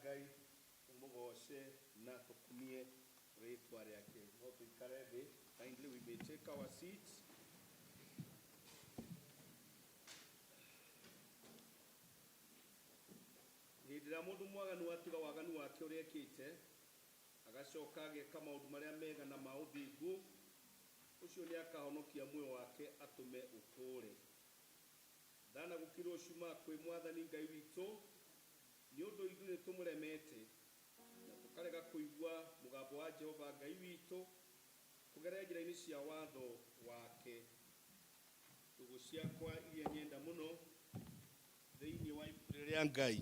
Ngai, tũmũgoce na tũkumie rĩtwa rĩake. No tũikare thĩ. Kindly we may take our seats. Hĩndĩ ĩrĩa mũndũ mwaganu atiga waganu wake ũrĩa ekĩte, agacoka ageka maũndũ marĩa mega na ma ũthingu, ũcio nĩakahonokia muoyo wake atũme ũtũũre. Tha na gũkirwo ciumaga kwĩ Mwathani Ngai witũ, nĩ ũndũ ithuĩ nĩtũmũremete, na tũkarega kũigua mũgambo wa Jehova Ngai witũ kũgerera njĩra-inĩ cia watho wake. Ndũgũ ciakwa iria nyenda mũno, thĩinĩ wa ibuku rĩrĩ rĩa Ngai,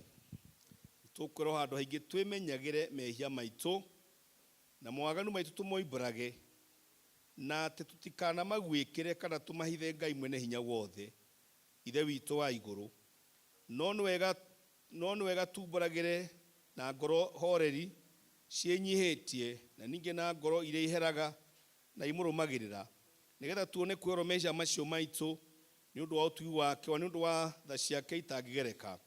nĩtũkwĩrwo handũ haingĩ twĩmenyagĩre mehia maitũ, na mawaganu maitũ tũmoimbũrage, na atĩ tũtikanamaguĩkĩre kana tũmahithe Ngai Mwene-Hinya-Wothe, Ithe witũ wa igũrũ. No nĩ wega, no nĩ wega tuumbũragĩre na ngoro horeri, ciĩnyihĩtie, na ningĩ na ngoro iria iheraga na imũrũmagĩrĩra, nĩ getha tuone kwĩhorwo mehia macio maitũ nĩ ũndũ wa ũtugi wake, o na nĩ ũndũ wa tha ciake itangĩgereka.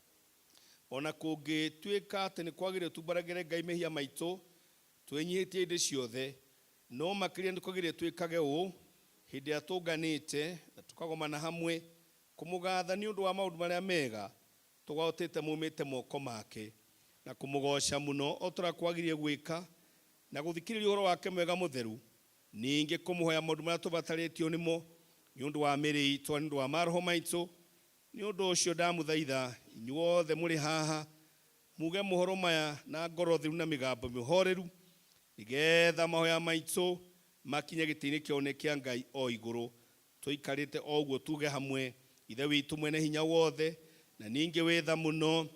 O na kũngĩtuĩka atĩ nĩ kwagĩrĩire tuumbũragĩre Ngai mehia maitũ twĩnyihĩtie hĩndĩ ciothe, no makĩria nĩ kwagĩrĩire twĩkage ũũ hĩndĩ ĩrĩa tũnganĩte na tũkagomana hamwe kũmũgatha nĩ ũndũ wa maũndũ marĩa mega tũgotete maumĩte moko make, na kũmũgooca mũno o ta ũrĩa kwagĩrĩire gwĩka, na gũthikĩrĩria ũhoro wake mwega mũtheru, ningĩ kũmũhoya maũndũ marĩa tũbatarĩtio nĩmo nĩ ũndũ wa mĩĩrĩ itũ na nĩ ũndũ wa maroho maitũ. Nĩ ũndũ ũcio ndamũthaitha inyuothe mũrĩ haha, muuge mohoro maya na ngoro theru na mĩgambo mĩhoreru, nĩ getha mahoya maitũ makinye gĩtĩ-inĩ kĩa ũnene kĩa Ngai o igũrũ. Tũikarĩte o ũguo tuuge hamwe, Ithe witũ Mwene-Hinya-Wothe, na ningĩ wĩ tha mũno,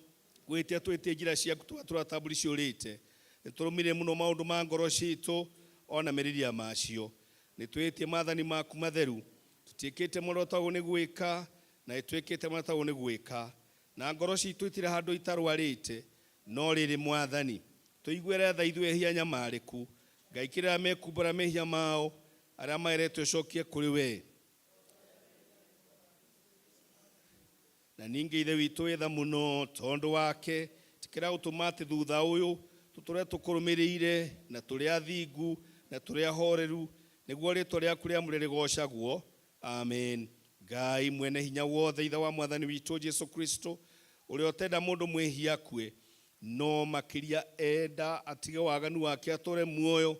gwĩtia twĩtie njĩra ciaku tũgatũra ta mbũri ciũrĩte. Nĩtũrũmirie mũno maũndũ ma ngoro ciitũ o na merirĩria macio. Nĩtwĩhĩtie maathani maku matheru. Tũtiĩkĩte marĩa twagĩrĩirwo nĩ gwĩka, na nĩtwĩkĩte marĩa twagĩrĩirwo nĩ gwĩka. Na ngoro ciitũ itirĩ handũ itarwarĩte. No rĩrĩ, Mwathani, tũiguĩre tha ithuĩ ehia anyamarĩku. Ngai kĩrĩra arĩa mekumbũra mehia mao, arĩa mageretio ũcokie kũrĩ wee. Na ningĩ Ithe witũ wĩ tha mũno, tondũ wake, ĩtĩkĩra gũtũma atĩ thutha ũyũ tũtũre tũkũrũmĩrĩire, na tũrĩ athingu, na tũrĩ ahoreru, nĩguo rĩĩtwa rĩaku rĩamũre rĩgoocagwo. Amen. Ngai mwene hinya wothe, Ithe wa Mwathani witũ Jesu Kristo, ũrĩa ũtenda mũndũ mwĩhia akue, no makĩria enda atige waganu wake atũre muoyo,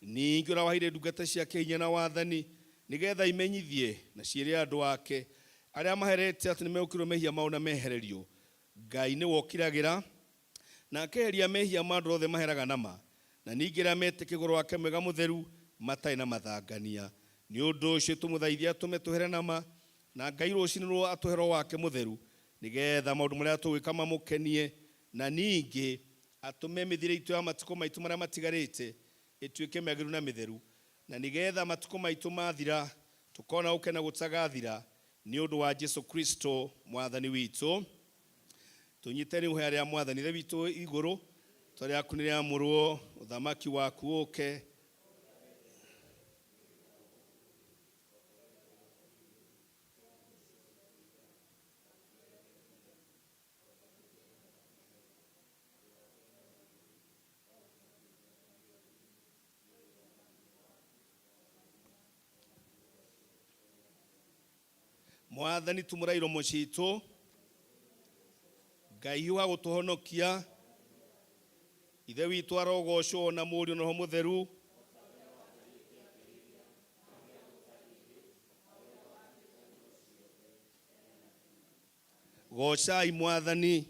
ningĩ ũrĩa waheire ndungata ciake hinya na wathani, nĩ getha imenyithie na ciĩre andũ ake arĩa maherete atĩ nĩmegũkirwo mehia mao na mehererio. Ngai nĩwe ũkiragĩra na akeheria mehia ma andũ othe maheraga na ma, na ningĩ arĩa metĩkia ũhoro wake mwega mũtheru matarĩ na mathangania. Nĩ ũndũ ũcio tũmũthaithe atũme tũhere na ma, na Ngai rũcinĩ rũrũ atũhe Roho wake mũtheru, nĩ getha maũndũ marĩa tũgwĩka mamũkenie, na ningĩ atũme mĩthiĩre itũ ya matukũ maitũ marĩa matigarĩte ĩtuĩke mĩagĩrĩru na mĩtheru, na nĩ getha matukũ maitũ mathira tũkona gũkena gũtagathira, nĩ ũndũ wa Jesu Kristo Mwathani witũ. Tũnyiteni ihoya rĩa Mwathani. Ithe witũ wĩ igũrũ, rĩtwa rĩaku nĩ rĩamũrwo, ũthamaki waku ũke. Mwathani tumũra iromo citũ, Ngai hiũha gũtũhonokia. Ithe witũ arogocwo na Mũriũ na Roho Mũtheru. Gocai Mwathani.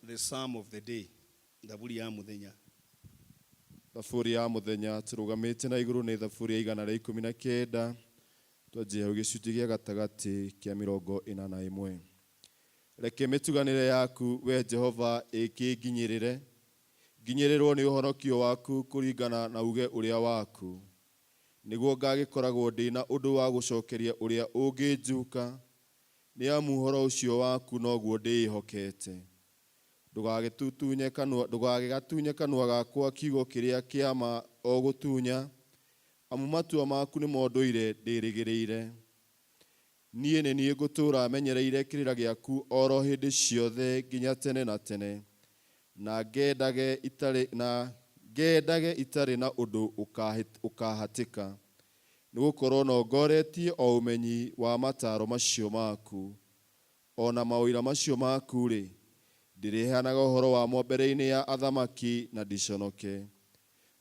The Psalm of the day. Thaburi ya mũthenya. Thaburi ya mũthenya tũrũgamĩte na igũrũ nĩ Thaburi ya 119, twanjie hau gĩcunjĩ gĩa gatagatĩ kĩa 41. Reke mĩtuganĩre yaku, wee Jehova, ĩkĩnginyĩrĩre, nginyĩrĩrũo nĩ ũhonokio waku kũringana na uuge ũrĩa waku, nĩguo ngagĩkoragwo ndĩ na ũndũ wa gũcokeria ũrĩa ũngĩnjuka, nĩ amu ũhoro ũcio waku noguo ndĩĩhokete. Ndũgagĩgatunye kanua gakwa kiugo kĩrĩa kĩa ma o gũtunya, amu matua maku nĩmo ndũire ndĩĩrĩgĩrĩire. Niĩ nĩ niĩ ngũtũũra menyereire kĩrĩra gĩaku o ro hĩndĩ ciothe nginya tene na tene. Na ngendage itarĩ na ngendage itarĩ na ũndũ ũkahatĩka, nĩgũkorwo nongoretie o ũmenyi wa mataaro macio maku. O na maũira macio maku-rĩ, ndĩrĩheanaga ũhoro wamo mbere-inĩ ya athamaki na ndiconoke.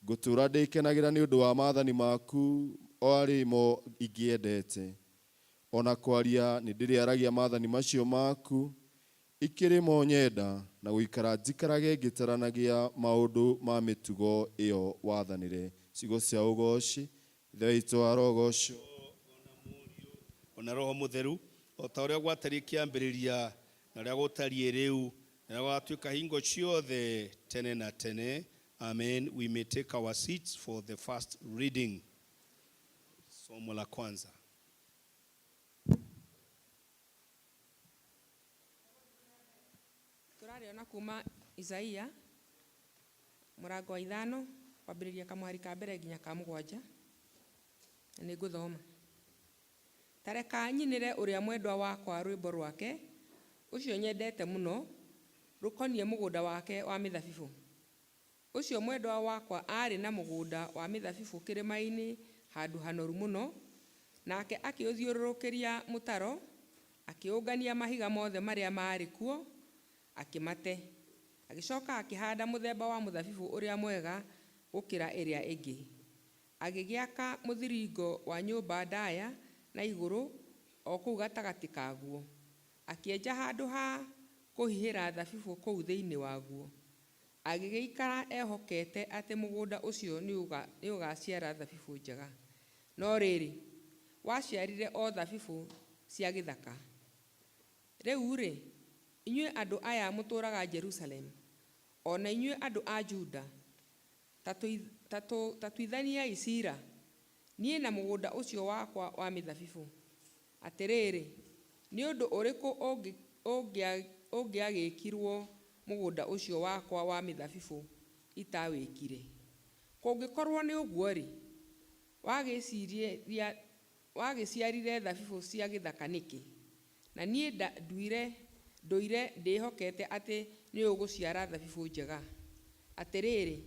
Ngũtũũra ndĩkenagĩra nĩ ũndũ wa maathani maku o arĩ mo ingĩendete. O na kwaria nĩndĩrĩaragia maathani macio maku, ikĩrĩ mo nyenda, na gũikara njikarage ngĩtaranagia maũndũ ma mĩtugo ĩyo wathanire. Ciugo cia ũgooci. Ithe witũ arogocwo. Ona Roho Mũtheru, o ta ũrĩa gwatariĩ kĩambĩrĩria, na ũrĩa gũtariĩ rĩu, na ũrĩa gũgatuĩka hingo ciothe tene na tene. Amen. We may take our seats for the first reading. Somo la kwanza. Tũrarĩona kuma Isaia mũrango wa 5, kwambĩrĩria kamũhari ka mbere nginya ka 7. Na nĩ ngũthoma. Ta reka nyinĩre ũrĩa mwendwa wakwa rwĩmbo rwake, ũcio nyendete mũno, rũkoniĩ mũgũnda wake wa mĩthabibũ. Ũcio mwendwa wakwa aarĩ na mũgũnda wa mĩthabibũ kĩrĩma-inĩ handũ hanoru mũno, nake akĩũthiũrũrũkĩria mũtaro, akĩũngania mahiga mothe marĩa maarĩ kuo, akĩmate. Agĩcoka akĩhanda mũthemba wa mũthabibũ ũrĩa mwega gũkĩra ĩrĩa ĩngĩ. Agĩgĩaka mũthiringo wa nyũmba ndaya na igũrũ o kũu gatagatĩ kaguo. Akĩenja handũ ha kũhihĩra thabibũ kũu thĩinĩ waguo. Agĩgĩikara ehokete atĩ mũgũnda ũcio nĩũgaciara thabibũ njega. No rĩrĩ, waciarire o thabibũ cia gĩthaka. Rĩu-rĩ, inyuĩ andũ aya mũtũũraga Jerusalemu, o na inyuĩ andũ a Juda, ta tuithaniai ciira, niĩ na mũgũnda ũcio wakwa wa mĩthabibũ. Atĩrĩrĩ, nĩ ũndũ ũrĩkũ ũngĩagĩkirwo mũgũnda ũcio wakwa wa mĩthabibũ itawĩkire? Kũngĩkorwo nĩ ũguo-rĩ, wagĩciarire thabibũ cia gĩthaka nĩkĩ? Na niĩ ndũire ndĩhokete atĩ nĩũgũciara thabibũ njega. Atĩrĩrĩ,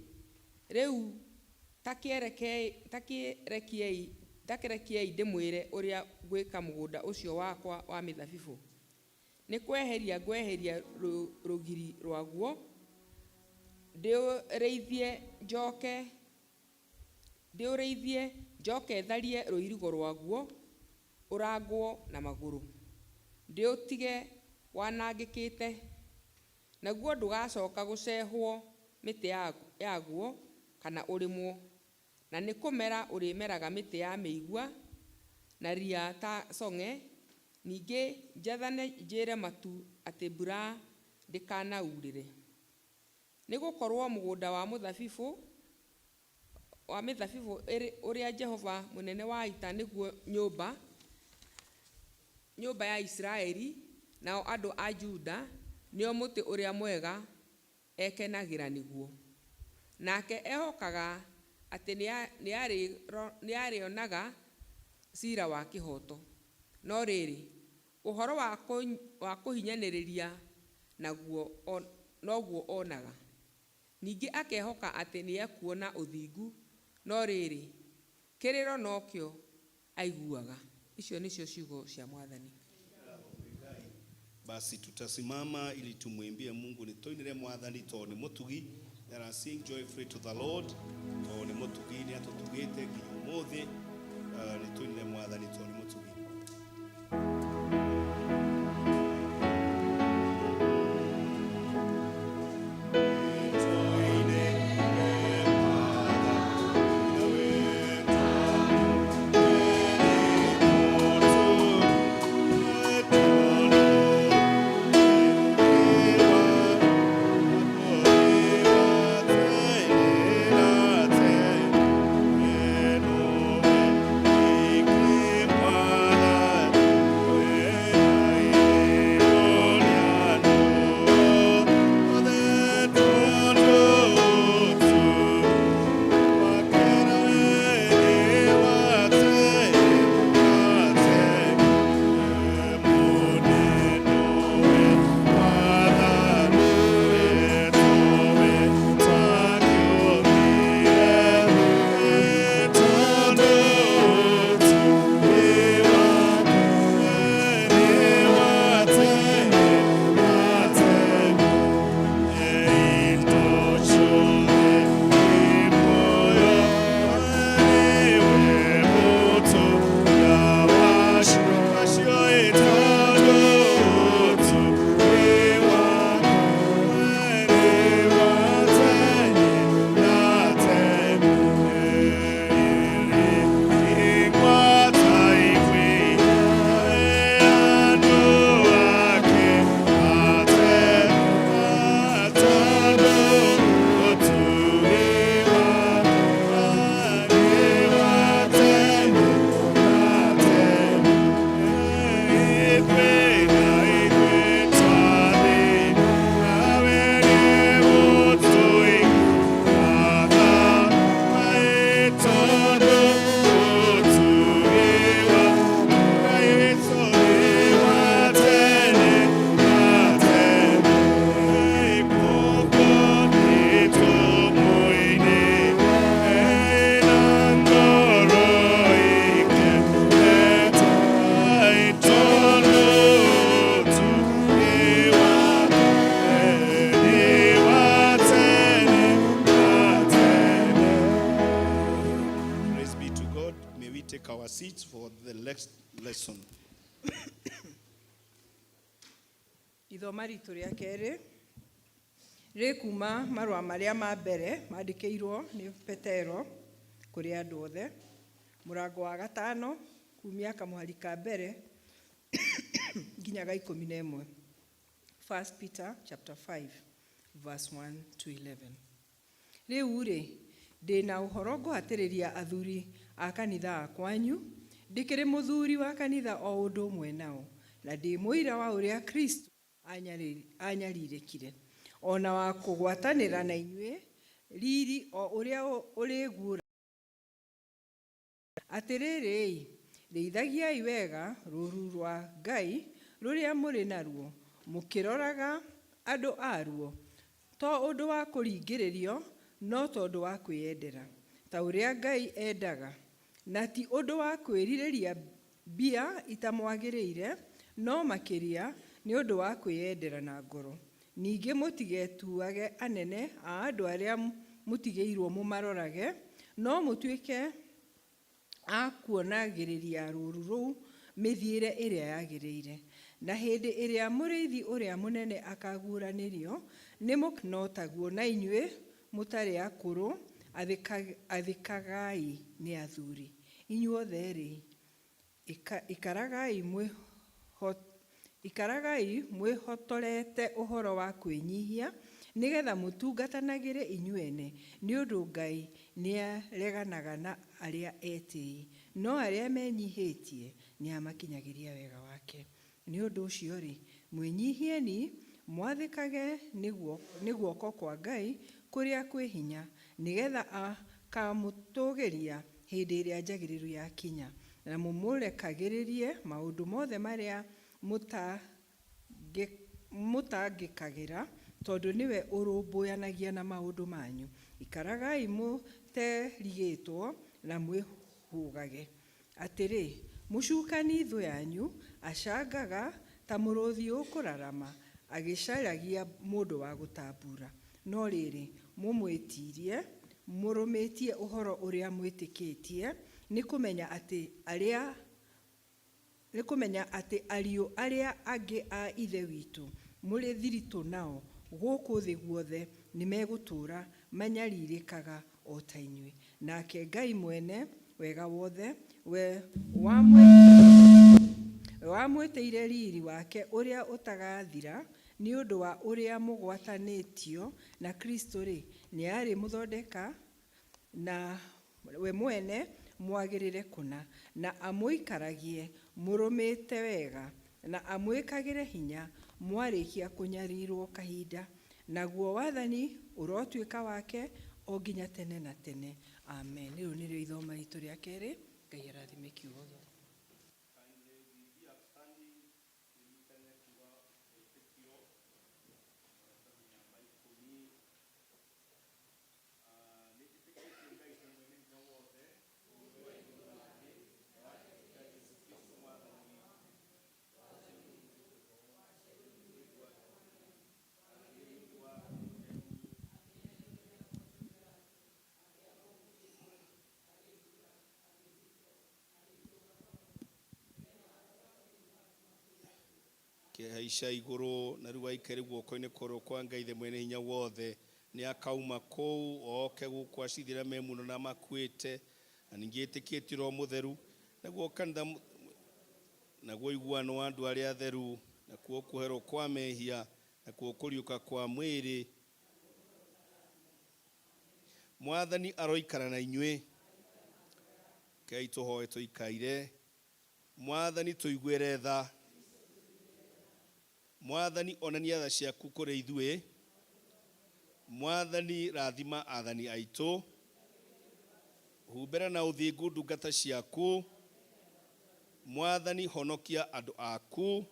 rĩu ta kĩrekei ndĩmwĩre ũrĩa ngwĩka mũgũnda ũcio wakwa wa mĩthabibũ. Nĩ kweheria ngweheria rũgiri rwaguo, ndĩũrĩithie njoke tharie rũirigo rwaguo ũrangwo na magũrũ, ndĩũtige wanangĩkĩte, naguo ndũgacoka gũcehwo mĩtĩ yaguo kana ũrĩmwo, na nĩ kũmera ũrĩmeraga mĩtĩ ya mĩigua na ria ta cong'e. Ningĩ njathane njĩre matu atĩ mbura ndĩkanaurĩre. Nĩ gũkorwo mũgũnda wa mĩthabibũ ũrĩa Jehova mũnene wa ita nĩguo nyũmba ya Isiraeli, nao andũ a Juda nĩo mũtĩ ũrĩa mwega ekenagĩra nĩguo. Nake ehokaga atĩ nĩarĩonaga ciira wa kĩhooto. No rĩrĩ, ũhoro wa kũhinyanĩrĩria noguo onaga. Ningĩ akehoka atĩ nĩekuona ũthingu, no rĩrĩ, kĩrĩro nokĩo aiguaga. Icio nĩcio ciugo cia Mwathani. Basi tutasimama ili tumwimbie Mungu. Nĩ tũinĩre Mwathani tondũ nĩ mũtugi. Let us sing joyfully to the Lord tondũ nĩ mũtugi, nĩ atũtugĩte nginya ũmũthĩ. Nĩ tũinĩre Mwathani tondũ nĩ mũtugi. It's for the next lesson. Ithoma ritũ rĩa kerĩ rĩ kuma marũa marĩa ma mbere mandĩkĩirwo nĩ Petero kũrĩ andũ othe, mũrango wa gatano kumia kamũhari ka mbere nginya ga 11. 1 Peter chapter 5 verse 1 to 11. Rĩu rĩ, ndĩ na ũhoro ngũhatĩrĩria athuri a kanitha a kwanyu, ndĩkĩrĩ mũthuri wa kanitha o ũndũ ũmwe nao, na ndĩ mũira wa ũrĩa Kristo anyarirĩkire, ona wa kũgwatanĩra na inyuĩ riri o ũrĩa ũrĩguũra. Atĩrĩrĩ, rĩithagiai wega rũũru rwa Ngai rũrĩa mũrĩ naruo, mũkĩroraga andũ aruo, to ũndũ wa kũringĩrĩrio, no tondũ wa kwĩyendera, ta ũrĩa Ngai endaga, na ti ũndũ wa kwĩrirĩria mbia itamwagĩrĩire, no makĩria nĩ ũndũ wa kwĩyendera na ngoro. Ningĩ mũtigetuage anene a andũ arĩa mũtigĩirwo mũmarorage, no mũtuĩke a kuonagĩrĩria rũũru rũu mĩthiĩre ĩrĩa yagĩrĩire. Na hĩndĩ ĩrĩa mũrĩithi ũrĩa mũnene akaguũranĩrio, nĩ no taguo na inyuĩ mũtarĩ akũrũ, athĩkagai nĩ athuri. Inyuothe-rĩ, ikaragai mwĩhotorete ũhoro wa kwĩnyihia, nĩgetha mũtungatanagĩre inyuene, nĩ ũndũ Ngai nĩareganaga na arĩa etĩĩi, no arĩa menyihĩtie nĩamakinyagĩria wega wake. Nĩ ũndũ ũcio-rĩ, mwĩnyihieni mwathĩkage nĩ guoko kwa Ngai kũrĩa kwĩ hinya, nĩgetha akamũtũũgĩria hĩndĩ ĩrĩa njagĩrĩru yakinya, na mũmũrekagĩrĩrie maũndũ mothe marĩa mũtangĩkagĩra, tondũ nĩwe ũrũmbũyanagia na maũndũ manyu. Ikaragai mũterigĩtwo na mwĩhũgage. Atĩrĩ, mũcukani thũ yanyu acangaga ta mũrũthi ũkũrarama, agĩcaragia mũndũ wa gũtambura. No rĩrĩ, mũmwĩtiirie, mũrũmĩtie ũhoro ũrĩa mwĩtĩkĩtie, nĩ kũmenya atĩ ariũ arĩa angĩ a Ithe witũ mũrĩ thiritũ nao gũkũ thĩ guothe nĩmegũtũũra manyarirĩkaga o ta inyuĩ. Nake Ngai mwene wega wothe, we wamwĩtĩire riri wake ũrĩa ũtagathira, nĩ ũndũ wa ũrĩa mũgwatanĩtio na Kristo-rĩ, nĩarĩmũthondeka na we mwene mwagĩrĩre kũna, na amũikaragie mũrũmĩte wega, na amwĩkagĩre hinya mwarĩkia kũnyarirwo kahinda. Naguo wathani ũrotuĩka wake o nginya tene na tene. Amen. Rĩu nĩrĩo ithoma ritũ rĩa kerĩ. Ngai arathime kiugo gĩake. Kindly we be upstanding, tũnyitanĩre kuga wĩtĩkio, maratathi namba 10. Ah, nĩnjĩtĩkĩtie Ngai Ithe mwene hinya wothe, ũmwe wa igũrũ na thĩ, na ngaĩtĩkia Jesũ Kristo Mwathani witũ, wa Roho Mũtheru. Kĩhaica igũrũ na rĩu aikare guoko-inĩ kwa ũrĩo kwa Ngai Ithe mwene hinya wothe, nĩ akauma kũu oke gũkũ acithĩra me muno na makuĩte. Na ningĩ ĩtĩkĩtie Roho Mũtheru, naguo kanitha, naguo ũiguano wa andũ arĩa atheru, nakuo kuoherwo kwa mehia, nakuo kũriũka kwa mwĩrĩ. Mwathani aroikara na inyuĩ. Rekei tũhoe tũikaire. Mwathani tũiguĩre tha. Mwathani onania tha ciaku kũrĩ ithuĩ. Mwathani rathima athani aitũ. Humbĩra na ũthingu ndungata ciaku. Mwathani honokia andũ aku.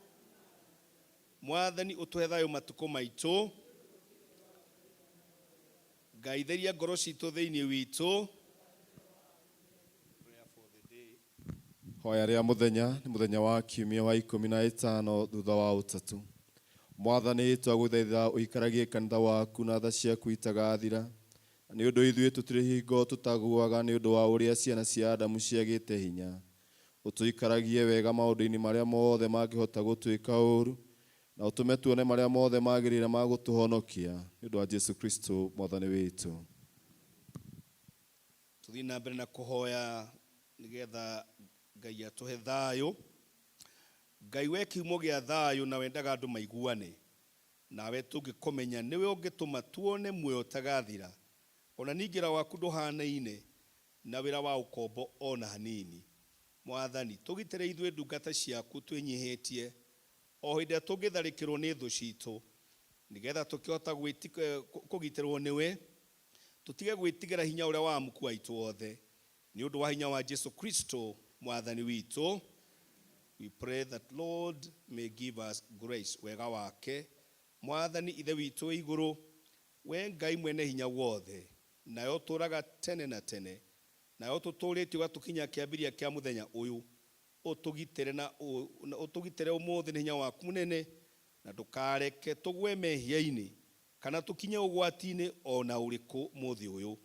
Mwathani ũtũhe thayũ matukũ maitũ. Ngai theria ngoro citũ thĩinĩ witũ. Prayer for the day. Hoya rĩa mũthenya nĩ mũthenya wa kiumia wa 15 thutha wa ũtatũ. Mwathani, twagũthaitha ũikaragie kanitha waku na tha ciaku itagathira, na nĩ ũndũ ithuĩ tũtirĩ hingo tũtaguaga nĩ ũndũ wa ũrĩa ciana cia Adamu ciagĩte hinya. Ũtũikaragie wega maũndũ-inĩ marĩa mothe mangĩhota gũtwĩka ũũru, na ũtũme tuone marĩa mothe magĩrĩire ma gũtũhonokia nĩ ũndũ wa Jesu Kristo mwathani witũ. Tuthiĩ na mbere na kũhoya nĩgetha Ngai atũhe thayũ. Ngai we kiumo gĩa thayũ na wendaga andũ maiguane, nawe tũngĩkũmenya nĩwe ũngĩtũma tuone muoyo ũtagathira. Ona ningĩ wĩra waku ndũhanaine na wĩra wa ũkombo ona hanini. Mwathani, tũgitĩre ithuĩ ndungata ciaku twĩnyihĩtie o hĩndĩ ĩrĩa tũngĩtharĩkĩrwo nĩ thũ citũ, nĩgetha tũkĩhota kũgitĩrwo nĩwe, tũtige gwĩtigĩra hinya ũrĩa wa amuku aitũ othe, nĩ ũndũ wa hinya wa Jesu Kristo mwathani witũ. We pray that Lord may give us grace, wega wake. Mwathani ithe witũ wĩ igũrũ, we Ngai mwene hinya wothe, nayo ũtũũraga tene na tene, nayo tũtũũrĩtie ũgatũkinyia kĩambĩrĩria kĩa mũthenya ũyũ, ũtũgitĩre na ũtũgitĩre ũmũthĩ nĩ hinya waku mũnene, na ndũkareke tũgwe mehia-inĩ kana tũkinye ũgwati-inĩ ona ũrĩkũ mũthĩ ũyũ.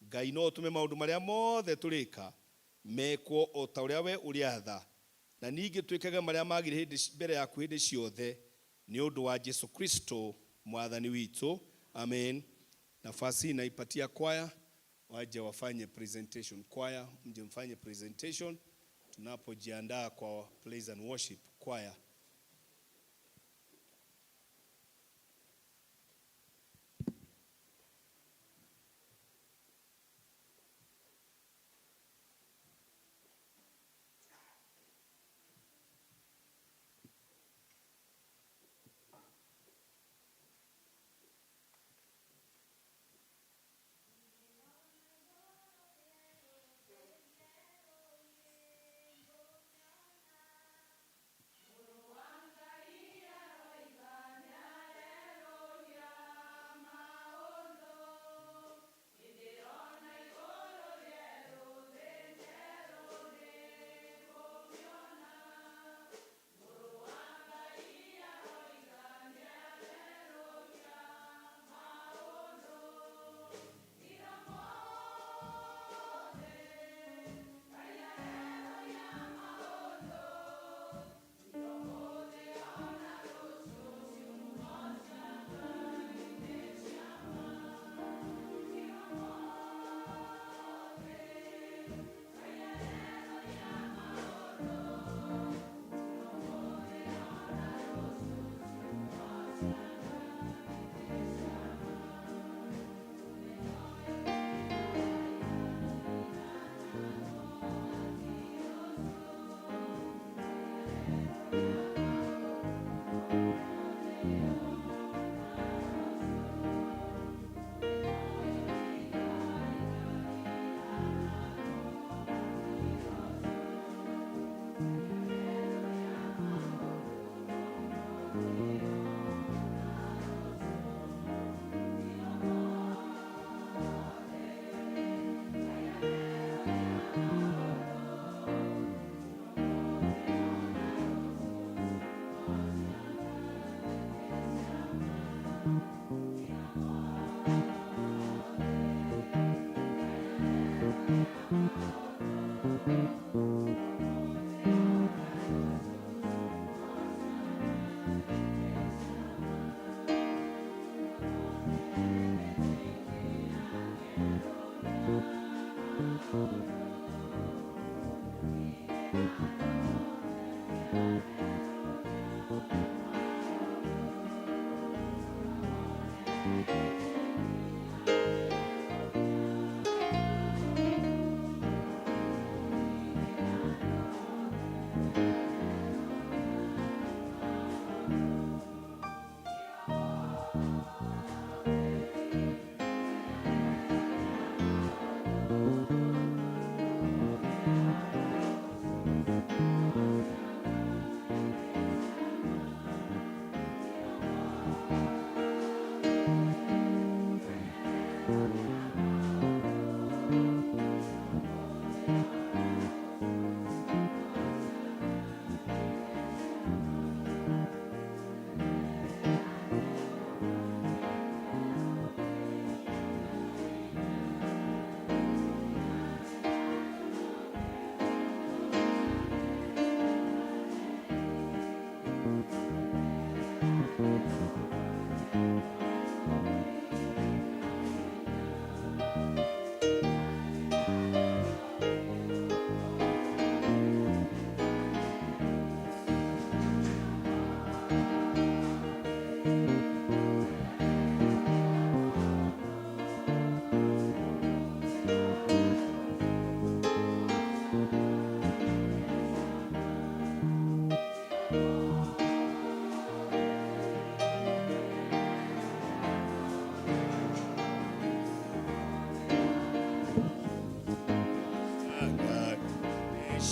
Ngai no ũtũme maũndũ marĩa mothe tũrĩka mekwo o ta ũrĩa we ũrĩatha, na ningĩ twĩkage marĩa magĩrĩire hĩndĩ mbere yaku hĩndĩ ciothe, nĩ ũndũ wa Jesu Kristo mwathani witũ. Amen. Nafasi hii naipatia kwaya waje wafanye presentation. Kwaya mje mfanye presentation tunapojiandaa kwa praise and worship. Kwaya.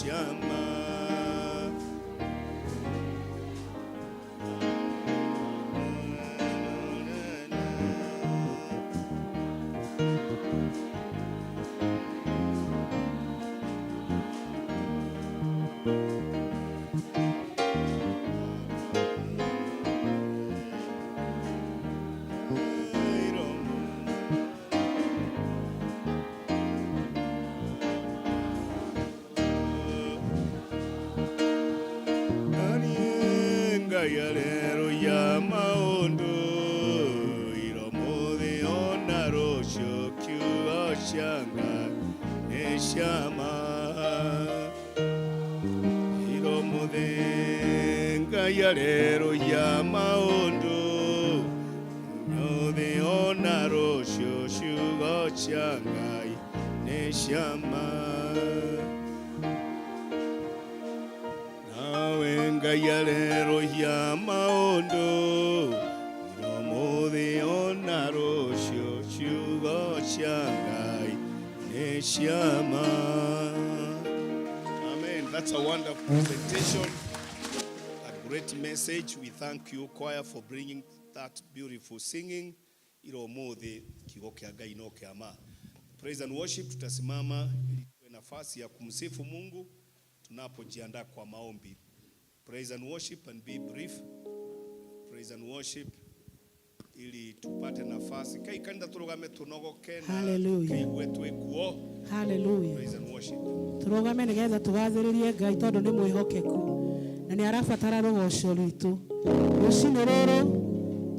Ciama. Ngai aleluya maundu iromuthi ona rũciũ kiugo cia Ngai nĩ ciama. Iromuthi Ngai aleluya maundu iromuthi ona rũciũ ciugo cia Ngai nĩ ciama. Nawe Ngai aleluya maundu iromuthi ona rũciũ ciugo cia Ngai nĩ ciama. Amen. That's a wonderful presentation, a great message. We thank you, choir, for bringing that beautiful singing. Iromuthi kiugo kĩa Ngai no kĩa ma. Praise and worship, tutasimama ili tuwe nafasi ya kumsifu Mungu tunapojiandaa kwa maombi. Praise and worship and be brief. Praise and worship ili tupate nafasi. Kai kanitha turugame tunogoke na Hallelujah. tuigue twĩ kuo. Hallelujah. Praise and worship. Tũrũgame nĩgetha tũgathĩrĩrie Ngai tondũ nĩ mwĩhokeku na nĩ arabatara rũgoco rwitũ rũcinĩ rũrũ,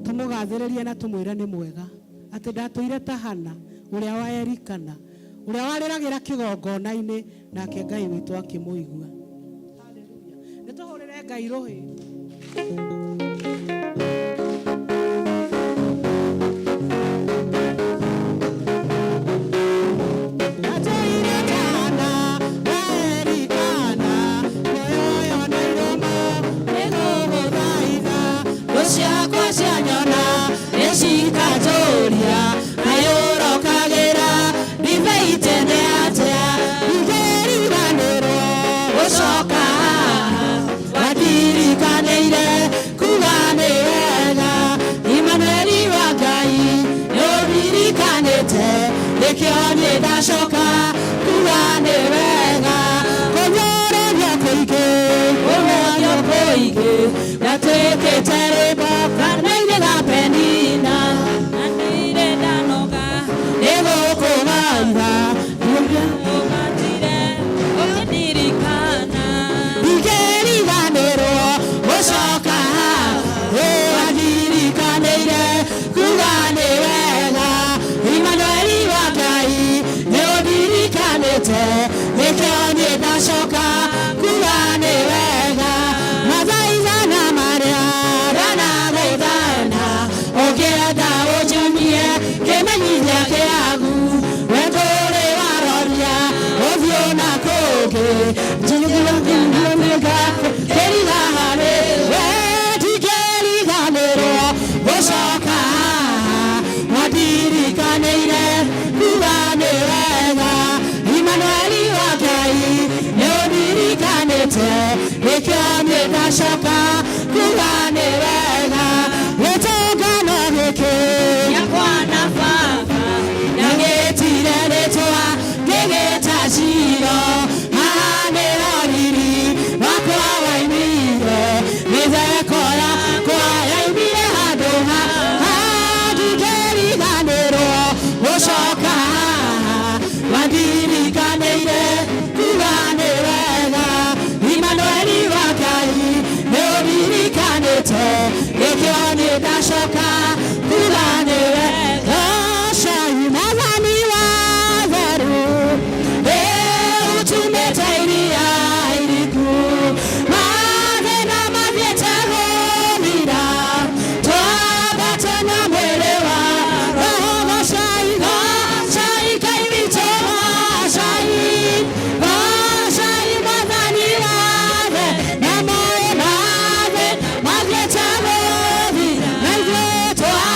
tũmũgathĩrĩrie na tũmwĩre nĩ mwega, atĩ ndatũire ta Hana ũrĩa wa Elikana, ũrĩa warĩragĩra kĩgongona-inĩ, nake Ngai witũ akĩmũigua. Hallelujah. Nĩ tũhũrĩre Ngai rũhĩ. Ndatũire ta Hana wa Elikana, muoyo na iromo nĩgũgũthaitha. Thũ ciakwa cianyona nĩcikanjũria, nayo ũrokagĩra ndibei tene atĩa? Ingĩriganĩrwo gũcoka haha wandirikanĩire kuga nĩ wega. Imanueli wa Ngai, nĩũndirikanĩte, nĩkĩo niĩ ndacoka kuga nĩ wega. Kũnyũrũrio kũingĩ, kũnyũrũrio kũingĩ, gatuĩkĩte rwĩmbo kanua-inĩ ga Penina. Na ndirĩ ndanoga nĩgũkũgaitha. Ũgatire ũkĩndirikana. Ndingĩriganĩrwo gũcoka wandirikanĩire kuga nĩ wega. Imanueli wa Ngai, nĩũndirikanĩte, nĩkĩo niĩ ndacoka kuga nĩ wega. Mathaithana marĩa ndanagũthana, ũngĩenda ũnjumie kĩmenyithia kĩagu, we ndũrĩ waroria ũthiũ na kũngĩ. Kĩriga harĩ we, ndingĩriganĩrwo gũcoka wandirikanĩire kuga nĩ wega. Imanueli wa Ngai, nĩũndirikanĩte, nĩkĩo niĩ ndacoka kuga nĩ wega. Gĩtũngano gĩkĩ Gĩakwa na baba na gĩtire rĩtwa ngĩgĩta Ciro, haha nĩho riri wakwa waimire, mĩtheko yakwa yaumire handũ haha. Ndingĩriganĩrwo gũcoka haha wandirikanĩire kuga nĩ wega. Imanueli wa Ngai, nĩũndirikanĩte, nĩkĩo niĩ ndacoka kuga nĩ wega. Cai Mwathani wa theru, ĩũtumĩte iria iriku, mathĩna mathiĩte gũthira, twambate na mwĩrĩ wa roho. Gocai, gocai Ngai witũ, gocai, gocai Mwathani wa the na maĩ mathe mathiĩte gũthira, na ithuĩ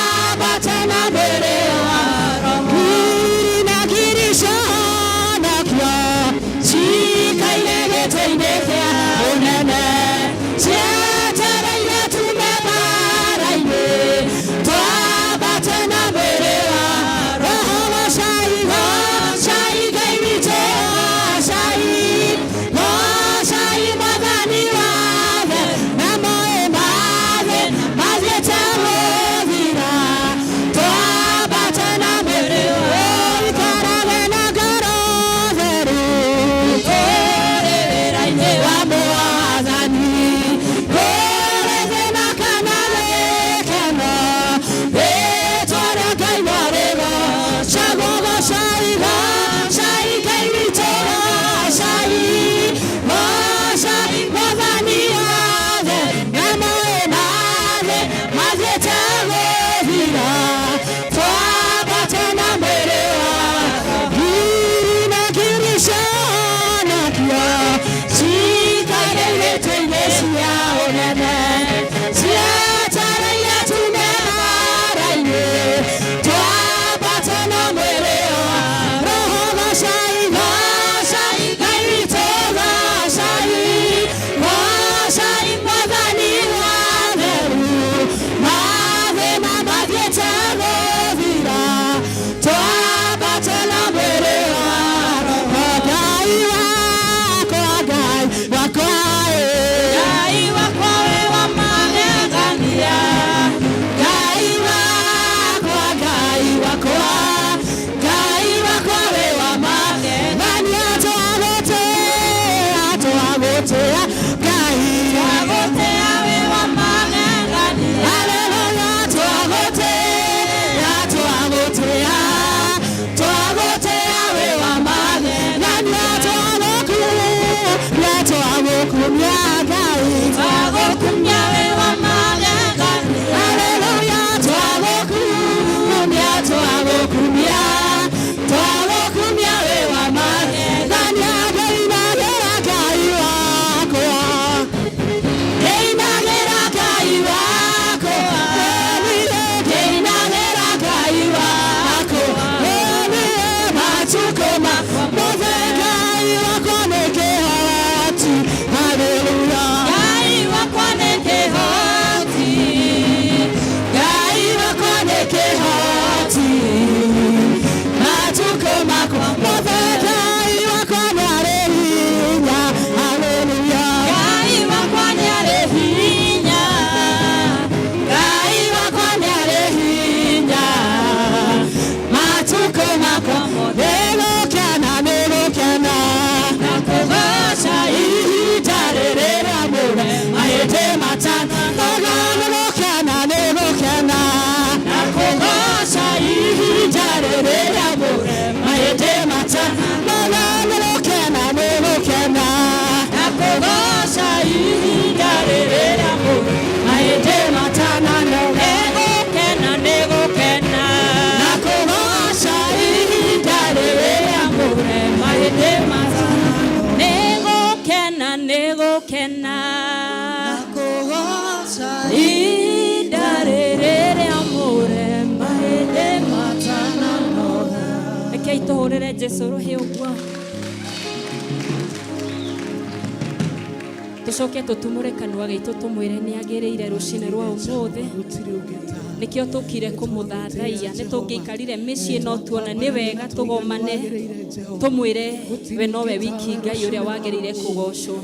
Tũhũrĩre Jesu rũhĩ ũguo. Tũcoke tũtumũre kanua gaitũ tũmwĩre nĩ agĩrĩire rũcinĩ rwa ũmũthĩ. Nĩkĩo tũkire kũmũthathaiya. Nĩ tũngĩikarire mĩciĩ no tuona nĩ wega tũgomane tũmwĩre we nowe wiki Ngai ũrĩa wagĩrĩire kũgocwo.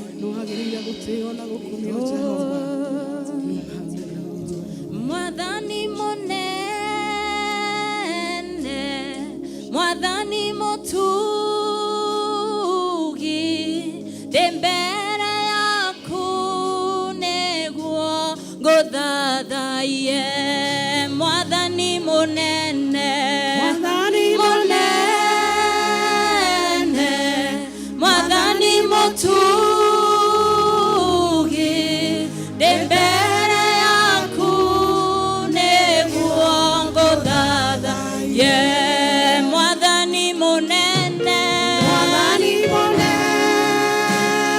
Mwathani mũnene, Mwathani mũtugi, ndĩ mbere yaku nĩguo ngũthathaiye. Mwathani mũnene, Mwathani mũnene, Mwathani mũtugi, ndĩ mbere yaku nĩguo ngũthathaiye. Mwathani mũnene, Mwathani mũnene,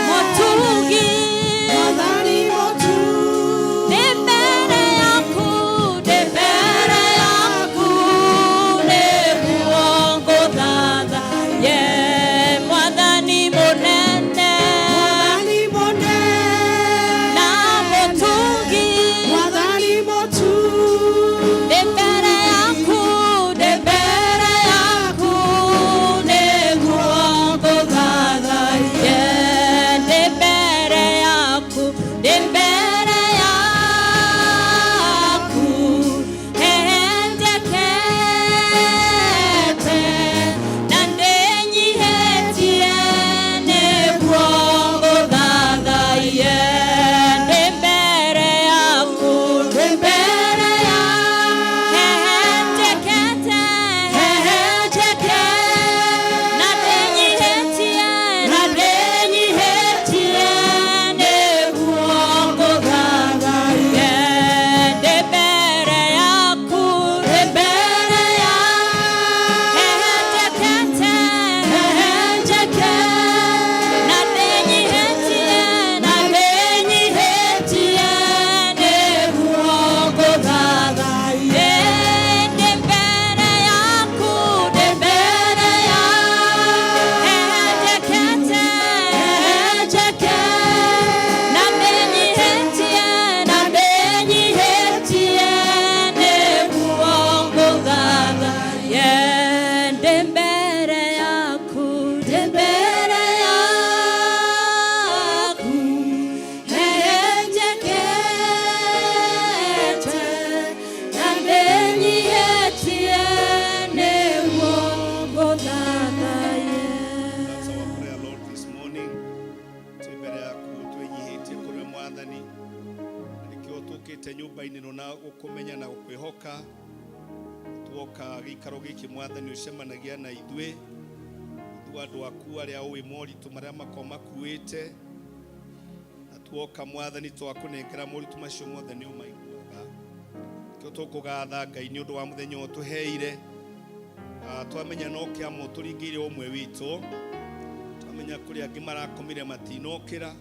mũtugi, Mwathani mũtugi, ndĩ mbere yaku, ndĩ mbere yaku nĩguo ngũthathaiye. Mwathani mũnene, Mwathani mũnene, na mũtugi, Mwathani mũtugi, ndĩ mbere yaku, ndĩ mbere yaku nĩguo ngũthathaiye. Ndĩ mbere yaku, ndĩ mbere yaku hehenjekete na ndĩnyihĩtie nĩguo ngũthathaiye. Ndĩ mbere yaku, ndĩ mbere yaku hehenjekete, hehenjeke na ndĩnyihĩtie, na ndĩnyihĩtie nĩguo ngũthathaiye. Ndĩ mbere yaku, ndĩ mbere yaku hehenjekete, hehenjeke na ndĩnyihĩtie, na ndĩnyihĩtie nĩguo ngũthathaiye. Ndĩ mbere yaku, ndĩ mbere yaku hehenjekete, hehenjeke na ndĩnyihĩtie, na ndĩnyihĩtie nĩguo ngũthathaiye. Ndĩ mbere yaku, ndĩ mbere yaku hehenjekete na ndĩnyihĩtie nĩguo ngũthathaiye. That's our prayer, Lord, this morning. Twĩ mbere yaku twĩnyihĩtie kũrĩ we Mwathani, na nĩkĩo tũkĩte nyũmba-inĩ ĩno na gũkũmenya na gũkwĩhoka. Tuoka gĩikaro gĩkĩ Mwathani ũcemanagia na ithuĩ, ithuĩ andũ aku arĩa ũĩ moritũ marĩa makoragwo makuĩte, na tuoka Mwathani twakũnengera moritũ macio mothe nĩ ũmaiguaga. Nĩkĩo tũkũgatha Ngai nĩ ũndũ wa mũthenya ũyũ ũtũheire. Twamenya no kĩama ũtũringĩire ũmwe witũ, twamenya kũrĩ angĩ marakomire matinokĩra,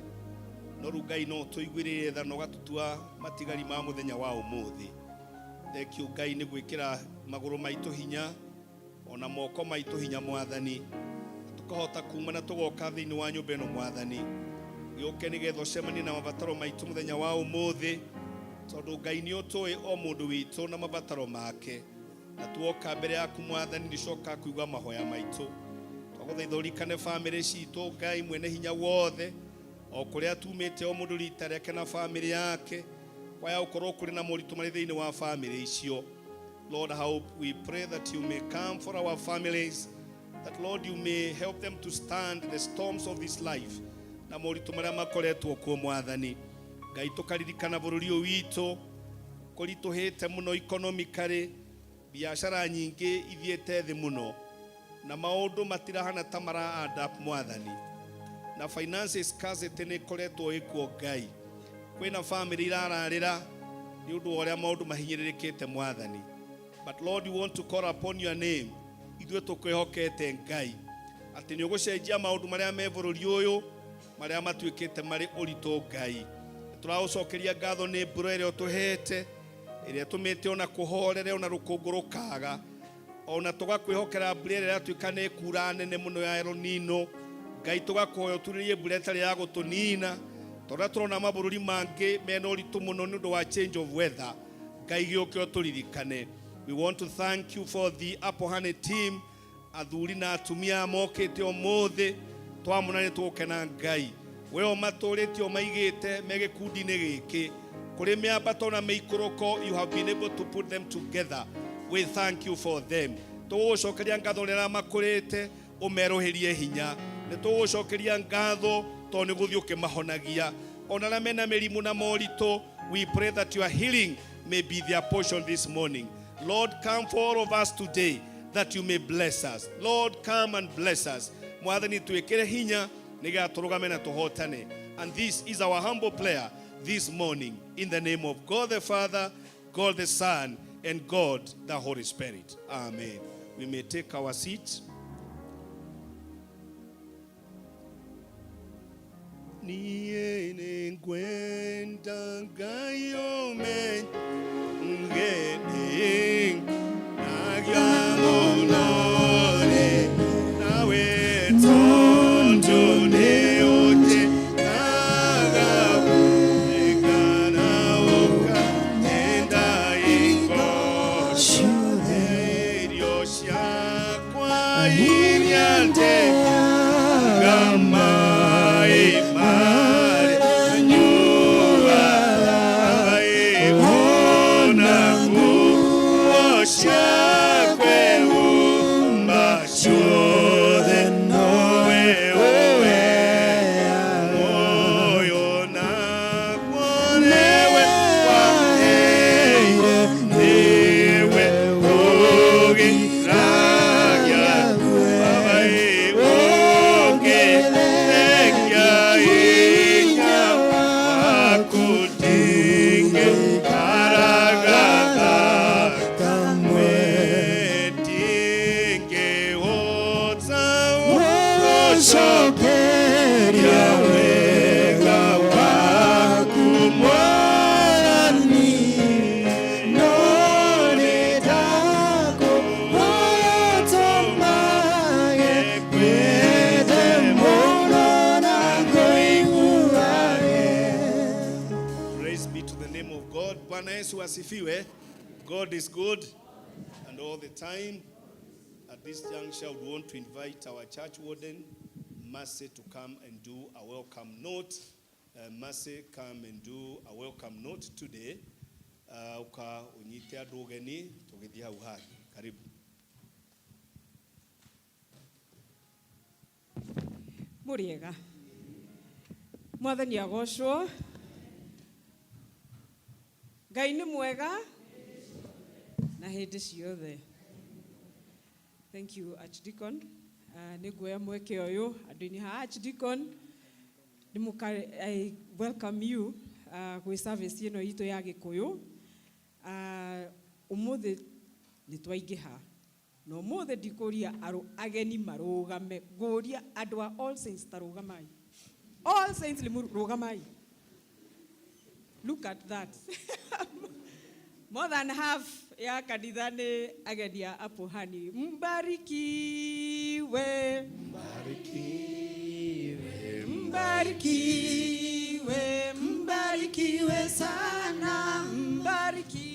no rĩu Ngai no ũtũiguĩrĩre tha na ũgatũtua matigari ma mũthenya wa ũmũthĩ. Thank you Ngai nĩ gwĩkĩra magũrũ maitũ hinya ona moko maitũ hinya Mwathani, tũkahota kuma na tũgoka thĩinĩ wa nyũmba ĩno Mwathani. Gĩũke nĩgetha ũcemanie na mabataro maitũ mũthenya wa ũmũthĩ, tondũ Ngai nĩ ũtũĩ o mũndũ witũ na mabataro make, na tuoka mbere yaku Mwathani nĩ ũcokaga kũigua mahoya maitũ. Twagũthaitha ũririkane bamĩrĩ citũ Ngai mwene hinya wothe, o kũrĩa tumĩte o mũndũ rita rĩake na bamĩrĩ yake, kwaya gũkorwo kũrĩ na moritũ marĩ thĩinĩ wa bamĩrĩ icio. Lord, how we pray that you may come for our families, that Lord you may help them to stand the storms of this life na moritũ marĩa makoretwo kuo Mwathani. Ngai tũkaririkana bũrũri ũyũ witũ kũritũhĩte mũno economically, biacara nyingĩ ithiĩte thĩ mũno na maũndũ matirahana ta mara add up Mwathani, na finances scarcity nĩ ĩkoretwo ĩkuo Ngai. Kwĩna bamĩrĩ irararĩra nĩ ũndũ wa ũrĩa maũndũ mahinyĩrĩrĩkĩte Mwathani. But Lord, we want to call upon your name. Ithuĩ tũkwĩhokete Ngai atĩ nĩ ũgũcenjia maũndũ marĩa me bũrũri ũyũ marĩa matuĩkĩte marĩ ũritũ Ngai. Tũragũcokeria ngatho nĩ mbura ĩrĩa ũtũhete, ĩrĩa ĩtũmĩte ona kũhorere ona rũkũngũ rũkaga. Ona tũgakwĩhokera mbura ĩrĩa ĩratuĩka nĩ ĩkura nene mũno ya El Nino. Ngai tũgakũhoya ũturĩrie mbura ĩtarĩ ya gũtũnina, tondũ tũrona mabũrũri mangĩ mena ũritũ mũno nĩ ũndũ wa change of weather. Ngai gĩũke ũtũririkane. We want to thank you for the Apple Honey team, athuri na atumia mokĩte ũmũthĩ, twamona nĩ tũgũkena. Ngai we ũmatũrĩte ũmaigĩte me gĩkundi-inĩ gĩkĩ kũrĩ mĩambato na mĩikũrũko, you have been able to put them together. We thank you for them. Tũgũgũcokeria ngatho rĩrĩa makũrĩte ũmerũhĩrie hinya. Nĩ tũgũgũcokeria ngatho tondũ nĩ gũthiĩ ũkĩmahonagia ona arĩa mena mĩrimũ na moritũ. We pray that your healing may be their portion this morning. Lord, come for all of us today that you may bless us. Lord, come and bless us. Mwathani, twĩkĩre hinya nĩgetha tũrũgame na tũhotane. And this is our humble prayer this morning in the name of God the Father, God the Son, and God the Holy Spirit. Amen. We may take our seats. Niĩ nĩngwenda Ngai ũmenyere nagia mũno rĩ nawe tondũ nĩ ũnjĩkaga wega ũkahenda ingo irio ciakwa iria ndĩaga maĩ marĩa nyuaga ona nguo ciakwa ehumba ciothe nowe ũheaga muoyo naguo nĩwe waheire nĩwe ũgiragia Baba ũngĩthekia hinya waku ndingĩkaraga kamwe ndingĩhota gũcokeria wega waku Mwathani no nĩndakũhoya ũtũmage ngwende mũno na ngũiguage. Praise be to the name of God. Bwana Yesu asifiwe. God is good and all the time. At this juncture, I would want to invite our church warden, Mercy, to come and do a welcome note. Mercy, come and do a welcome note today. Uka unyite andũ ũgeni tũgĩthiĩ hau hangĩ. Karibu. Mũrĩega, Mwathani agocwo. Ngai nĩ mwega na hĩndĩ ciothe. Thank you, Archdeacon. Nĩ nguoya mweke ũyũ andũ-inĩ ha Archdeacon ndĩmũka I welcome you gwĩ service ĩno itũ ya Gĩkũyũ. Ũmũthĩ nĩ twaingĩha na ũmũthĩ ndikũria ageni marũgame, ngũria andũ a All Saints ta rũgamai. All Saints Limuru, rũgamai. Look at that, more than half ya kanitha nĩ ageni a Apple Honey. Mbarikiwe, mbarikiwe, mbarikiwe sana, mbarikiwe,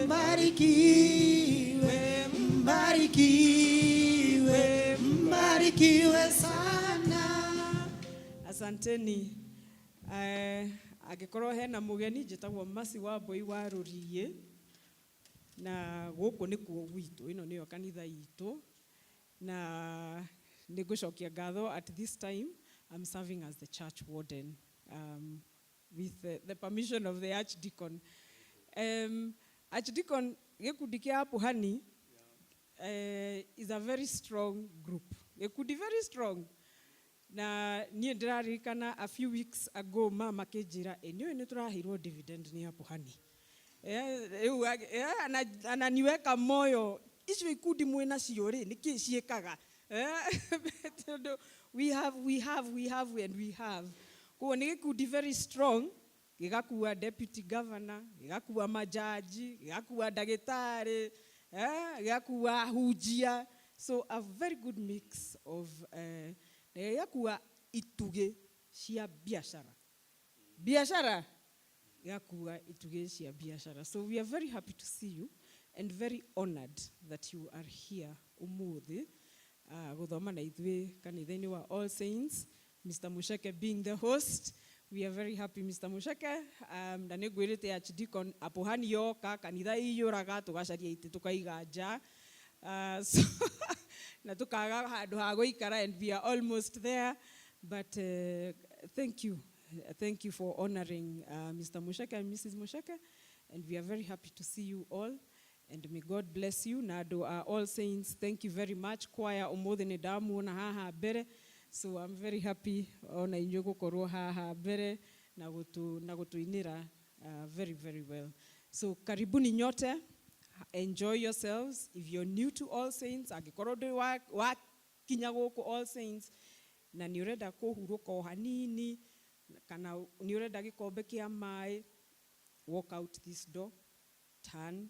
Mbarikiwe, mbarikiwe, mbarikiwe sana. Asanteni. Angĩkorwo hena mũgeni, njĩtagwo Masi wa Mbui wa Rũriĩ na gũkũ nĩkuo gwitũ, ĩno nĩyo kanitha itũ na nĩ ngũcokia ngatho. At this time I'm serving as the church warden with the permission of the Archdeacon. Archdeacon, gĩkundi kĩa Apple Honey is a very strong group, gĩkundi very strong, na niĩ ndĩraririkana a few weeks ago mama akĩnjĩra, "Ĩ nĩũĩ nĩ tũraheirwo dividend nĩ Apple Honey." Rĩu ananiweka moyo, icio ikundi mwĩ nacio rĩ, nĩkĩ ciĩkaga? Tondũ we have, we have, we have and we have. Koguo nĩ gĩkundi very strong, gĩgakua deputy governor, gĩgakua majaji, gĩgakua ndagĩtarĩ. Gĩgakua hunjia. So a very good mix of na gĩgakua itugĩ cia biacara. Biacara gĩgakua itugĩ cia biacara. So we are very happy to see you and very honored that you are here ũmũthĩ gũthoma na ithuĩ kanitha-inĩ wa All Saints, Mr. Musheke being the host. We are very happy, Mr. Musheke. Na nĩ ngwĩrĩte Archdeacon Apohani yoka kanitha iyũraga tũgacaria itĩ tũkaiga nja. So na tukaga handũ ha gũikara, and we are almost there, but thank you, thank you for honoring Mr. Musheke and Mrs. Musheke, and we are very happy to see you all, and may God bless you. Na andũ a All Saints, thank you very much. Choir, ũmũthĩ nĩ ndamuona haha mbere, so I'm very happy ona inyuĩ gũkorwo haha mbere na gũtũinĩra very very well. So karibuni nyote, enjoy yourselves. If you're new to All Saints, angĩkorwo ndũrĩ wakinya gũkũ All Saints na nĩ ũrenda kũhurũka o hanini kana nĩ ũrenda gĩkombe kĩa maĩ, walk out this door, turn,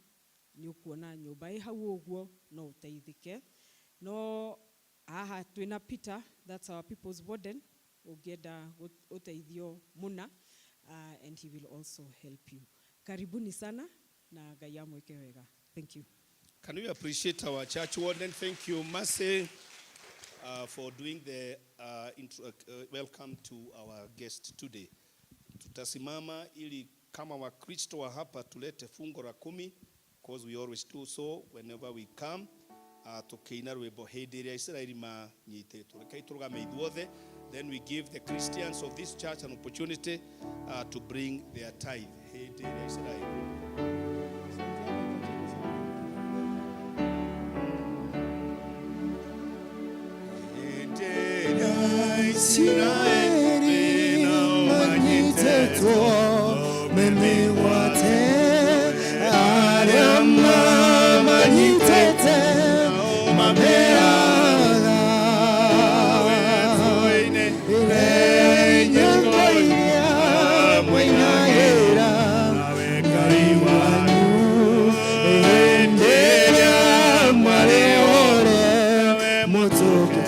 nĩ ũkuona nyũmba ĩ hau ũguo, no ũteithĩke. No haha twĩna Peter, that's our people's warden, ũngĩenda ũteithio mũna, and he will also help you. Karibuni sana na Ngai amwĩke wega. Thank you. Can we appreciate our church warden? Thank you, Mercy, for doing the welcome to our guest today. Tutasimama ili kama Wakristo wa hapa tulete fungo la 10, because we always do so whenever we come. Tukiina rwĩmbo hĩndĩ ĩrĩa Isiraeli manyitĩtwo. Rekei tũrũgame ithuothe, then we give the Christians of this church an opportunity to bring their tithe. Hĩndĩ ĩrĩa Isiraeli. Hĩndĩ ĩrĩa Isiraeli manyitĩtwo mĩgwate, arĩa mamanyitĩte mameraga nyĩmbo iria mũinagĩra Ngai wanyu hĩndĩ ĩrĩa mwarĩ ore mũtũke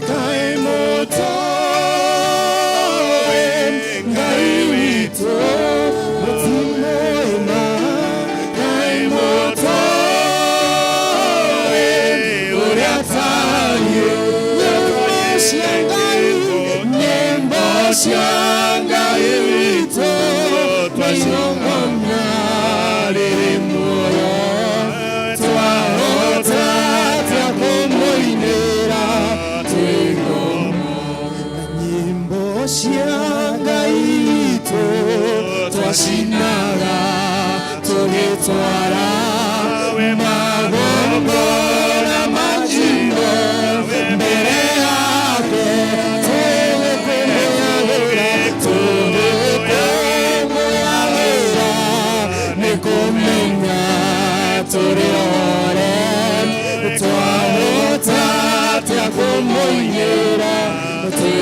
kaĩ mũtoĩ Ngai witũ, mũtimũĩ ma, kaĩ mũtoĩ ũrĩa atariĩ. Nyĩmbo cia Ngai, nyĩmbo cia Ngai witũ nĩ rĩrĩ muoyo, twahota atĩa kũmũinĩra twĩ ngoma? Nyĩmbo cia Ngai witũ twacinaga tũgĩtwara magongona ma njino mbere yake, tũgĩkũngũyagĩra, tũgĩkũngũyagĩra nĩ kũmenya tũrĩ ore, twahota atĩa kũmũinĩra twĩ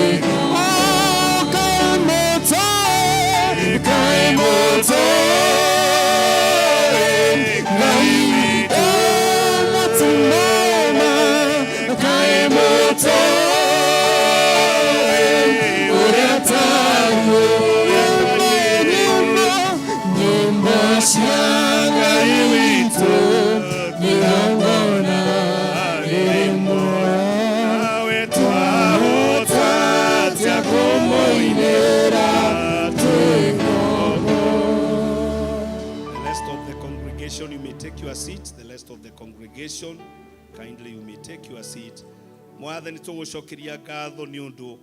Oh, kaĩ mũtoĩ, kaĩ mũtoĩ Ngai witũ, mũtimũma, kaĩ mũtoĩ ũrĩa atariĩ. Nyĩmbo, nyĩmbo cia Ngai witũ nĩ rĩrĩ muoyo, twahota atĩa kũmũinĩra twĩ ngombo? The rest of the congregation, you may take your seat. The rest of the congregation, kindly you may take your seat. Mwathani, tũgũcokeria ngatho nĩ ũndũ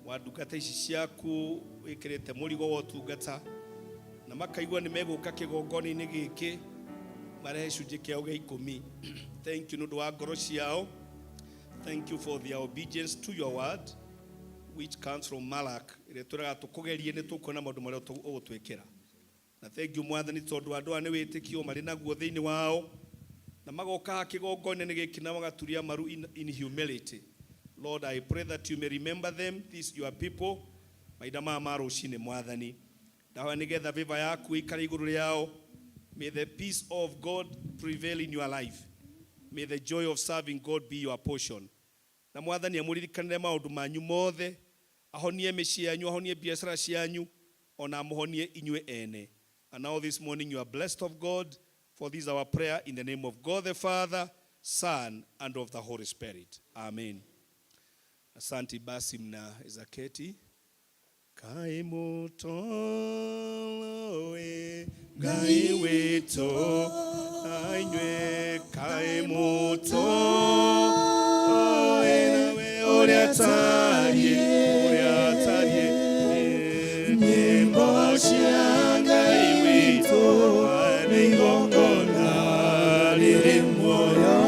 wa ndungata ici ciaku wĩkĩrĩte mũrigo wa ũtungata na makaigua nĩ megũka kĩgongona-inĩ gĩkĩ marehe gĩcunjĩ kĩao gĩa 10. Thank you nĩ ũndũ wa ngoro ciao. Thank you for their obedience to your word, which comes from Malak, ĩrĩa twĩraga tũkũgerie nĩ tũkuona maũndũ marĩa ũgũtwĩkĩra. Na thank you, Mwathani, tondũ andũ aya nĩ wĩtĩkio marĩ naguo thĩinĩ wao na magoka kĩgongona-inĩ gĩkĩ na magaturia maru in humility. Lord, I pray that you may remember them, these your people, mahinda maya ma rũcinĩ. Mwathani, ndahoya nĩgetha favor yaku ĩikare igũrũ rĩao. May the peace of God prevail in your life. May the joy of serving God be your portion. Na Mwathani amũririkanĩre maũndũ manyu mothe, ahonie mĩciĩ yanyu, ahonie biacara cianyu, ona amũhonie inyuĩ ene. And now this morning you are blessed of God, for this our prayer in the name of God the Father, Son, and of the Holy Spirit. Amen. Asante. Basi mnaweza keti. Kaĩ mũtoĩ Ngai witũ ainyuĩ, kaĩ mũtoĩ nawe ũrĩa tariĩ, ũrĩa tariĩ, nyĩmbo cia Ngai witũ nĩ igongona rĩrĩ muoyo.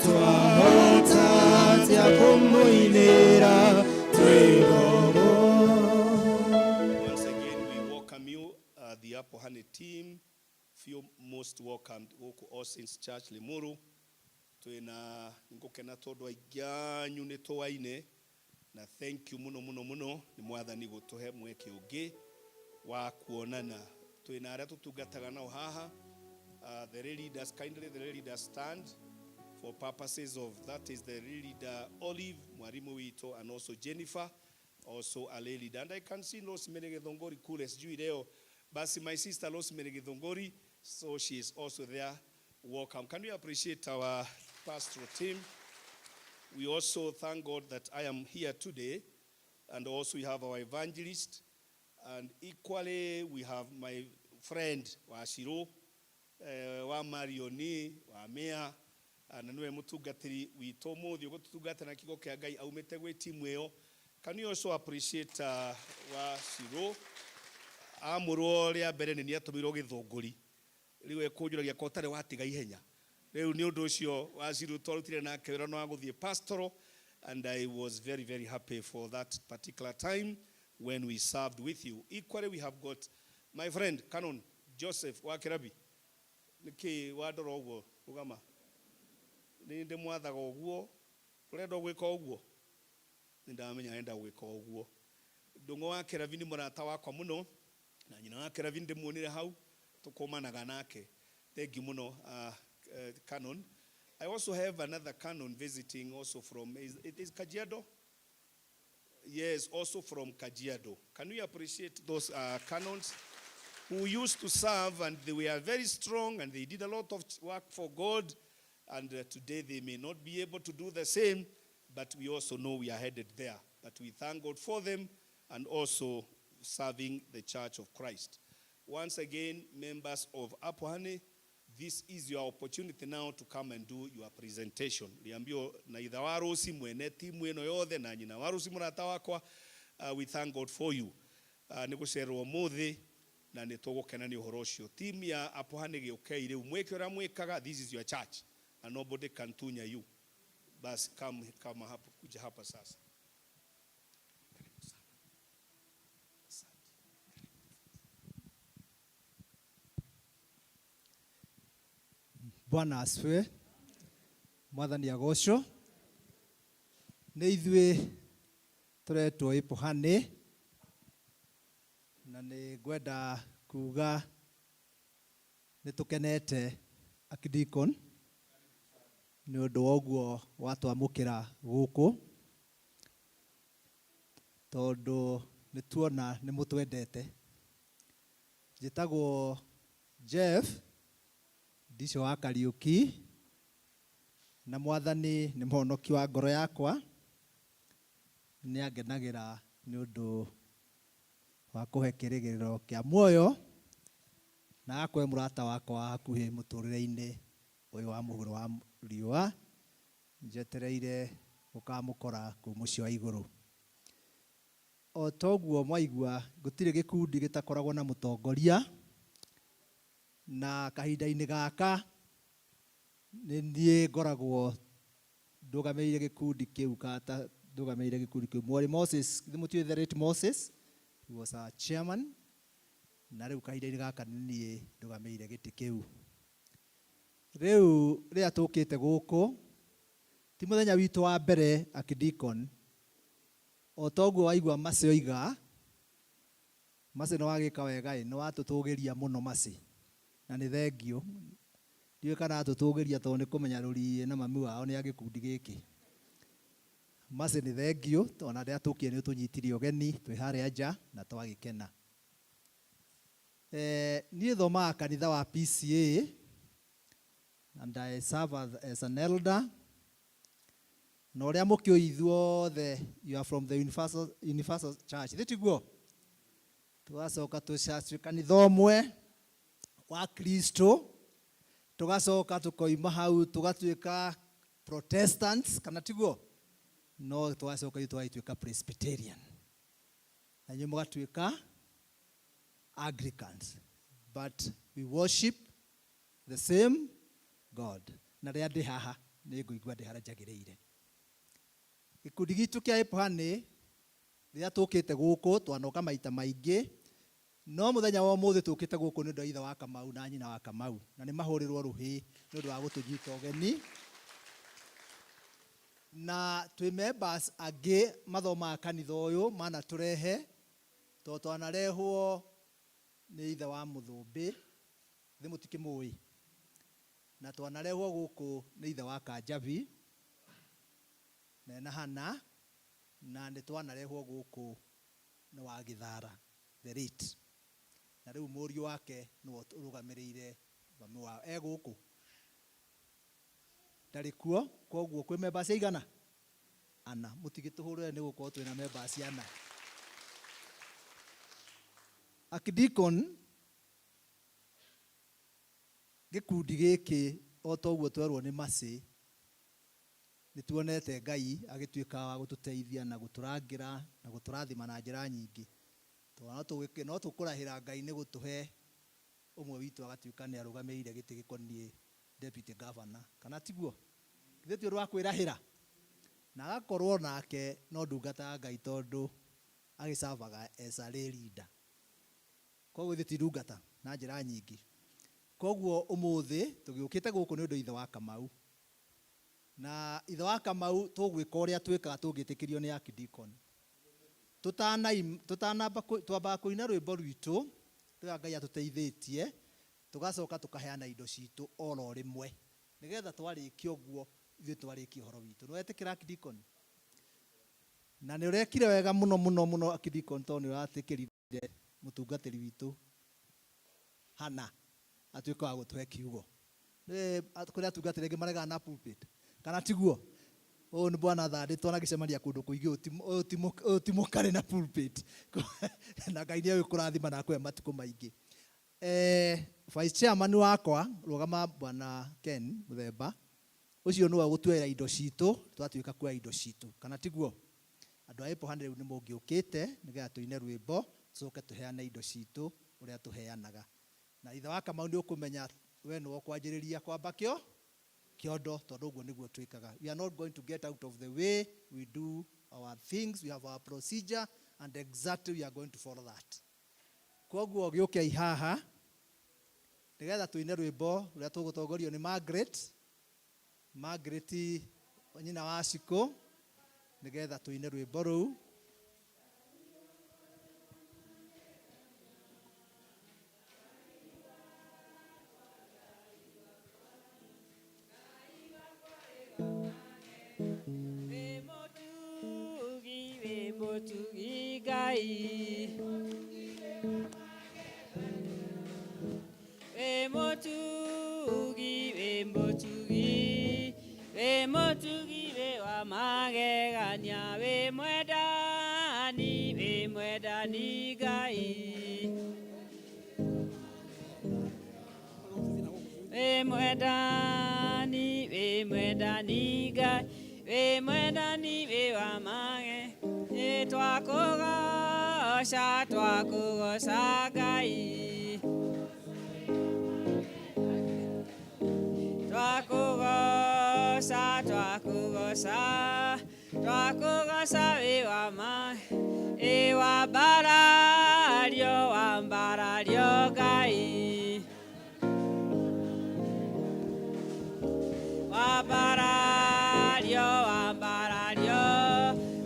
Twahota atĩa kũmũinĩra twĩ ngombo? Once again, we welcome you, the Apohane team. Feel most welcomed gũkũ All Saints Church Limuru. Twĩna ngũkena tondũ aingĩ anyu nĩ tũaine, na thank you mũno mũno mũno nĩ Mwathani gũtũhe mweke ũngĩ wa kuonana. Twĩna arĩa tũtungataga nao haha, the lay leaders, kindly the lay leaders stand for purposes of that is the lay leader Olive, mwalimu witũ, and also Jennifer, also a lay leader. And I can see Rosemary Githongori kule, sijui leo. Basi my sister Rosemary Githongori, so she is also there. Welcome. Can we appreciate our pastoral team? We also thank God that I am here today, and also we have our evangelist, and equally we have my friend Washiro, wa Marioni, wa Mea, na niwe mutungatiri witũ ũmũthĩ ũgũtũtungata na kiugo kĩa Ngai aumĩte gwĩ timu ĩyo. Can you also appreciate Washiro? Amũrwo rĩa mbere nĩ niatũmĩirwo Gĩthũngũri, rĩu ekũnjũragia ko ũtarĩ watiga ihenya. Rĩu nĩ ũndũ ũcio Wacirũ twarutire nake wĩra no wa gũthiĩ pastoral, and I was very, very happy for that particular time when we served with you. Equally, we have got my friend Canon Joseph wa Kĩrabi. Nĩkĩ wandora ũguo? Rũgama. Nĩ ndĩmwathaga ũguo, ũrenda gwĩka ũguo, nĩ ndamenya enda gwĩka ũguo. Ndũng'ũ wa Kĩrabi nĩ mũrata wakwa mũno, na nyina wa Kĩrabi ndĩmuonire hau, tũkũmanaga nake. Thank you mũno, Canon. I also have another Canon visiting also from, it is Kajiado? Yes, also from Kajiado. Can we appreciate those canons who used to serve, and they were very strong and they did a lot of work for God, and today they may not be able to do the same, but we also know we are headed there. But we thank God for them and also serving the Church of Christ. Once again, members of Apohane, this is your opportunity now to come and do your presentation. Liambio na itha wa Rosi mwene timu ĩno yothe na nyina wa Rosi mũrata wakwa, we thank God for you. Nĩ gũcererwo ũmũthĩ na nĩ tũgũkena nĩ ũhoro ũcio. Timu ya Apohane gĩũkei rĩu mwĩke ũrĩa mwĩkaga, this is your church and nobody can tunya you. Basi come, kama hapo, kuja hapa sasa. Karibu sana. Asante. Bwana asifiwe. Mwathani agocwo. Nĩ ithuĩ tũretwo Ĩpohane, na nĩ ngwenda kuga nĩ tũkenete, Archdeacon, nĩ ũndũ wa ũguo watwamũkĩra gũkũ, tondũ nĩ tuona nĩ mũtwendete. Njĩtagwo Jeff Ndico wa Kariũki, na Mwathani nĩ mũhonoki wa ngoro yakwa. Nĩ angenagĩra nĩ ũndũ wa kũhe kĩrĩgĩrĩro kĩa muoyo na agakũhe mũrata wakwa wa hakuhĩ mũtũrĩre-inĩ ũyũ wa mũhuro wa riũa, njetereire gũkamũkora kũu mũciĩ wa igũrũ. O toguo mwaigua, gũtirĩ gĩkundi gĩtakoragwo na mũtongoria, na kahinda-inĩ gaka nĩ niĩ ngoragwo ndũgamĩrĩire gĩkundi kĩu, kata ndũgamĩrĩire gĩkundi kĩu. Mwarĩ Moses, mũtiũĩ the late Moses, he was our chairman, na rĩu kahinda-inĩ gaka nĩ niĩ ndũgamĩrĩire gĩtĩ kĩu. Rĩu rĩrĩa tũkĩte gũkũ, ti mũthenya witũ wa mbere, Archdeacon. O toguo waigua Mace oiga, Mace nĩ wagĩka wega ĩ, nĩ watũtũgĩria mũno Mace. Na nĩ thengiũ. Ndiũĩ kana atũtũgĩria tondũ nĩ kũmenya rũriĩ na mami wao nĩ a gĩkundi gĩkĩ. Mercy nĩ thengiũ ona rĩrĩa tũkire nĩ ũtũnyitire ũgeni twĩ harĩa nja na twagĩkena. Niĩ thomaga kanitha wa PCA and I serve as an elder. Na ũrĩa mũkĩũĩ ithuothe you are from the Universal Church. Thĩ tiguo? Tũgacoka tũcatwĩ kanitha ũmwe wa Kristo, tũgacoka tũkoima hau tũgatuĩka Protestants, kana tiguo? No tũgacoka ithuĩ tũgagĩtuĩka Presbyterian. Na inyuĩ mũgatuĩka Anglicans. But we worship the same God. Na rĩrĩa ndĩ haha nĩ ngũigua ndĩ harĩa njagĩrĩire. Gĩkundi gitũ kĩa Ĩpũhanĩ rĩrĩa tũkĩte gũkũ twanoka maita maingĩ, no mũthenya wa ũmũthĩ tũkĩte gũkũ nĩ ũndũ wa ithe wa Kamau na nyina wa Kamau, na nĩ mahũrĩrwo rũhĩ nĩ ũndũ wa gũtũnyita ũgeni. Na twĩ members angĩ mathomaga kanitha ũyũ manatũrehe, tondũ twanarehwo nĩ ithe wa Mũthũmbĩ, githĩ mũtikĩmũĩ? Na twanarehwo gũkũ nĩ ithe wa Kanjabi, mena Hana, na nĩ twanarehwo gũkũ nĩ wa Gĩthara, the late. Na rĩu mũriũ wake nĩwe ũrũgamĩrĩire mami wao. E gũkũ? Ndarĩ kuo, koguo kwĩ members aigana? Ana. Mũtigĩtũhũrĩre nĩ gũkorwo twĩna members ana. Archdeacon, gĩkundi gĩkĩ o ta ũguo twerwo nĩ Mercy, nĩ tuonete Ngai agĩtuĩka wa gũtũteithia na gũtũrangĩra na gũtũrathima na njĩra nyingĩ. Tondũ no tũkũrahĩra Ngai nĩ gũtũhe ũmwe witũ agatuĩka nĩ arũgamĩrĩire gĩtĩ gĩkoniĩ deputy governor, kana tiguo? Githĩ ti ũndũ wa kwĩrahĩra? Na agakorwo nake no ndungata ya Ngai tondũ agĩcavaga as a lay leader. Koguo ithuĩ ti ndungata na njĩra nyingĩ. Koguo ũmũthĩ tũgĩũkĩte gũkũ nĩ ũndũ ithe wa Kamau. Na ithe wa Kamau tũgwĩka ũrĩa twĩkaga tũngĩtĩkĩrio nĩ archdeacon. Tũtanamba twambaga kũina rwĩmbo rwitũ rũrĩa Ngai atũteithĩtie, tũgacoka tũkaheana indo citũ oro rĩmwe. Nĩgetha twarĩkia ũguo ithuĩ twarĩkia ũhoro witũ. Nĩ wetĩkĩra archdeacon? Na nĩ ũrekire wega mũno mũno mũno archdeacon tondũ nĩ ũratĩkĩrire mũtungatĩri witũ Hana atuĩke wa gũtũhe kiugo. Kũrĩ atungatĩri angĩ maregaga na pulpit, kana tiguo? Ũyũ nĩ bwana Thandĩ twanagĩcemania kũndũ kũingĩ, ũyũ ti mũkarĩ na pulpit. Na Ngai nĩ egũkũrathima na akũhe matukũ maingĩ. Vice chairman wakwa, rũgama bwana Ken Mũthemba, ũcio nĩwe ũgũtuoera indo citũ, twatuĩka kuoya indo citũ, kana tiguo? Andũ a Ĩpũhanĩ rĩu nĩ mũngĩũkĩte nĩgetha tũine rwĩmbo, tũcoke tũheane indo citũ ũrĩa tũheanaga. Na ithe wa Kamau nĩ ũkũmenya we nĩwe ũkwanjĩrĩria kwamba kĩondo, tondũ ũguo nĩguo twĩkaga. We are not going to get out of the way we do our things, we have our procedure and exactly we are going to follow that. Koguo gĩũkei haha nĩgetha tũine rwĩmbo rũrĩa tũgũtongorio nĩ Margaret, Margaret nyina wa Cikũ, nĩgetha tũine rwĩmbo rũu. Wĩ mũtugi Ngai, wĩ mũtugi, wĩ mũtugi, wĩ mũtugi, wĩ wa magegania, wĩ mwendani, wĩ mwendani Ngai, wĩ mwendani, wĩ mwendani Ngai, wĩ mwendani, wĩ wa mage, twakũgoca, twakũgoca Ngai, twakũgoca, twakũgoca, twakũgoca, wĩ wa ma, ĩ wambarario, wambarario Ngai, wambarario, wambarario,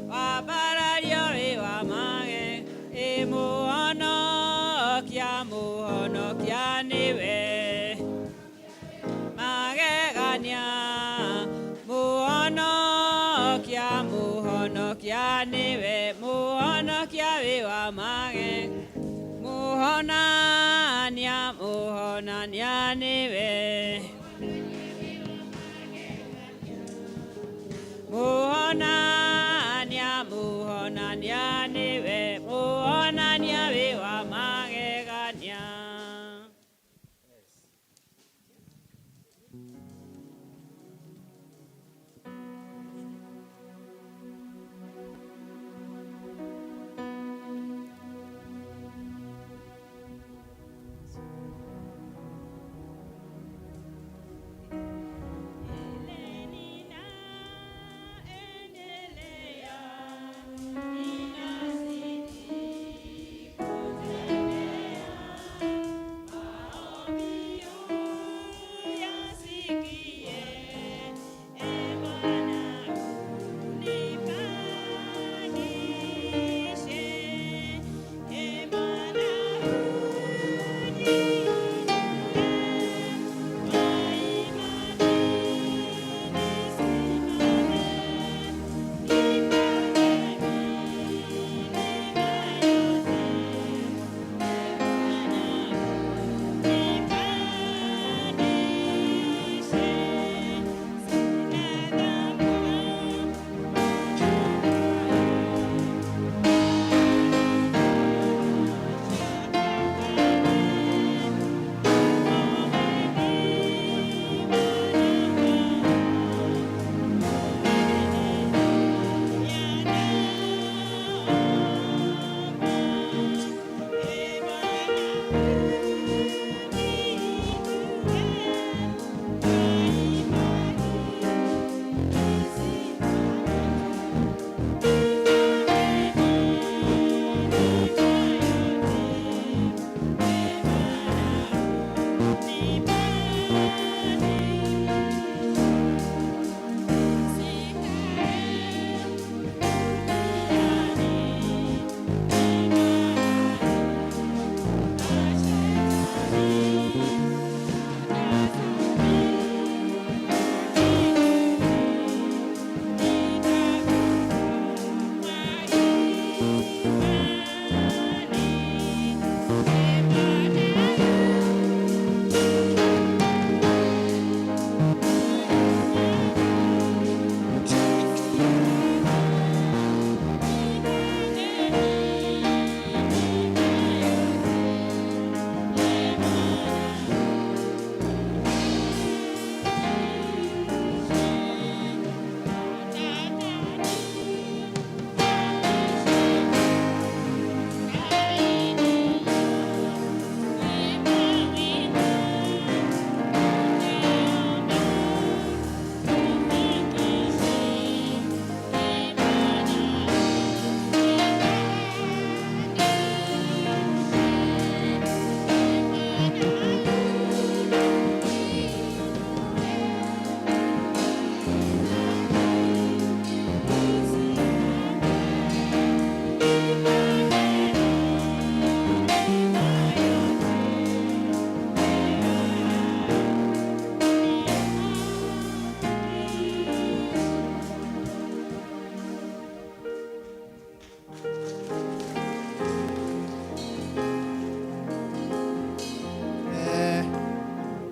wambarario, wĩ wa mage, ĩ mũhonokia, mũhonokia nĩwe. magegania Mũhonokia Mũhonokia nĩwe Mũhonokia wĩ wa magegania Mũhonania Mũhonania nĩwe Mũhonania Mũhonania nĩwe Mũhonania wĩ wa magegania.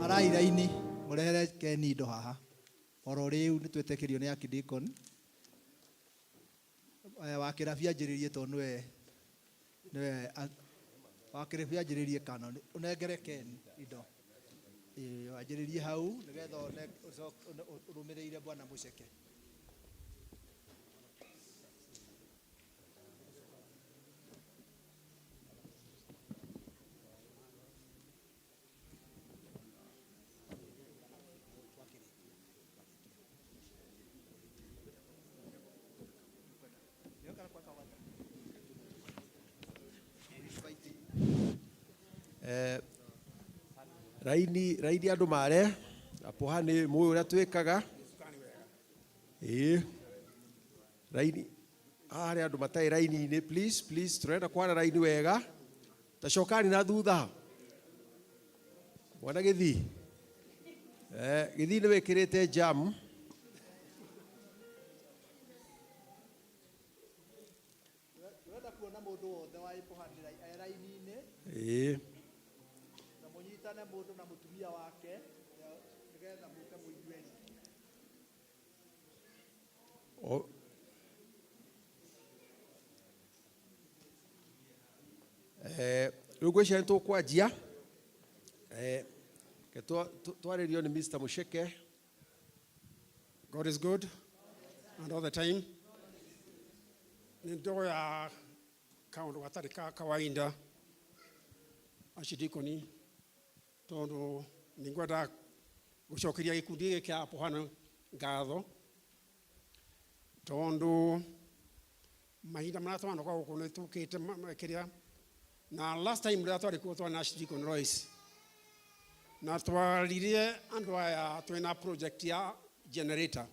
Arai raini murehere Ken indo haha oro riu nĩ twĩtĩkĩrio nĩ archdeacon wa kĩrabi anjĩrĩrie tondũ nĩwe nĩwe wa kĩrabi anjĩrĩrie kana ũnengere Ken indo. Ĩĩ, wanjĩrĩrie hau nĩgetha ũrũmĩrĩire bwana Mũceke. Raini raini andũ mare apoha nĩ mũĩ ũrĩa twĩkaga. Ĩĩ, raini harĩa andũ matarĩ raini-inĩ, please please, tũrenda kwara raini wega. Ta cokani na thutha mwana gĩthii. Gĩthii nĩ wĩkĩrĩte jam. Ndĩrenda kuona mũndũ wothe wa ĩpohani e raini-inĩ. Ĩĩ. Na mũnyitane mũndũ na mũtumia wake nĩgetha mũke mũigue. Rĩu ngwĩciria nĩ tũkwanjia. Reke twarĩrio nĩ Mr. Musheke. God is good and all the time. Nĩ ndoya kaũndũ gatarĩ ka kawaida archdeacon, tondũ nĩ ngwenda gũcokeria gĩkundi gĩkĩ kĩa Apohano ngatho, tondũ mahinda marĩa twanoka gũkũ nĩ tũkĩte kĩrĩa na last time rĩrĩa twarĩ kuo twarĩ na Archdeacon Royce, na twaririe andũ aya twĩna project ya generator.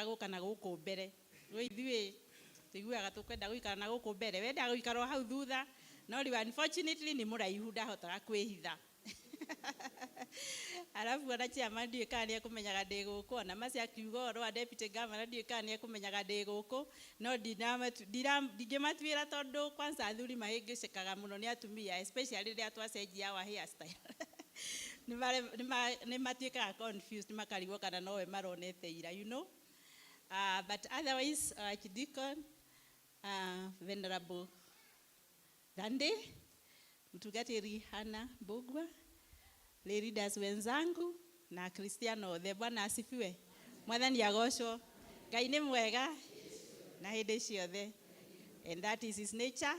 Gũka na gũkũ mbere. Rĩu ithuĩ tũiguaga tũkwenda gũikara na gũkũ mbere, wendaga gũikara o hau thutha, no rĩu unfortunately nĩ mũraihu, ndahotaga kwĩhitha. Arabu ona chairman ndiũĩ kana nĩ ekũmenyaga ndĩ gũkũ, ona Mercy akiuga ũhoro wa deputy governor, ndiũĩ kana nĩ ekũmenyaga ndĩ gũkũ, no ndingĩmatuĩra tondũ kwanza athuri mahĩngĩcĩkaga mũno nĩ atumia, especially rĩrĩa twacenjia our hairstyle. Nĩ matuĩkaga confused, makarigwo kana nowe maronete ira. But otherwise, Archdeacon, Venerable Dande, Mtungatiri Hannah Mbugua, lay leaders wenzangu na Kristiano othe, Bwana asifiwe. Mwathani agocwo. Ngai nĩ mwega na hĩndĩ ciothe. And that is his nature.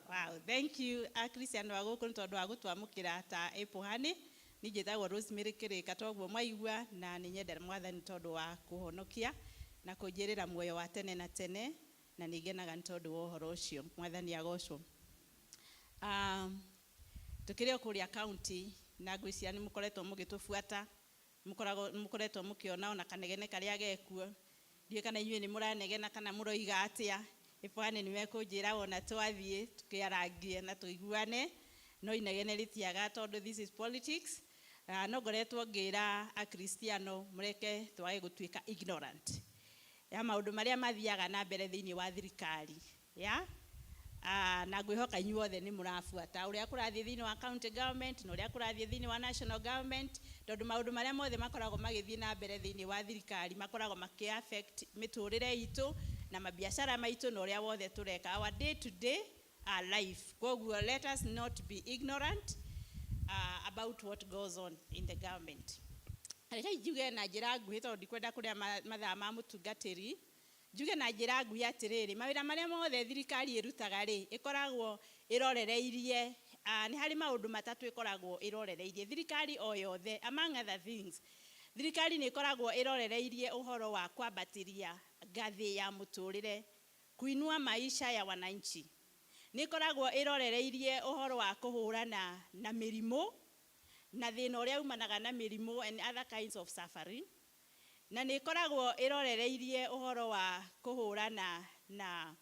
Wow, thank you Akristiano a gũkũ nĩ tondũ wa gũtwamũkĩra ta Apple. Niĩ njĩtagwo Rosemary Kĩrĩka, toguo mwaigua, na nĩ nyendete Mwathani tondũ wa kũhonokia na kũnjĩrĩra muoyo wa tene na tene, na nĩ ngenaga nĩ tondũ wa ũhoro ũcio. Mwathani agocwo. Tukĩrĩ o kũrĩa county, na ngwĩciria nĩ mũkoretwo mũgĩtũbuata, mũkoretwo mũkĩona ona kanegene karĩa gekuo. Ndiũĩ kana inyuĩ nĩ mũranegena kana mũroiga atĩa. Ĩbwana nĩ mekũnjĩra wona twathiĩ tũkĩarangie na tũiguane, no inegene rĩtiaga tondũ this is politics. No ngoretwo ngĩra Akristiano mũreke twage gũtuĩka ignorant ya maũndũ marĩa mathiaga na mbere thĩinĩ wa thirikari ya. Na ngwĩhoka inyuothe nĩ mũrabuata ũrĩa kũrathiĩ thĩinĩ wa county government na ũrĩa kũrathiĩ thĩinĩ wa national government, tondũ maũndũ marĩa mothe makoragwo magĩthiĩ na mbere thĩinĩ wa thirikari makoragwo makĩ affect mĩtũrĩre itũ na mabiacara maitũ na ũrĩa wothe tũreka, our day to day life. Koguo let us not be ignorant about what goes on in the government. Reke njuge na njĩra nguhĩ, tondũ ndikwenda kũrĩa mathaa ma mũtungatĩri. Njuge na njĩra nguhĩ atĩrĩrĩ, mawĩra marĩa mothe thirikari ĩrutaga rĩ, ĩkoragwo ĩrorereirie, nĩ harĩ maũndũ matatũ ĩkoragwo ĩrorereirie thirikari o yothe. Among other things, thirikari nĩ ĩkoragwo ĩrorereirie ũhoro wa kwambatĩria ngathĩ ya mũtũrĩre, kuinua maisha ya wananchi. Nĩ ĩkoragwo ĩrorereirie ũhoro wa kũhũrana na mĩrimũ na thĩna ũrĩa umanaga na mĩrimũ and other kinds of suffering, na nĩ ĩkoragwo ĩrorereirie ũhoro wa kũhũrana na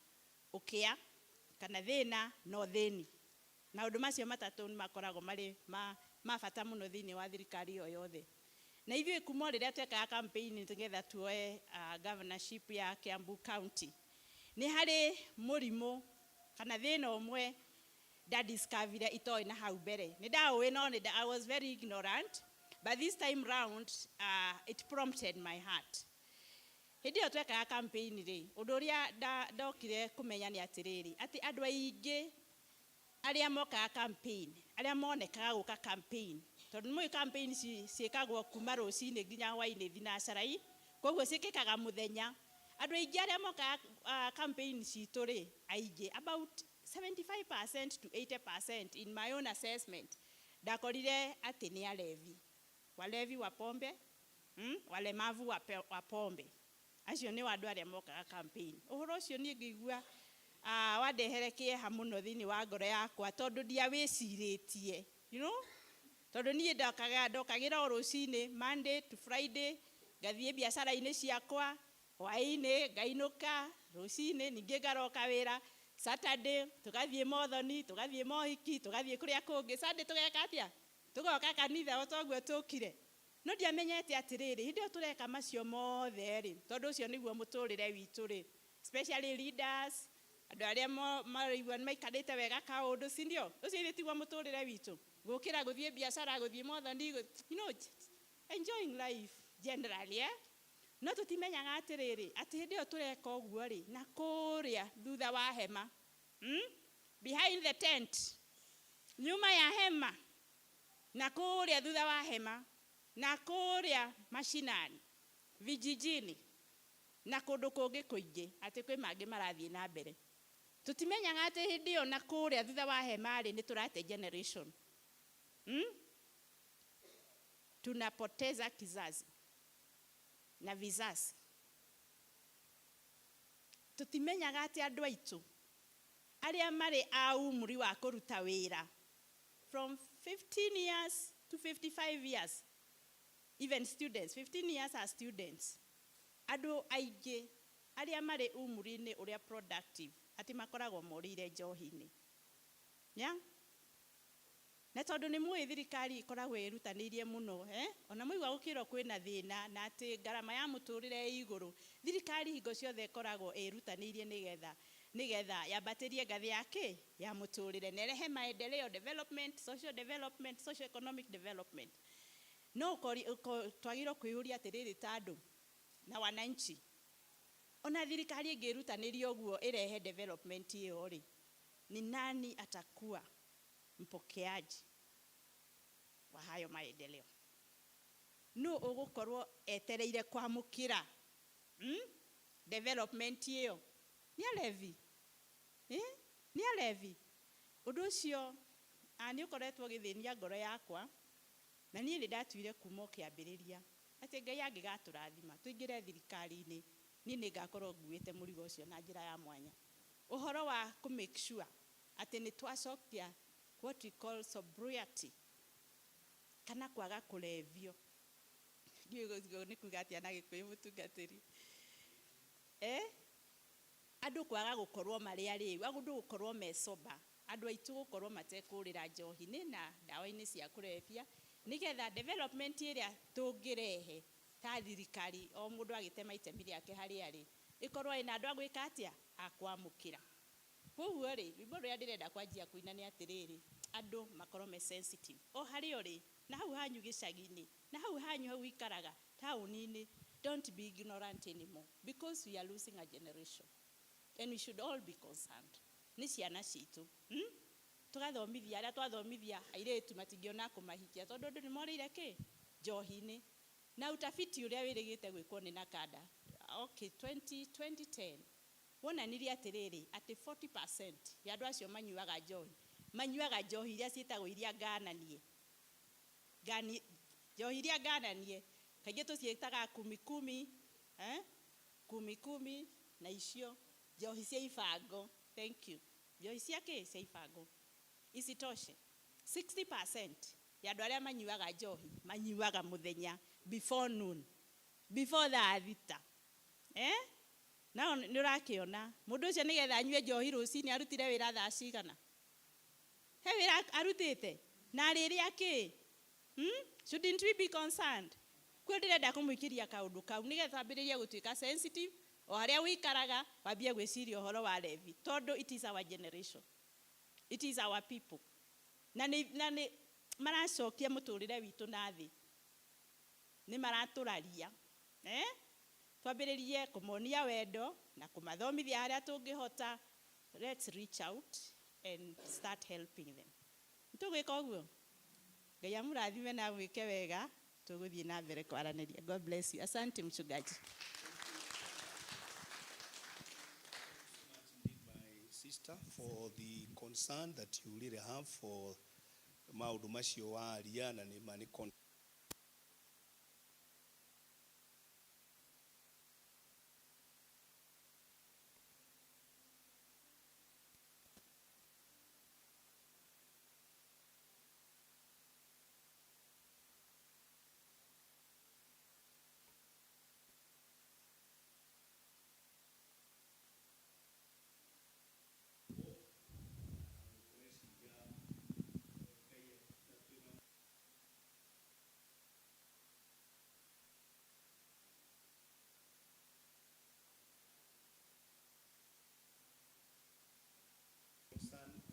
ũkĩa kana thĩna na ũthĩni. Maũndũ macio matatũ nĩ makoragwo marĩ ma bata mũno thĩinĩ wa thirikari o yothe. Na ithuĩ kuma o rĩrĩa twekaga campaign nĩgetha tuoe governorship ya Kiambu County, nĩ harĩ mũrimũ kana thĩna ũmwe ndadiscoverire itoĩ na hau mbere. Nĩ ndaũĩ, no I was very ignorant, but this time round it prompted my heart. Hĩndĩ ĩyo twekaga campaign rĩ, ũndũ ũrĩa ndokire kũmenya nĩ atĩrĩrĩ, atĩ andũ aingĩ arĩa mokaga campaign, arĩa monekaga gũka campaign, tondũ nĩ mũĩ campaign ciĩkagwo kuma rũcinĩ nginya hwainĩ thinacarai, koguo ciĩkĩkaga mũthenya. Andũ aingĩ arĩa mokaga campaign citũ rĩ, aingĩ about 75% to 80% in my own assessment, ndakorire atĩ nĩ alevi, walevi wa pombe, walemavu wa pombe. Acio nĩ andũ arĩa mokaga campaign. Ũhoro ũcio niĩ ngĩigua wandehere kĩeha mũno thĩinĩ wa ngoro yakwa, tondũ ndiawĩcirĩtie, tondũ niĩ ndokagĩra o rũcinĩ Monday to Friday, ngathiĩ biacara-inĩ ciakwa, hwaĩ-inĩ ngainũka, rũcinĩ ningĩ ngaroka wĩra, Saturday tũgathiĩ mothoni, tũgathiĩ mohiki, tũgathiĩ kũrĩa kũngĩ, Sunday tũgeka atĩa? Tũgoka kanitha o toguo tũkire. No ndiamenyete atĩrĩrĩ, hĩndĩ ĩyo tũreka macio mothe rĩ, tondũ ũcio nĩguo mũtũrĩre witũ rĩ, especially leaders, andũ arĩa maraigua nĩ maikarĩte wega kaũndũ, si ndio? Ũcio ithuĩ tiguo mũtũrĩre witũ, gũkĩra gũthiĩ biacara, gũthiĩ mothoni, enjoying life generally, eh? No tũtimenyaga atĩrĩrĩ, atĩ hĩndĩ ĩyo tũreka ũguo rĩ, na kũrĩa thutha wa hema, Behind the tent, nyuma ya hema, na kũrĩa thutha wa hema, na kũrĩa mashinani, vijijini, na kũndũ kũngĩ kũingĩ, atĩ kwĩ mangĩ marathiĩ na mbere. Tũtimenyaga atĩ hĩndĩ ĩyo na kũrĩa thutha wa hema rĩ, nĩ tũrate generation. Tunapoteza kizazi na vizazi. Tũtimenyaga atĩ andũ aitũ arĩa marĩ a umri wa kũruta wĩra from 15 years to 55 years, even students, 15 years are students, Andũ aingĩ arĩa marĩ umri-inĩ ũrĩa productive atĩ makoragwo morĩire njohi-inĩ. Yeah? Na tondũ nĩ mũĩ thirikari ĩkoragwo ĩrutanĩirie mũno, eh? Ona mũigua gũkĩrwo kwĩna thĩna na atĩ ngarama ya mũtũrĩre ĩ igũrũ, thirikari hingo ciothe ĩkoragwo ĩrutanĩirie nĩgetha yambatĩrie ngathĩ ya kĩ ya mũtũrĩre na ĩrehe maendeleo, development, social development, social economic development. No twagĩrĩirwo kwĩyũria atĩrĩrĩ ta andũ na wananchi, ona thirikari ĩngĩrutanĩria ũguo ĩrehe development ĩyo rĩ, ni nani atakuwa mpokeaji wa hayo maendeleo? Nũ ũgũkorwo etereire kwamũkĩra development ĩyo? Nĩ alevi, eh? Nĩ alevi. Ũndũ ũcio nĩ ũkoretwo ũgĩthĩnia ngoro yakwa, na niĩ nĩ ndatuire kuma o kĩambĩrĩria atĩ Ngai angĩgatũrathima tũingĩre thirikari-inĩ, niĩ nĩ ngakorwo nguĩte mũrigo ũcio na njĩra ya mwanya, ũhoro wa kũ make sure atĩ nĩ twacokia what we call sobriety, kana kwaga kũrebio. Ndiũĩ nĩ kuga atĩa na Gĩkũyũ, mũtungatĩri, eh? Andũ kwaga gũkorwo marĩ arĩu, andũ gũkorwo me sober, andũ aitũ gũkorwo matekũrĩra njohi-inĩ na ndawa-inĩ cia kũrebia, nĩgetha development ĩrĩa tũngĩrehe ta thirikari, o mũndũ agĩtema itemi rĩake harĩa arĩ, ĩkorwo ĩna andũ a gwĩka atĩa, a kwamũkĩra. Koguo rĩ, rwĩmbo rũrĩa ndĩrenda kwanjia kũina nĩ atĩrĩrĩ, andũ makorwo me sensitive o harĩa ũrĩ, na hau hanyu gĩcagi-inĩ, na hau hanyu hau ikaraga taũni-inĩ. Don't be ignorant anymore, because we are losing a generation and we should all be concerned nĩ ciana citũ, Tũgathomithia arĩa twathomithia airĩtu matingĩona kũmahikia tondũ andũ nĩ morĩire kĩ njohi-inĩ. Na utafiti ũrĩa wĩrĩgĩte gwĩkwo nĩ NACADA, okay, 20, 2010 wonanirie atĩrĩrĩ, atĩ 40% ya andũ acio manyuaga njohi manyuaga njohi iria ciĩtagwo iria ngananie. Ngani, njohi iria ngananie kaingĩ tũciĩtaga kumi kumi, eh? Kumi kumi na icio njohi cia ibango. Thank you. Njohi cia kĩ cia ibango. Isitoshe, 60% ya andũ arĩa manyuaga njohi manyuaga mũthenya before noon, before thaa thita, eh? Nao nĩ ũrakĩona mũndũ ũcio nĩgetha anyue njohi rũcinĩ arutire wĩra thaa cigana? He wĩra arutĩte na arĩrĩa kĩ? Shouldn't we be concerned? Kuo ndĩrenda kũmũikĩria kaũndũ kau nĩgetha twambĩrĩrie gũtuĩka sensitive o harĩa ũikaraga, wambie gwĩciria ũhoro wa levi, tondũ it is our generation, it is our people, na nĩ maracokia mũtũrĩre witũ na thĩ, nĩ maratũraria, eh? Twambĩrĩrie kũmonia wendo na kũmathomithia harĩa tũngĩhota. Let's reach out and start helping them. Nĩtũgwĩka ũguo. Ngai amũrathime na amwĩke wega. Tũgũthiĩ na mbere kwaranĩria. God bless you. Asante, mchungaji. My sister, for the concern that you really have for maũndũ macio waria, na nĩ ma nĩ concern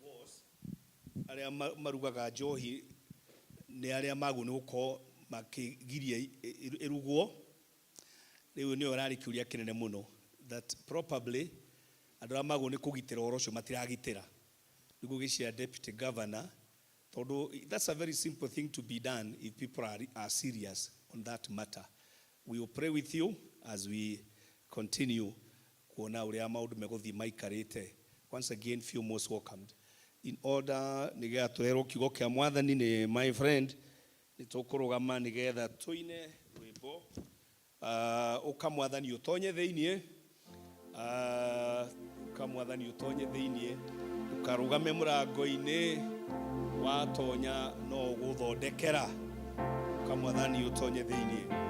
was arĩa marugaga njohi nĩ arĩa magwo nĩ gũkorwo makĩgiria ĩrugwo. Rĩu nĩyo ĩrarĩ kĩũria kĩnene mũno, that probably andũ arĩa magwo nĩ kũgitĩra ũhoro ũcio matiragitĩra. Nĩguo gĩcia deputy governor, tondũ that's a very simple thing to be done if people are serious on that matter. We will pray with you as we continue kuona ũrĩa maũndũ megũthiĩ maikarĩte. Once again, feel most welcomed. In order nĩgetha tũherwo kiugo kĩa Mwathani nĩ my friend, nĩ tũkũrũgama nĩgetha tũine rwĩmbo Ũka Mwathani Ũtonye Thĩiniĩ. Ũka Mwathani Ũtonye Thĩiniĩ, ũkarũgame mũrango-inĩ, watonya no ũgũthondekera. Ũka Mwathani Ũtonye Thĩiniĩ.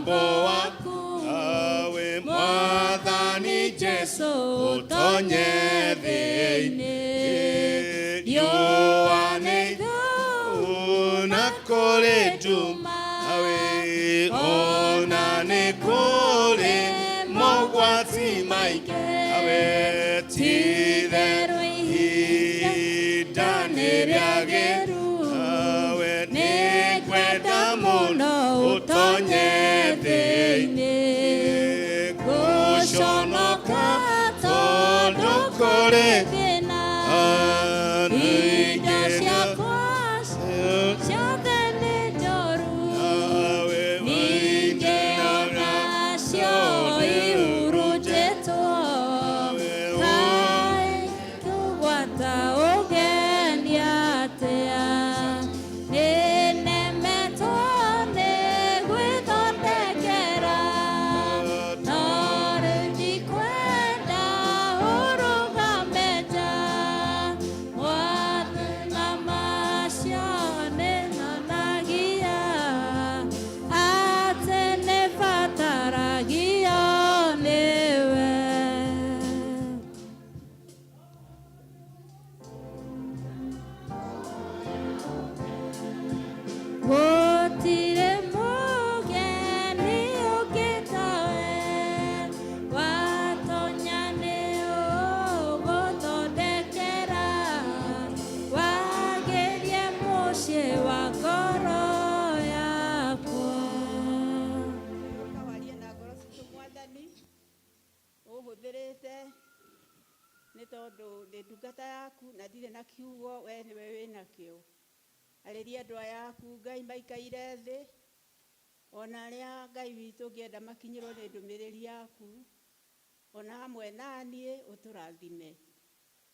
Mũgambo waku Awe Mwathani Jesu ũtonye thĩinĩ riũa nĩ na kũrĩ nduma awe ona nĩ kũrĩ mogwati maingĩ awe ti-itherũ ihinda nĩ rĩagĩru awe nĩngwenda mũno ũtonye thĩinĩ ngũconoka tondũ kũrĩ Thĩna indo ciakwa ciothe nĩ njũru ningĩ onacio ihurunjĩtwo kaĩ kũgwata ũgeni atĩa nĩnemetwo nĩ gwĩthondekera no rĩu ndikwenda ũrũgame nja mwathana macio nĩnyonagia atĩ nĩbataragio nĩwe. Gũtirĩ mũgeni ũngĩ tawe, watonya nĩ ũgũthondekera, wagĩrie mũciĩ wa ngoro yakwa. Ũkawarie na ngoro citũ Mwathani, ũhũthĩrĩte nĩ tondũ ndĩ ndungata yaku na ndirĩ na kiugo, we nĩwe wĩnakĩo. Arĩria andũ aya aku Ngai maikaire thĩ, ona arĩa Ngai witũ ũngĩenda makinyĩrwo nĩ ndũmĩrĩri yaku, ona hamwe na niĩ ũtũrathime.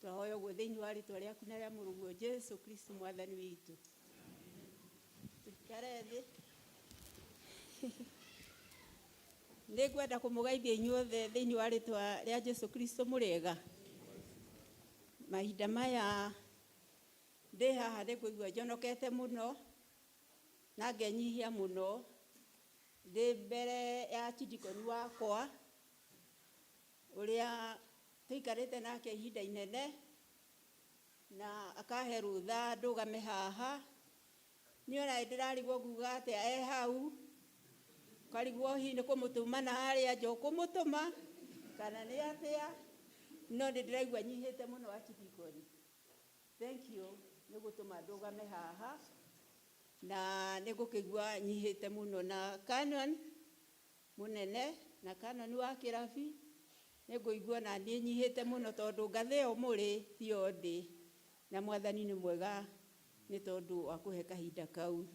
Twahoya ũguo thĩinĩ wa rĩtwa rĩaku na rĩa mũrũguo Jesu Kristo Mwathani witũ. Tũikare thĩ. Nĩ ngwenda kũmũgeithia inyuothe thĩinĩ wa rĩtwa rĩa Jesu Kristo mũrĩega. Mahinda maya ndĩ haha nĩ ngũigua njonokete mũno na ngenyihia mũno ndĩ mbere ya chidikoni wakwa ũrĩa tũikarĩte nake ihinda inene na akahe rũtha ndũgame haha. Niĩ ona nĩndĩrarigwo nguga atĩa e hau, ngarigwo hihi nĩ kũmũtũma na harĩa nja ũkũmũtũma kana nĩ atĩa, no nĩ ndĩraigua nyihĩte mũno archdeacon. Thank you nĩ gũtũma ndũgame haha na nĩ ngũkĩigua nyihĩte mũno na Canon mũnene na Canon wa kĩrabi nĩ ngũigua na niĩ nyihĩte mũno tondũ ngathĩ ĩyo mũrĩ tiyo ndĩ na Mwathani nĩ mwega nĩ tondũ wa kũhe kahinda kau.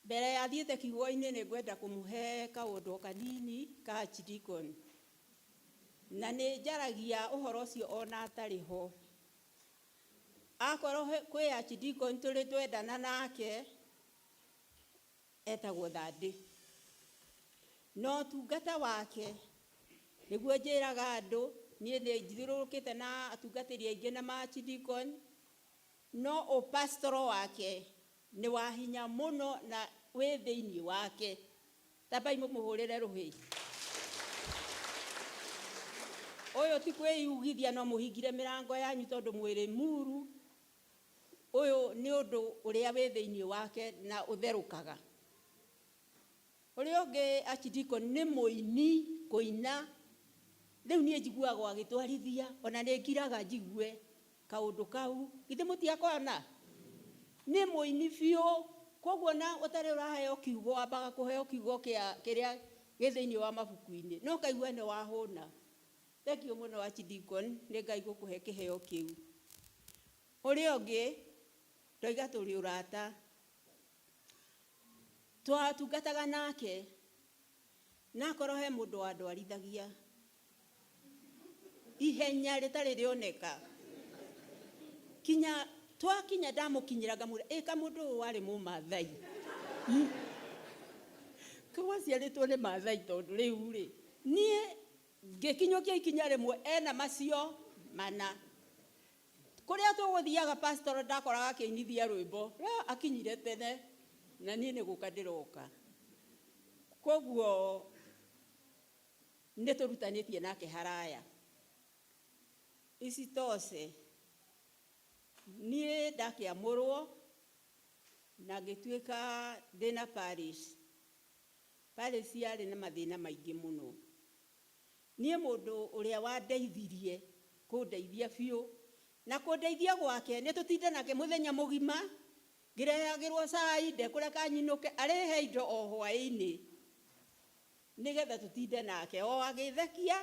Mbere ya thiĩte kiugo-inĩ nĩ ngwenda kũmũhe kaũndũ kanini ka archdeacon. Na nĩ njaragia ũhoro ũcio ona atarĩ ho. Akorwo kwĩ archdeacon tũrĩ twendana nake, etagwo Thandĩ. No ũtungata wake, nĩguo njĩraga andũ, niĩ nĩ njithiũrũrũkĩte na atungatĩri aingĩ na ma archdeacon, no ũpastoro wake nĩ wa hinya mũno na wĩ thĩinĩ wake. Tambai mũmũhũrĩre rũhĩ. Ũyũ ti kwĩyugithia no mũhingire mĩrango yanyu tondũ mwĩrĩ muru. Ũyũ nĩ ũndũ ũrĩa wĩ thĩinĩ wake na ũtherũkaga. Ũrĩa ũngĩ archdeacon nĩ mũini kũina. Rĩu niĩ njiguaga agĩtwarithia ona nĩ ngiraga njigue kaũndũ kau. Githĩ mũtiakona? Nĩ mũini biũ. Koguo na ũtarĩ ũraheo kiugo wambaga kũheo kiugo kĩa kĩrĩa gĩ thĩinĩ wa mabuku-inĩ. No kaigua nĩ wahũna. Thank you mũno archdeacon, nĩ Ngai gũkũhe kĩheo kĩu. Ũrĩa ũngĩ, ndoiga tũrĩ ũrata. Twatungataga nake, na akorwo he mũndũ wandwarithagia ihenya rĩtarĩ rĩoneka. Kinya twakinya ndamũkinyĩra ngamwĩra, ĩka mũndũ ũyũ warĩ mũmathai. Kau aciarĩtwo nĩ Mathai tondũ rĩu rĩ, niĩ ngĩkinyũkia ikinya rĩmwe ena macio mana. Kũrĩa tũgũthiaga pastor ndakoraga akĩinithia rwĩmbo, akinyire tene na niĩ nĩ gũka ndĩroka. Koguo nĩ tũrutanĩtie nake haraya. Isitoshe niĩ ndakĩamũrwo na ngĩtuĩka ndĩna parish. Parish yarĩ na mathĩna maingĩ mũno. Niĩ mũndũ ũrĩa wandeithirie kũndeithia biũ na kũndeithia gwake nĩ tũtinde nake mũthenya mũgima ngĩrehagĩrwo cai ndekũreka nyinũke arĩhe indo o hwaĩ-inĩ nĩgetha tũtinde nake o agĩthekia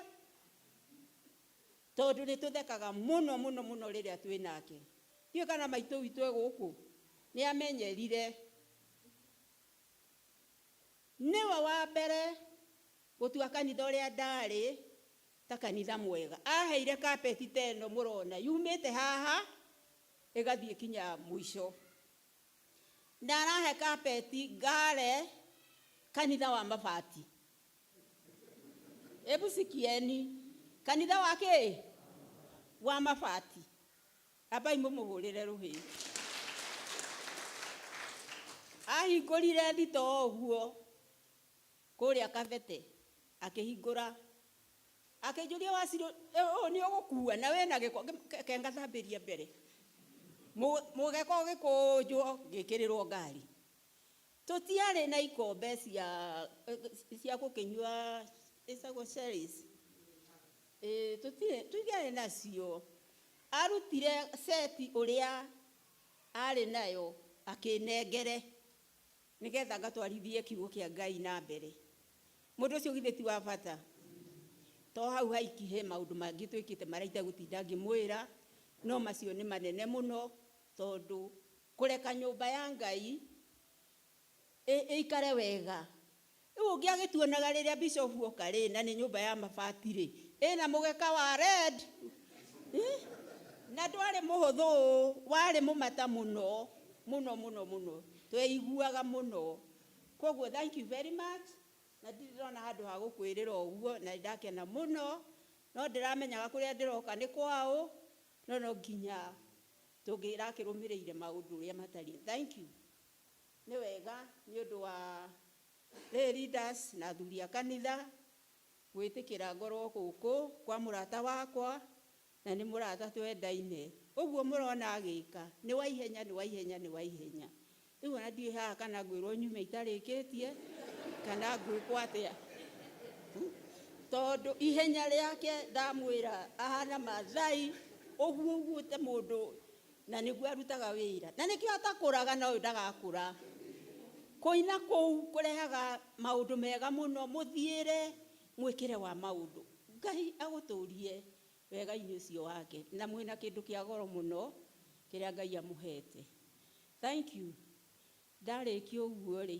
tondũ nĩ tũthekaga mũno mũno mũno rĩrĩa twĩ nake. Ndiũĩ kana maitũ witũ e gũkũ nĩ amenyerire. Nĩwe wa mbere gũtua kanitha ũrĩa ndarĩ ta kanitha mwega. Aheire kapeti ta ĩno mũrona yumĩte haha ĩgathiĩ kinya mũico. Na arahe kapeti ngare kanitha wa mabati. Hebu sikieni, kanitha wa kĩ? Wa mabati. Ambai mũmũhũrĩre rũhĩ. Ahingũrire thitoo ũguo kũrĩa Kabete, akĩhingũra akĩnjũria Wacirũ, ũũ nĩ ũgũkua na wĩna gĩko? Reke ngathambĩrie mbere. Mũgeka ũgĩkũnjwo ngĩkĩrĩrwo ngari. Tũtiarĩ na ikombe cia cia gũkĩnyua ĩtagwo cherries. Tũtiarĩ nacio. Arutire seti ũrĩa arĩ nayo akĩnengere nĩgetha ngatwarithie kiugo kĩa Ngai na mbere. Mũndũ ũcio githĩ ti wa bata? To hau haiki he maũndũ mangĩ twĩkĩte marĩa itegũtinda ngĩmwĩra, no macio nĩ manene mũno tondũ kũreka nyũmba ya Ngai ĩikare wega. Rĩu ũngĩ agĩtuonaga rĩrĩa bishop oka rĩ, na nĩ nyũmba ya mabati rĩ, ĩna mũgeka wa red. Na ndwarĩ mũhũthũ, warĩ mũmata mũno, mũno mũno mũno. Tweiguaga mũno. Koguo thank you very much. Na ndirĩ ndĩrona handũ ha gũkwĩrĩra ũguo, na nĩndakena mũno. No ndĩramenyaga kũrĩa ndĩroka nĩ kwaũ, no no nginya tũngĩrakĩrũmĩrĩire maũndũ ũrĩa matariĩ. Thank you. Nĩ wega nĩ ũndũ wa lay leaders na athuri a kanitha gwĩtĩkĩra ngorwo gũkũ kwa mũrata wakwa, na nĩ mũrata twendaine. Ũguo mũrona agĩka nĩ wa ihenya, nĩ wa ihenya, nĩ wa ihenya. Rĩu ona ndiũĩ haha kana ngwĩrwo nyume itarĩkĩtie kana ngwĩkwo atĩa, tondũ ihenya rĩake ndamwĩra ahana Mathai ũguo ũguo ta mũndũ, na nĩguo arutaga wĩra, na nĩkĩo atakũraga, na ũyũ ndagakũra. Kũina kũu kũrehaga maũndũ mega mũno, mũthiĩre, mwĩkĩre wa maũndũ. Ngai agũtũrie wega-inĩ ũcio wake, na mwĩna kĩndũ kĩa goro mũno kĩrĩa Ngai amũhete. Thank you. Ndarĩkia ũguo rĩ,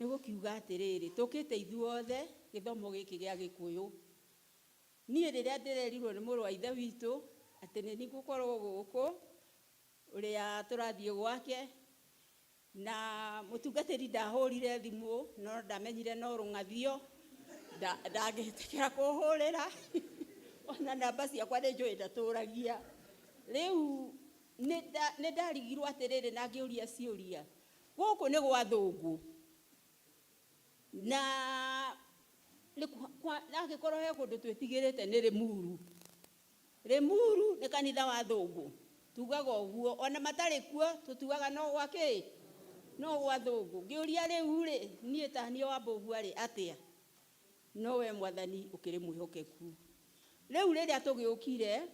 nĩ gũkiuga atĩrĩrĩ, tũkĩte ithuothe gĩthomo gĩkĩ gĩa Gĩkũyũ. Niĩ rĩrĩa ndĩrerirwo nĩ mũrũ wa ithe witũ atĩ nĩ niĩ ngũkorwo gũkũ, ũrĩa tũrathiĩ gwake, na mũtungatĩri ndahũrire thimũ, no ndamenyire no rũng'athio, ndangĩtĩkĩra kũhũrĩra, ona namba ciakwa nĩ njũĩ ndatũragia. Rĩu nĩ ndarigirwo atĩrĩrĩ na ngĩũria ciũria, gũkũ nĩ gwa thũngũ, na angĩkorwo he kũndũ twĩtigĩrĩte nĩ Limuru. Limuru nĩ kanitha wa thũngũ, tugaga ũguo, ona matarĩ kuo tũtuaga no gwa kĩ? No gwa thũngũ. Ngĩũria rĩu rĩ, niĩ ta niĩ wa Mbũgua rĩ, atĩa? No we Mwathani ũkĩrĩ mwĩhokeku. Rĩu rĩrĩa tũgĩũkire,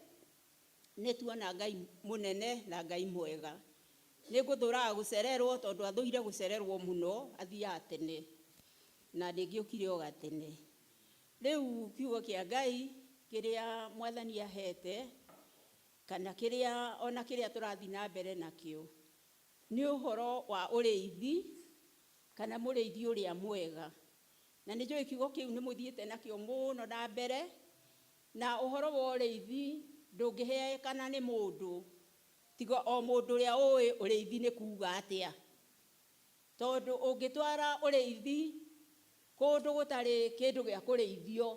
nĩ tuona Ngai mũnene na Ngai mwega. Nĩ ngũthũraga gũcererwo tondũ athũire gũcererwo mũno, athiaga tene. Na ndĩngĩũkire o gatene. Rĩu kiugo kĩa Ngai kĩrĩa Mwathani ahete, kana kĩrĩa ona kĩrĩa tũrathiĩ na mbere nakĩo, nĩ ũhoro wa ũrĩithi, kana mũrĩithi ũrĩa mwega. Na nĩ njũĩ kiugo kĩu nĩ mũthiĩte nakĩo mũno na mbere, na ũhoro wa ũrĩithi ndũngĩheekana nĩ mũndũ, tiga o mũndũ ũrĩa ũĩ ũrĩithi nĩ kuuga atĩa. Tondũ ũngĩtwara ũrĩithi kũndũ gũtarĩ kĩndũ gĩa kũrĩithio,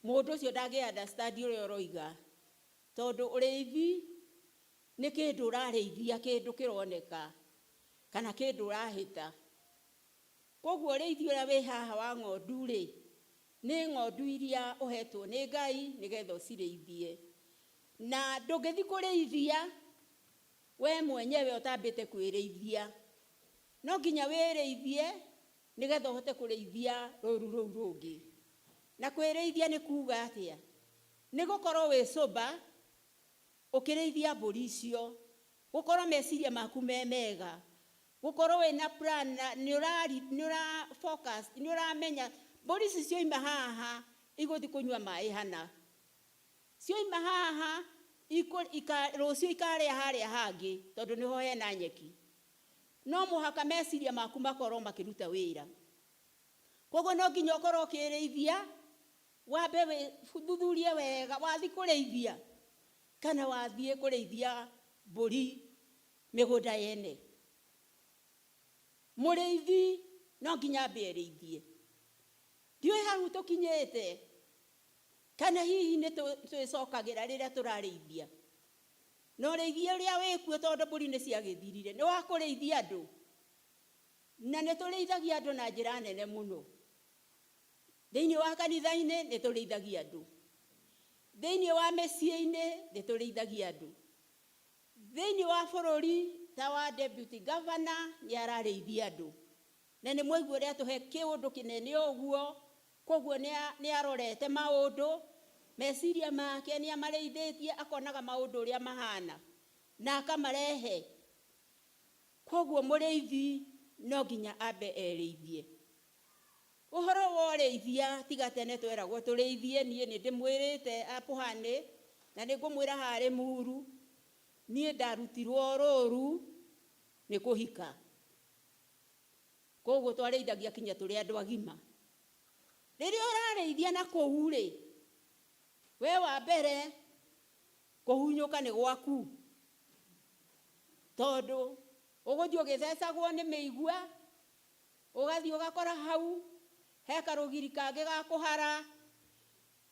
mũndũ ũcio ndangĩ understand ũrĩa ũroiga. Tondũ ũrĩithi nĩ kĩndũ ũrarĩithia, kĩndũ kĩroneka, kana kĩndũ ũrahĩta. Koguo ũrĩithi ũrĩa wĩ haha wa ng'ondu rĩ, nĩ ng'ondu iria ũhetwo nĩ Ngai nĩgetha ũcirĩithie. Na ndũngĩthiĩ kũrĩithia we mwenyewe ũtambĩte kwĩrĩithia. No nginya wĩrĩithie nĩgetha ũhote kũrĩithia rũru rũu rũngĩ. Na kwĩrĩithia nĩ kuga atĩa? Nĩ gũkorwo wĩ sober ũkĩrĩithia mbũri icio, gũkorwo meciria maku me mega, gũkorwo wĩna plan na nĩ ũra focus, nĩ ũramenya mbũri ici cioima haha igũthiĩ kũnyua maĩ hana, cioima haha rũciũ ikarĩa harĩa hangĩ tondũ nĩho hena nyeki. No mũhaka meciria maku makorwo makĩruta wĩra. Koguo no nginya ũkorwo ũkĩrĩithia, wambe wĩthuthurie wega, wathiĩ kũrĩithia kana wathiĩ kũrĩithia mbũri mĩgũnda yene. Mũrĩithi no nginya ambe erĩithie. Ndiũĩ hau tũkinyĩte kana hihi nĩ twĩcokagĩra rĩrĩa tũrarĩithia. Na ũrĩithia ũrĩa wĩkuo tondũ mbũri nĩ ciagĩthirire nĩ wa kũrĩithia andũ. Na nĩ tũrĩithagia andũ na njĩra nene mũno. Thĩinĩ wa kanitha-inĩ nĩ tũrĩithagia andũ. Thĩinĩ wa mĩciĩ-inĩ nĩ tũrĩithagia andũ. Thĩinĩ wa bũrũri ta wa deputy governor nĩ ararĩithia andũ. Na nĩ mwaigua ũrĩa atũhe kĩũndũ kĩnene ũguo, koguo nĩ arorete maũndũ, meciria make nĩ amarĩithĩtie, akonaga maũndũ ũrĩa mahana na akamarehe. Koguo mũrĩithi no nginya ambe erĩithie. Ũhoro wa ũrĩithia tiga tene tweragwo tũrĩithie, niĩ nĩ ndĩmwĩrĩte apũhane na nĩ ngũmwĩra haha Rĩmuru, niĩ ndarutirwo rũru nĩ kũhika. Koguo twarĩithagia kinya tũrĩ andũ agima. Rĩrĩa ũrarĩithia na kũu rĩ, we wa mbere kũhunyũka nĩ gwaku. Tondũ ũgũthiĩ ũgĩthecagwo nĩ mĩigua, ũgathiĩ ũgakora hau he karũgiri kangĩ ga kũhara,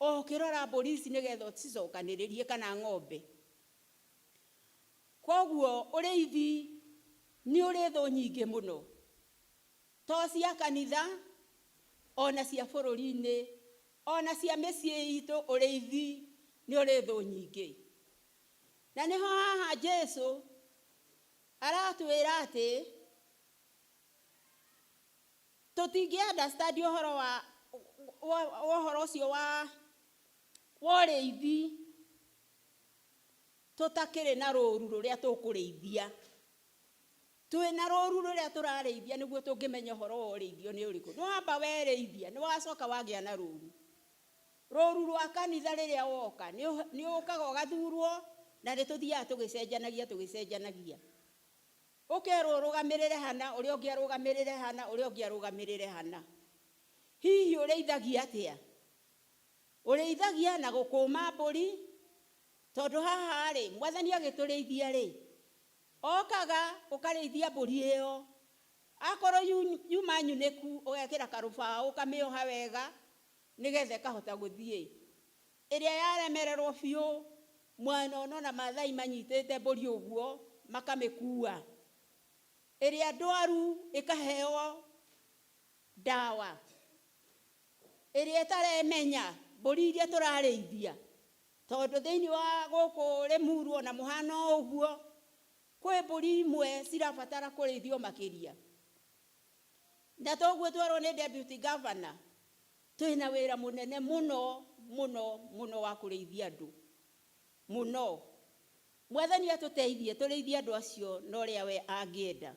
o ũkĩrora mbũri ici nĩgetha ũcicokanĩrĩrie kana ng'ombe. Koguo ũrĩithi nĩ ũrĩ thũ nyingĩ mũno, to cia kanitha, ona cia bũrũri-inĩ, ona cia mĩciĩ itũ, ũrĩithi nĩ ũrĩ thũ nyingĩ. Na nĩho haha Jesu aratwĩra atĩ tũtingĩ understand ũhoro wa ũhoro ũcio wa ũrĩithi tũtakĩrĩ na rũru rũrĩa tũkũrĩithia. Twĩna rũru rũrĩa tũrarĩithia nĩguo tũngĩmenya ũhoro wa ũrĩithio nĩ ũrĩkũ. Nĩ wamba werĩithia, nĩ wacoka wagĩa na rũru. Rũru rwa kanitha rĩrĩa woka, nĩ ũkaga ũgathurwo na nĩ tũthiaga tũgĩcenjanagia tũgĩcenjanagia. Ũkerwo ũrũgamĩrĩre hana, ũrĩa ũngĩ arũgamĩrĩre hana, ũrĩa ũngĩ arũgamĩrĩre hana. Hihi ũrĩithagia atĩa? Ũrĩithagia na gũkũma mbũri, tondũ haha rĩ, mwathani agĩtũrĩithia rĩ, okaga ũkarĩithia mbũri ĩyo. Akorwo yuma nyunĩku, ũgekĩra karũbaũ, ũkamĩoha wega, nĩgetha ĩkahota gũthiĩ. Ĩrĩa yaremererwo biũ, mwana ona Maathai manyitĩte mbũri ũguo, makamĩkua. Ĩrĩa ndwaru ĩkaheo ndawa. Ĩrĩa ĩtaremenya mbũri iria tũrarĩithia, tondũ thĩinĩ wa gũkũ Rĩmuru ona mũhano ũguo, kwĩ mbũri imwe cirabatara kũrĩithio makĩria. Na toguo twerwo nĩ deputy governor, twĩna wĩra mũnene mũno mũno mũno wa kũrĩithia andũ. Mũno. Mwathani atũteithie tũrĩithie andũ acio na ũrĩa we angĩenda.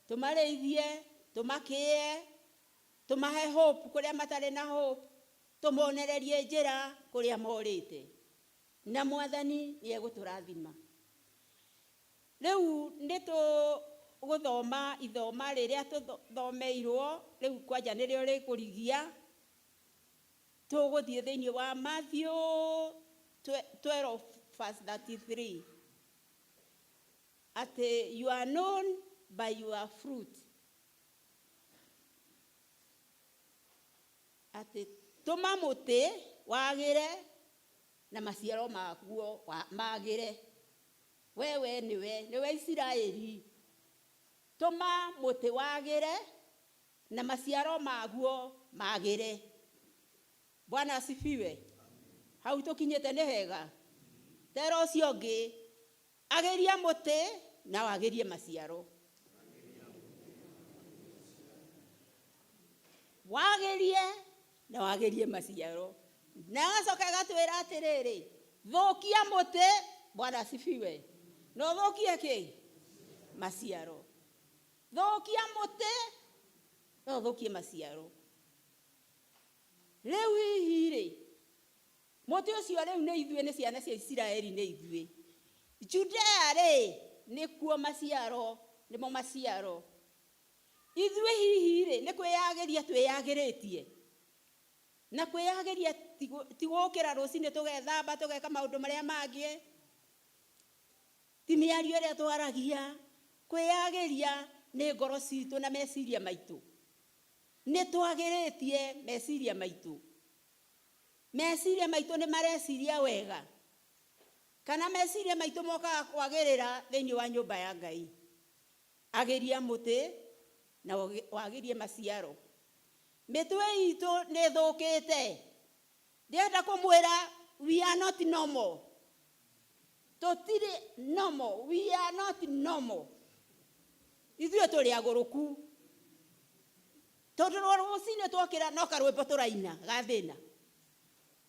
Tũmarĩithie, tũmakĩe, tũmahe hope kũrĩa matarĩ na hope, tũmonererie njĩra kũrĩa morĩte. Na mwathani nĩ egũtũrathima. Rĩu nĩ tũgũthoma ithoma rĩrĩa tũthomeirwo, rĩu kwanja nĩrĩo rĩkũrigia. Tũgũthiĩ thĩinĩ wa Matthew 12 verse 33. Atĩ you are known by your fruit. Atĩ tũma mũtĩ wagĩre na maciaro maguo magĩre. Wewe nĩwe, nĩwe Isiraeli. Tũma mũtĩ wagĩre Na maciaro maguo magĩre. Bwana asifiwe. Hau tũkinyĩte nĩ hega. Tera ũcio ũngĩ, agĩria mũtĩ na wagĩrie maciaro. Wagĩrie na wagĩrie maciaro. Na agacoka agatwĩra atĩrĩrĩ, thũkia mũtĩ, Bwana asifiwe, na ũthũkie kĩ? Maciaro. Thũkia mũtĩ na ũthũkie maciaro. Rĩu hihi rĩ, mũtĩ ũcio rĩu nĩ ithuĩ, nĩ ciana cia Isiraeli, nĩ ithuĩ. Judea rĩ, nĩkuo maciaro, nĩmo maciaro. Ithuĩ hihi rĩ, nĩ kwĩyagĩria twĩyagĩrĩtie. Na kwĩyagĩria ti gũkĩra rũcinĩ tũgethamba tũgeka maũndũ marĩa mangĩ, ti mĩario ĩrĩa twaragia. Kwĩyagĩria nĩ ngoro citũ na meciria maitũ. Nĩ twagĩrĩtie meciria maitũ. Meciria maitũ nĩ mareciria wega, kana meciria maitũ mokaga kwagĩrĩra thĩinĩ wa nyũmba ya Ngai. Agĩria mũtĩ na wagĩrie maciaro. Mĩtwe itũ nĩ ĩthũkĩte. Ndĩrenda kũmwĩra we are not normal. Tũtirĩ normal. We are not normal. Ithuĩ tũrĩ agũrũku. Tondũ rũcinĩ twokĩra no karwĩmbo tũraina ga thĩna.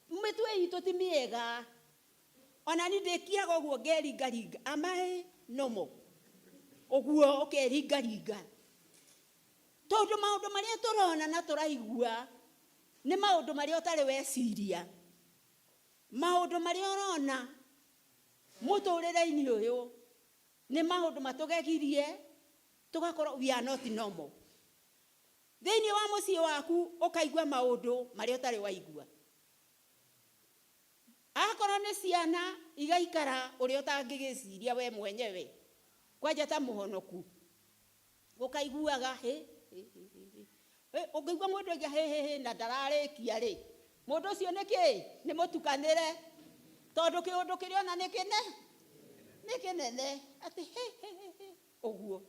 Mĩtwe itũ ti mĩega. Ona niĩ ndĩkiraga ũguo ngeringaringa. Am I normal? Ũguo ũkeringaringa. Tondũ maũndũ marĩa tũrona na tũraigua nĩ maũndũ marĩa ũtarĩ weciria. Maũndũ marĩa ũrona mũtũrĩre-inĩ ũyũ nĩ maũndũ matũgegirie tũgakorwo we are not normal. Thĩinĩ wa mũciĩ waku ũkaigua maũndũ marĩa ũtarĩ waigua. Akorwo nĩ ciana igaikara ũrĩa ũtangĩgĩciria we mwenyewe, kwanja ta mũhonoku, ũkaiguaga hĩ, hĩ, hĩ, hĩ, hĩ. Ũngĩigua mũndũ oiga hĩ, hĩ, hĩ na ndararĩkia rĩ, mũndũ ũcio nĩ kĩ? Nĩ mũtukanĩre, tondũ kĩũndũ kĩrĩa ona nĩ kĩne, nĩ kĩnene, atĩ hĩ, hĩ, hĩ, hĩ, ũguo.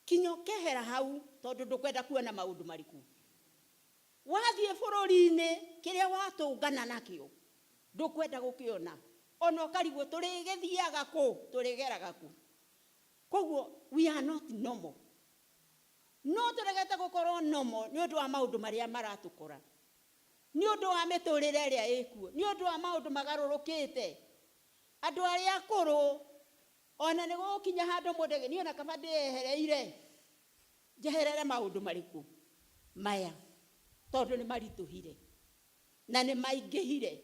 Kinya ũkehera hau tondũ ndũkwenda kuona maũndũ mariku. Wathiĩ bũrũri-inĩ kĩrĩa watũngana nakĩo ndũkwenda gũkĩona, ona ũkarigwo tũrĩgĩthiaga kũ, tũrĩgeraga kũ. Koguo we are not normal. No tũregete gũkorwo normal nĩ ũndũ wa maũndũ marĩa maratũkora, nĩ ũndũ wa mĩtũrĩre ĩrĩa ĩkuo, nĩ ũndũ wa maũndũ magarũrũkĩte. Andũ arĩa akũrũ ona nĩ gũgũkinya handũ mũndũ auge, niĩ ona kaba ndĩyehereire, njeherere maũndũ marĩkũ maya, tondũ nĩ maritũhire na nĩ maingĩhire,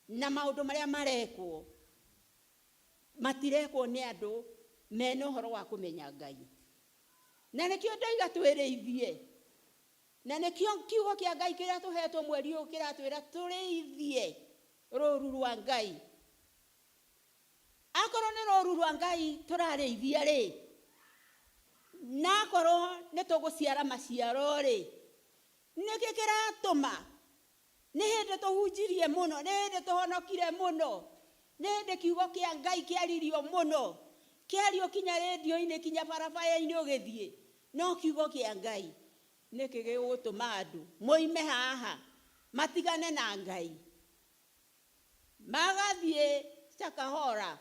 na maũndũ marĩa marekwo matirekwo nĩ andũ mena ũhoro wa kũmenya Ngai. Na nĩkĩo ndoiga twĩrĩithie, na nĩkĩo kiugo kĩa Ngai kĩrĩa tũhetwo mweri ũyũ kĩratwĩra tũrĩithie rũru rwa Ngai. Akorwo nĩ rũru rwa Ngai tũrarĩithia rĩ, na akorwo nĩ tũgũciara maciaro rĩ, nĩkĩ kĩratũma? Nĩ hĩndĩ tũhunjirie mũno, nĩ hĩndĩ tũhonokire mũno, nĩ hĩndĩ kiugo kĩa Ngai kĩaririo mũno, kĩario kinya rĩndio-inĩ, kinya barabara-inĩ ũgĩthiĩ, no kiugo kĩa Ngai nĩkĩ gĩgũtũma andũ moime haha matigane na Ngai, magathiĩ Shakahola,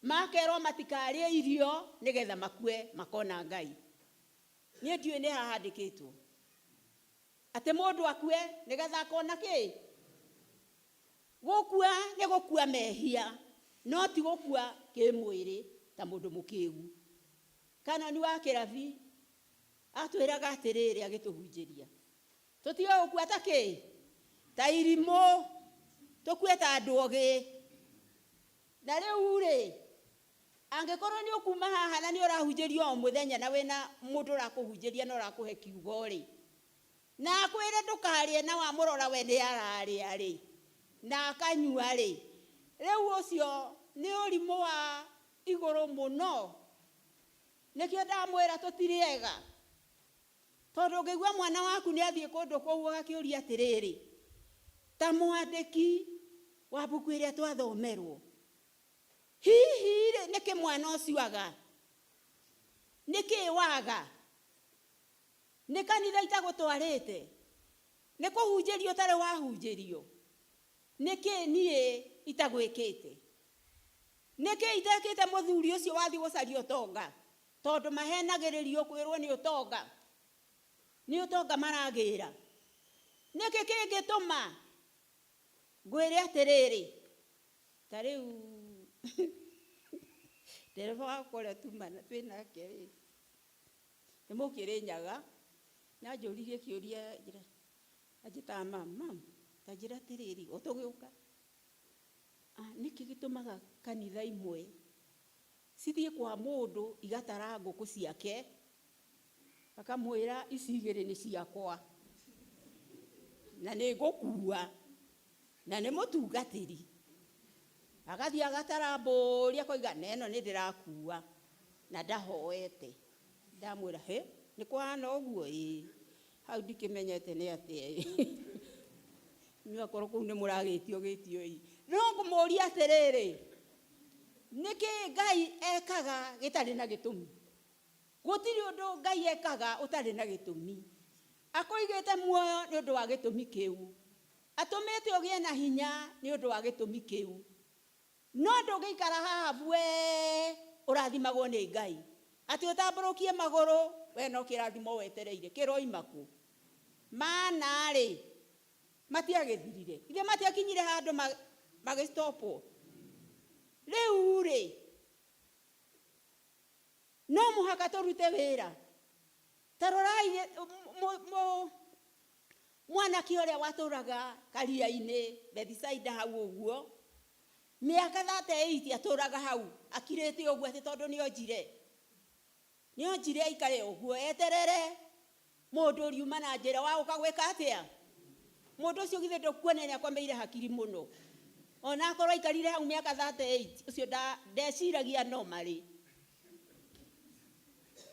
makerwo matikarĩe irio nĩgetha makue makona Ngai. Niĩ ndiũĩ nĩ ha handĩkĩtwo atĩ mũndũ akue nĩgetha akona kĩ? Gũkua nĩ gũkua mehia, no ti gũkua kĩmwĩrĩ ta mũndũ mũkĩgu. Kanoni wa kĩrabi atwĩraga atĩrĩrĩ agĩtũhunjĩria, tũtige gũkua ta kĩ? Ta irimũ, tũkue ta andũ ogĩ. Na rĩu rĩ, angĩkorwo nĩ ũkuma haha na nĩ ũrahunjĩrio o mũthenya na wĩna mũndũ ũrakũhunjĩria na ũrakũhe kiugo rĩ, na akwĩre ndũkarĩe na wamũrora we nĩ ararĩa rĩ, na akanyua rĩ, rĩu ũcio nĩ ũrimũ wa igũrũ mũno. Nĩkĩo ndamwĩra tũtirĩ ega. Tondũ ũngĩigua mwana waku nĩ athiĩ kũndũ kũu ũgakĩũria atĩrĩrĩ, ta mwandĩki wa mbuku ĩrĩa twathomerwo, hihi rĩ, nĩkĩ mwana ũcio aga? Nĩkĩ waga? Nĩ kanitha itagũtwarĩte? Nĩ kũhunjĩrio ũtarĩ wahunjĩrio? Nĩkĩ niĩ itagwĩkĩte? Nĩkĩ itekĩte mũthuri ũcio wathiĩ gũcaria ũtonga? Tondũ mahenagĩrĩrio kwĩrwo nĩ ũtonga. Nĩ ũtonga maragĩra. Nĩkĩ kĩngĩtũma ngwĩre atĩrĩrĩ, ta rĩu ndereba wakwa ũrĩa tuma twĩ nake rĩ, nĩ mũkĩrĩnyaga, nĩanjũririe kĩũria njĩra, anjĩtaga mam, mam, ta njĩra atĩrĩrĩ, o tũgĩũka, nĩkĩ gĩtũmaga kanitha imwe cithiĩ kwa mũndũ igatara ngũkũ ciake, akamwĩra ici igĩrĩ nĩ ciakwa, na nĩ ngũkua, na nĩ mũtungatĩri. Agathiĩ agatara mbũri akoiga na ĩno nĩ ndĩrakua, na ndahoete. Ndamwĩra, hĩ, nĩ kũhana ũguo? Ĩĩ. Hau ndikĩmenyete nĩ atĩa ĩ. Inyuĩ akorwo kũu nĩ mũragĩtio gĩtio ĩ. No ngũmũria atĩrĩrĩ, nĩkĩ Ngai ekaga gĩtarĩ na gĩtũmi? Gũtirĩ ũndũ Ngai ekaga ũtarĩ na gĩtũmi. Akũigĩte muoyo nĩ ũndũ wa gĩtũmi kĩu. Atũmĩte ũgĩe na hinya nĩ ũndũ wa gĩtũmi kĩu. No ndũngĩikara haha buee ũrathimagwo nĩ Ngai. Atĩ ũtambũrũkie magũrũ, we no kĩrathimo wetereire, kĩroima kũ? Mana-rĩ, matiagĩthirire. Ithe matiakinyire handũ magĩstopwo. Rĩu-rĩ, no mũhaka tũrute wĩra. Ta rorai mwanake ũrĩa watũraga karia-inĩ Bethisaida hau ũguo, mĩaka 38 atũraga hau akirĩte ũguo atĩ tondũ nĩonjire. Nĩonjire aikare ũguo eterere mũndũ ũriuma na njĩra wa gũka gwĩka atĩa? Mũndũ ũcio githĩ ndũkuona nĩakomeire hakiri mũno. Ona akorwo aikarire hau mĩaka 38, ũcio ndeciragia no marĩ.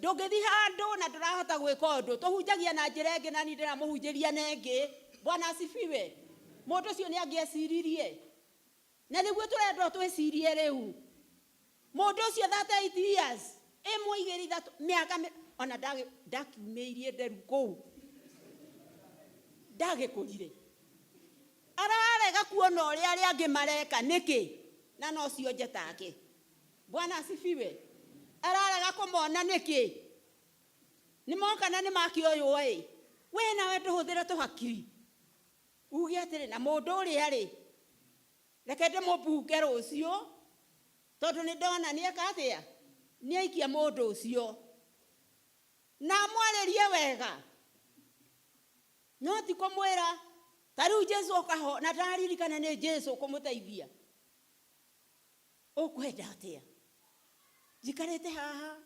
Ndũngĩthiĩ handũ na ndũrahota gwĩka ũndũ. Tũhunjagia na njĩra ĩngĩ na niĩ ndĩramũhunjĩria na ĩngĩ. Bwana asifiwe. Mũndũ ũcio nĩangĩeciririe. Na nĩguo tũrendwo twĩcirie rĩu. Mũndũ ũcio 38 years, ĩmwe, igĩrĩ, ithatũ, mĩaka ona ndakiumĩirie nderu kũu. Ndagĩkũrire. Ararega kuona ũrĩa arĩa angĩ mareka nĩkĩ? Na no cionje take. Bwana asifiwe. Ararega kũmona nĩkĩ? Nĩmoka na nĩmakĩoywo ĩ. We nawe ndũhũthĩre tũhakiri. Uge atĩrĩ, na mũndũ ũrĩa rĩ, reke ndĩmũbunge rũciũ, tondũ nĩndona nĩeka atĩa? Nĩaikia mũndũ ũcio. Na amwarĩrie wega. No ti kũmwĩra, ta rĩu Jesu okaho, na ndaririkana nĩ Jesu ũkũmũteithia. Ũkwenda atĩa? Njikarĩte haha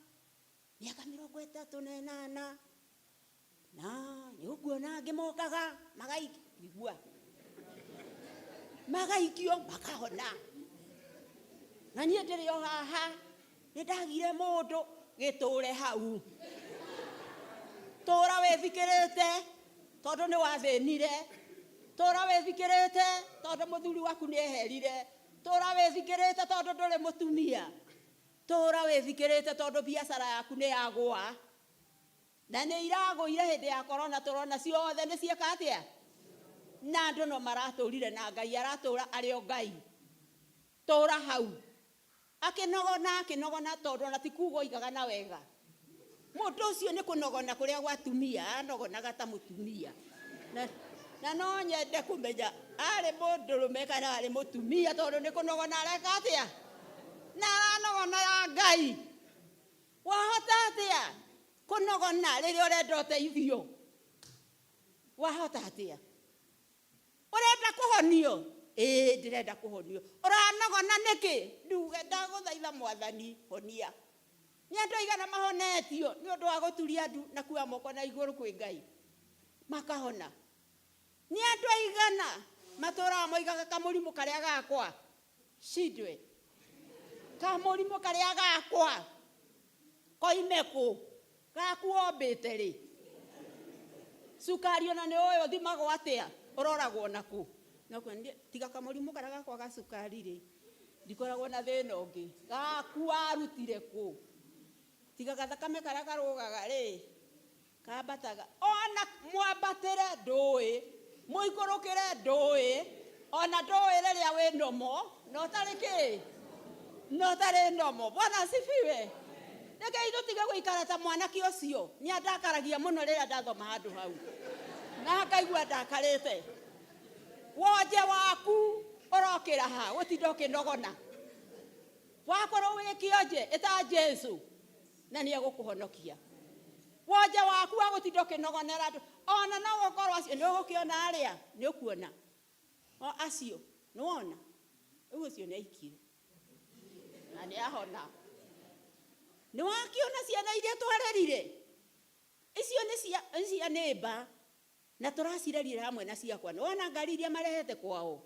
mĩaka mĩrongo ĩtatũ na ĩnana, na nĩũkuona angĩ mokaga magaikio, magaikio makahona. Na niĩ ndĩrĩ o haha, nĩndagire mũndũ gĩtũre hau. Tũra wĩthikĩrĩte tondũ nĩwathĩnire. Tũra wĩthikĩrĩte tondũ mũthuri waku nĩeherire. Tũra wĩthikĩrĩte tondũ ndũrĩ mũtumia. Tũra wĩthikĩrĩte tondũ biacara yaku nĩyagũa. Na nĩ iragũire hĩndĩ ya corona, tũrona ciothe nĩ cieka atĩa? Na andũ no maratũrire na Ngai aratũra arĩ o Ngai. Tũra hau. Akĩnogona, akĩnogona tondũ ona ti kuga oigaga na wega. Mũndũ ũcio nĩ kũnogona kũrĩa gwa atumia, anogonaga ta mũtumia. Na no nyende kũmenya arĩ mũndũrũme kana arĩ mũtumia tondũ nĩ kũnogona areka atĩa? Na aranogona ya Ngai. Wahota atĩa kũnogona rĩrĩa ũrenda ũteithio? Wahota atĩa? Ũrenda kũhonio? Ĩĩ, ndĩrenda kũhonio. Ũranogona nĩkĩ? Nduge ndagũthaitha Mwathani, honia. Nĩ andũ aigana mahonetio nĩ ũndũ wa gũturia ndu na kuoya moko na igũrũ kwĩ Ngai makahona. Nĩ andũ aigana matũraga moigaga kamũrimũ karĩa gakwa cindwe, kamũrimũ karĩa gakwa koime kũ, gaku wombĩte rĩ, cukari ona nĩ ũĩ ũthimagwo atĩa, ũroragwo na kũ? No kwenda, tiga kamũrimũ karĩa gakwa ga cukari rĩ, ndikoragwo na thĩna ũngĩ. Gaku warutire kũ? Tiga gathakame karĩa karũgaga rĩ, Kambataga ona mwambatĩre ndũĩ, mũikũrũkĩre ndũĩ, ona ndũĩ rĩrĩa wĩ nomo na ũtarĩ kĩ, na ũtarĩ nomo. Bwana asifiwe. Rekei tũtige gũikara ta mwanake ũcio. Nĩ andakaragia mũno rĩrĩa ndathoma handũ hau na ngaigua ndakarĩte. Wonje waku ũrokĩra ha gũtinda ũkĩnogona. Wakorwo wĩ kĩonje ĩta Jesu na nĩ egũkũhonokia. Wonje waku wa gũtinda ũkĩnogonera andũ, ona no gũkorwo acio nĩ ũgũkĩona arĩa nĩ ũkuona o acio nĩ wona rĩu ũcio nĩ aikire na nĩ ahona. Nĩ wakĩona ciana iria twarerire icio nĩ cia nĩmba na tũracirerire hamwe na ciakwa. Nĩ wona ngari iria marehete kwao,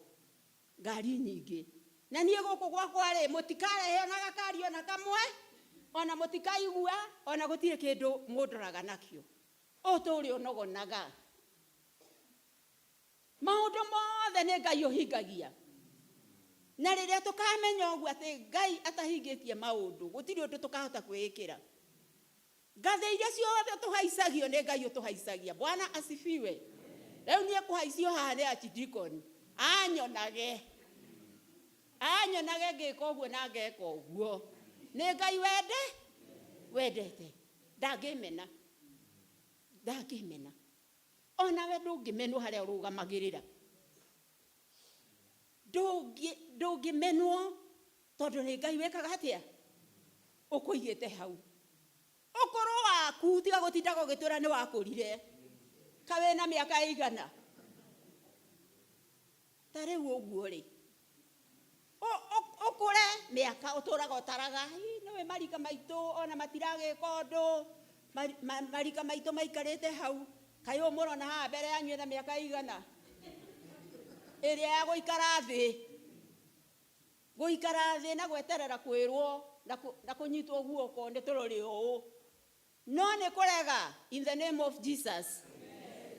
ngari nyingĩ. Na niĩ gũkũ gwakwa rĩ, mũtikarehe ona gakari ona kamwe, ona mũtikaigua, ona gũtirĩ kĩndũ mũndoraga nakĩo. Ũtũũre ũnogonaga. Maũndũ mothe nĩ Ngai ũhingagia. Na rĩrĩa tũkamenya ũguo atĩ Ngai atahingĩtie maũndũ, gũtirĩ ũndũ tũkahota kwĩĩkĩra. Ngathĩ iria ciothe tũhaicagio nĩ Ngai ũtũhaicagia. Bwana asifiwe. Rĩu niĩ kũhaicio haha nĩ archdeacon, anyonage. Anyonage ngĩka ũguo na ngeka ũguo. Nĩ Ngai wende, wendete. Ndangĩmena. Ndangĩmena. Onawe ndũngĩmenwo harĩa ũrũgamagĩrĩra. Ndũngĩmenwo tondũ nĩ Ngai wĩkaga atĩa? Ũkũigĩte hau. Ũkũrũ waku tiga gũtindaga ũgĩtwĩra nĩ wakũrire. Ka wĩna mĩaka ĩigana? Ta rĩu ũguo rĩ. Ũkũre mĩaka ũtũraga ũtaraga. Hi, nĩũĩ marika maitũ ona matiragĩka ũndũ. Marika maitũ maikarĩte hau. Kaĩ ũyũ mũrona haha mbere yanyu ena mĩaka ĩigana? Ĩrĩa ya gũikara thĩ. Gũikara thĩ na gweterera kwĩrwo na kũnyitwo guoko nĩ tũrũrĩ ũũ. No nĩ kũrega in the name of Jesus.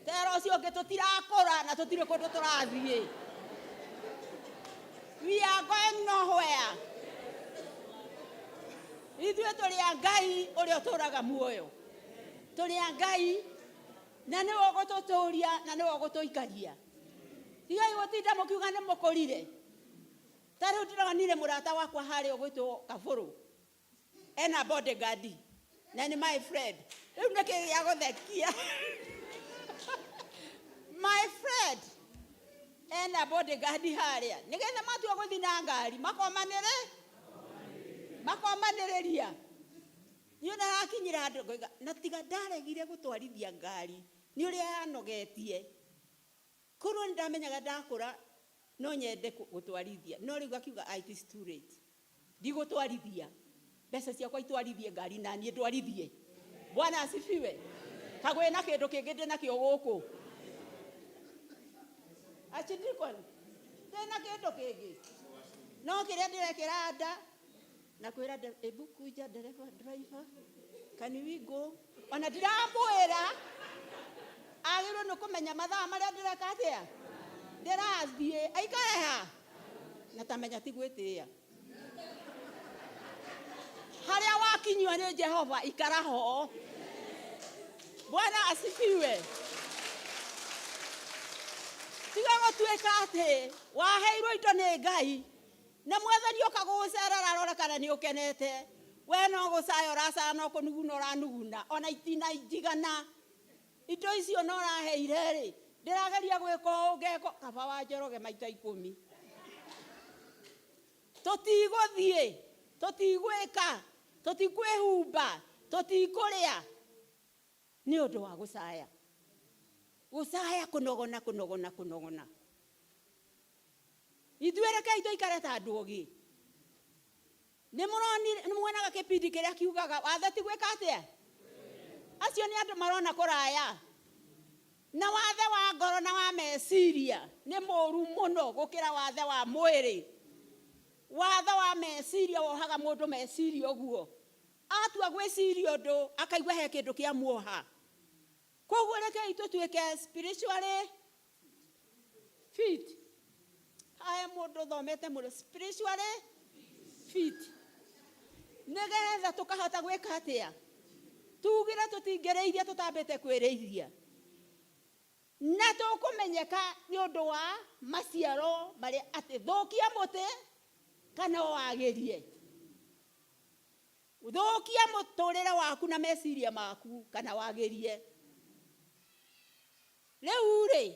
Tera ũcio ũngĩ tũtirakũra na tũtirĩ kũndũ tũrathiĩ. We are going nowhere. Ithuĩ tũrĩ a Ngai ũrĩa ũtũũraga muoyo. Tũrĩ a Ngai na nĩwe ũgũtũtũria na nĩwe ũgũtũikaria. Tigai gũtinda mũkiuga nĩ mũkũrire. Ta rĩu ndĩronire mũrata wakwa harĩa ũgwĩtwo Kabũrũ. Ena bodyguard na nĩ my friend. Rĩu nĩkĩ gĩa gũthekia? My friend ena bodyguard harĩa. Nĩgetha matua gũthiĩ na ngari makomanĩre? Makomanĩrĩria. Niĩ ndarakinyĩra handũ ngoiga, na tiga ndaregire gũtwarithia ngari nĩ ũrĩa yanogetie. Korwo nĩ ndamenyaga ndakũra no nyende gũtwarithia. No rĩu akiuga, ah, it is too late. Ndigũtwarithia. Mbeca ciakwa itwarithie ngari na niĩ ndwarithie. Bwana asifiwe. Kagwĩ na kĩndũ kĩngĩ ndĩ nakĩo gũkũ. Archdeacon, ndĩ na kĩndũ kĩngĩ. No kĩrĩa ndĩrekĩra nda na kwĩra ebu kuja dereva driver, can we go? Ona ndiramwĩra agĩrĩirwo nĩ kũmenya mathaa marĩa ndĩreka atĩa? Ndĩrathiĩ aikare ha? Na tamenya ti gwĩtĩĩa. Harĩa wakinyio nĩ Jehova ikara ho. Bwana asifiwe. Tiga gũtuĩka atĩ waheirwo indo nĩ Ngai na mwathani oka gũgũcerera arore kana nĩ ũkenete. We no gũcaya ũracaya no kũnuguna ũranuguna ona itina njigana. Indo icio no ũraheire rĩ, ndĩrageria gwĩka ũũ ngeko kaba wa Njoroge maita ikũmi. Tũtigũthiĩ, tũtigwĩka, tũtikwĩhumba, tũtikũrĩa nĩ ũndũ wa gũcaya. Gũcaya, kũnogona, kũnogona, kũnogona. Ithuĩ rekei tũikare ta andũ ogĩ. Nĩ mũronire, nĩ muonaga kĩbindi kĩrĩa kiugaga wathe ti gwĩka atĩa? Acio nĩ andũ marona kũraya. Na wathe wa ngoro na wa meciria nĩ mũru mũno gũkĩra wathe wa mwĩrĩ. Wathe wa meciria wohaga mũndũ meciria ũguo. Atua gwĩciria ũndũ akaigua he kĩndũ kĩa muoha. Koguo rekei tũtuĩke spiritually fit. Hae mũndũ ũthomete mũno spiritually fit. Nĩgetha tũkahota gwĩka atĩa? Tugire tũtingĩrĩithia tũtambĩte kwĩrĩithia. Na tũkũmenyeka nĩ ũndũ wa maciaro marĩa atĩ thũkia mũtĩ kana wagĩrie. Thũkia mũtũrĩre waku na meciria maku kana wagĩrie. Rĩu rĩ,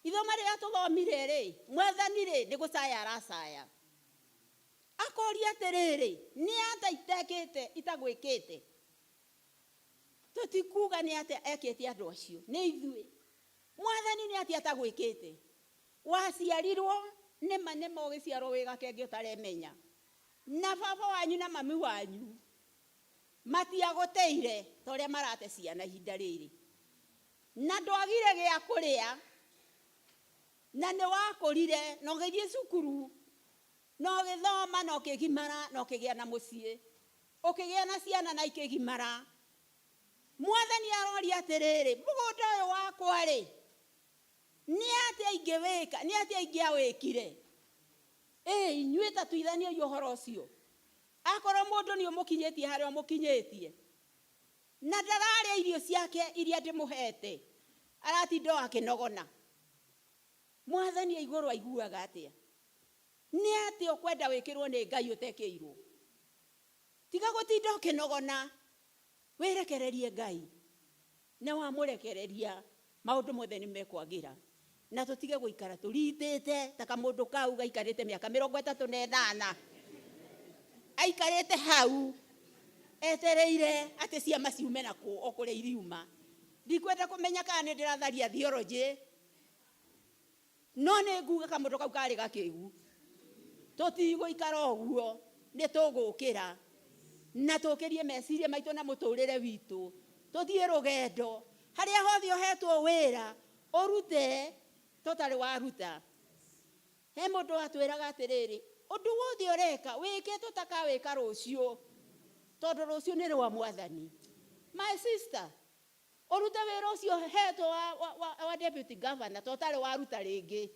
ithoma rĩrĩa tũthomire rĩ, mwathani rĩ nĩ gũcaya aracaya. Akoria atĩrĩrĩ, nĩ atĩa itekĩte itagwĩkĩte? Tũtikuga nĩ atĩa ekĩte andũ acio, nĩ ithuĩ. Mwathani nĩ atĩa atagwĩkĩte? Waciarirwo nĩma nĩma ũgĩciarwo wĩ gakenge ũtaremenya. Na baba wanyu na mami wanyu matiagũteire ta ũrĩa marate ciana ihinda rĩrĩ. Na ndwagire gĩa kũrĩa, na nĩ wakũrire, na ũgĩthiĩ cukuru, na ũgĩthoma, na ũkĩgimara, na ũkĩgĩa na mũciĩ, ũkĩgĩa na ciana na ikĩgimara. Mwathani aroria atĩrĩrĩ, mũgũnda ũyũ wakwa rĩ, nĩ atĩa ingĩwĩka, nĩ atĩa ingĩawĩkire? Ĩ, inyuĩ ta tuithaniai ũhoro ũcio. Akorwo mũndũ nĩ ũmũkinyĩtie harĩa ũmũkinyĩtie, na ndararĩa irio ciake iria ndĩmũhete, aratinda o akĩnogona. Mwathani e igũrũ aiguaga atĩa? Nĩ atĩa ũkwenda wĩkĩrwo nĩ Ngai ũtekĩirwo? Tiga gũtinda ũkĩnogona, wĩrekererie Ngai. Na wamũrekereria, maũndũ mothe nĩ mekwagĩra. Na tũtige gũikara tũritĩte ta kamũndũ kau gaikarĩte mĩaka 38. Aikarĩte hau etereire atĩ ciama ciume na kũ, o kũrĩa iriuma. Ndikwenda kũmenya kana nĩ ndĩratharia theology, no nĩ nguga kamũndũ kau karĩ gakĩgu. Tũtigũikara ũguo, nĩ tũgũkĩra na tũkĩrie meciria maitũ na mũtũrĩre witũ. Tũthiĩ rũgendo harĩa hothe ũhetwo wĩra ũrute tũtarĩ waruta. He mũndũ watwĩraga atĩrĩrĩ, ũndũ wothe ũreka wĩke tũtakawĩka rũciũ, tondũ rũciũ nĩ rwa mwathani. My sister, ũrute wĩra ũcio hetwo wa deputy governor to ũtarĩ waruta rĩngĩ,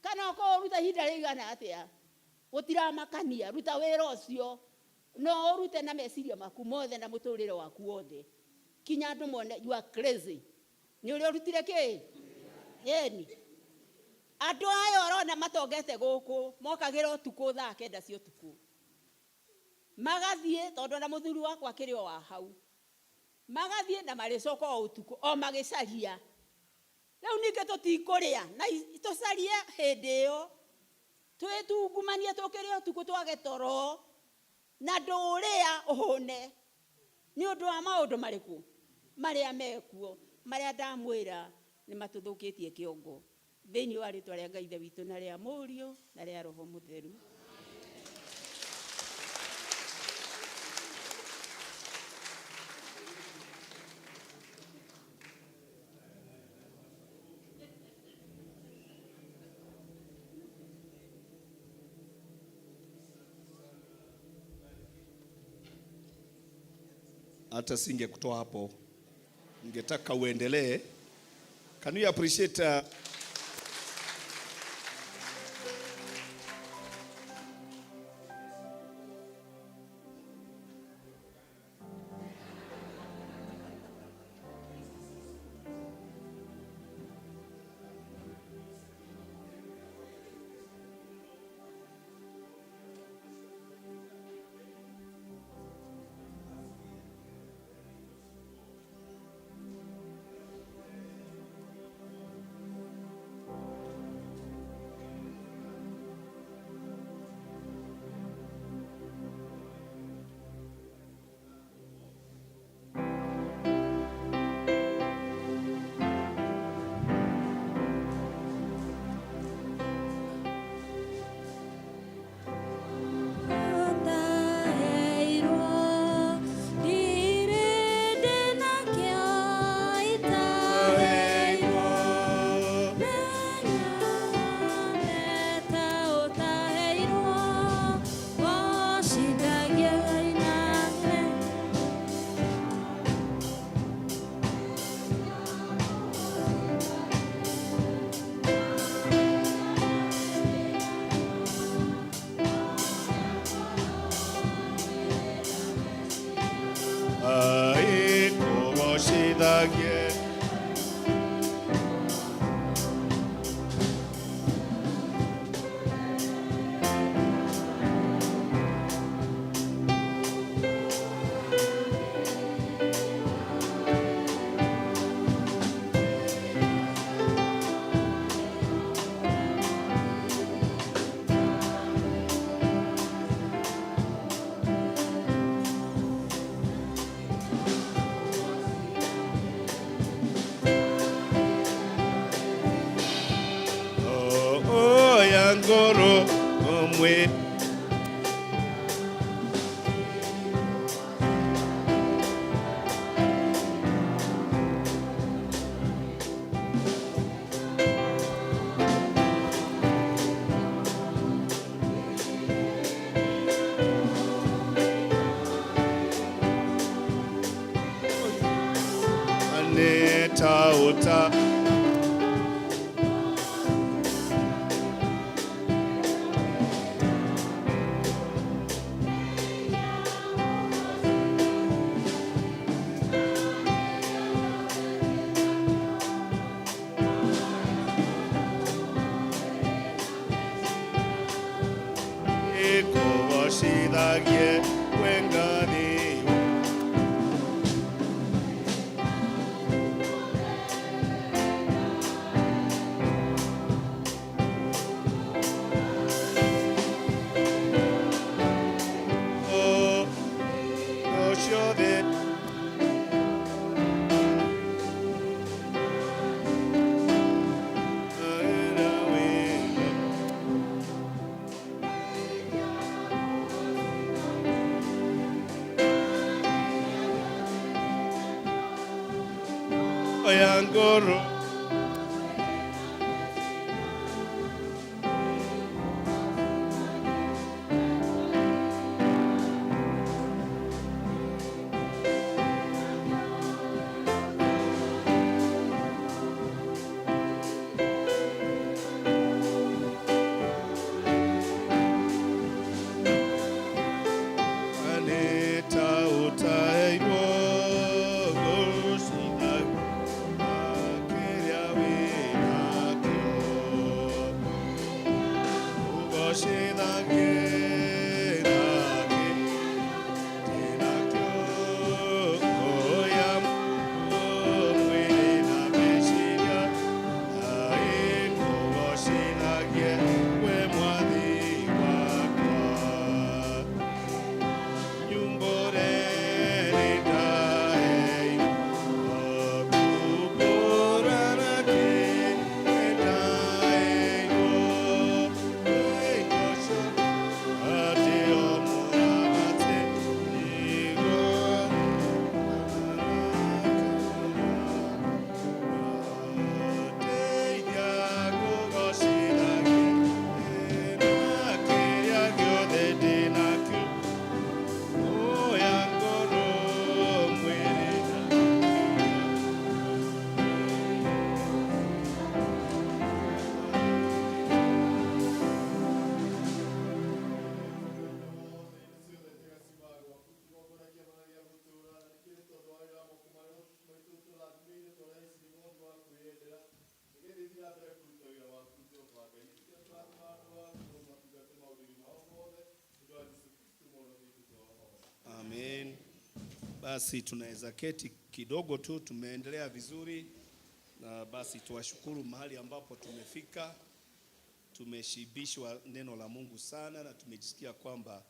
kana ũkorwo ũruta ihinda rĩigana atĩa, gũtiramakania. Ruta wĩra ũcio no ũrute na meciria maku mothe na mũtũrĩre waku wothe, kinya andũ mone you are crazy. Nĩ ũrĩa ũrutire kĩ? Ĩni. Andũ aya ũrona matongete gũkũ mokagĩra ũtukũ thaa 9 cia ũtukũ, magathiĩ, tondũ ona mũthuri wakwa akĩrĩ o wa hau, magathiĩ na marĩcoka o ũtukũ o magĩcaria. Rĩu ningĩ tũtikũrĩa na tũcarie hĩndĩ ĩyo, twĩtungumanie tũkĩrĩa ũtukũ twage toro, na ndũrĩa ũhũne nĩ ũndũ wa maũndũ marĩkũ marĩa mekuo, marĩa ndamwĩra nĩ matũthũkĩtie kĩongo. Thĩinĩ wa rĩtwa rĩa Ngai Ithe witũ na rĩa Mũriũ na rĩa Roho Mũtheru. Hata singekutoa hapo, ningetaka uendelee. Can you appreciate Mwĩrĩ Aneta uta Ikugocithagie we Ngai. Ciothe Wĩra wĩra. Oya ngoro Aneta utairwo gũcina kĩrĩa wĩnakĩo ũgocithagie nakĩ ndĩnakĩo oya mwĩrĩ na meciria ĩkũgocithagie we mwathi wakwa. Thank you. Oya ngoro mwĩrĩ Amen. Basi tunaweza keti kidogo tu, tumeendelea vizuri na basi tuwashukuru mahali ambapo tumefika. Tumeshibishwa neno la Mungu sana na tumejisikia kwamba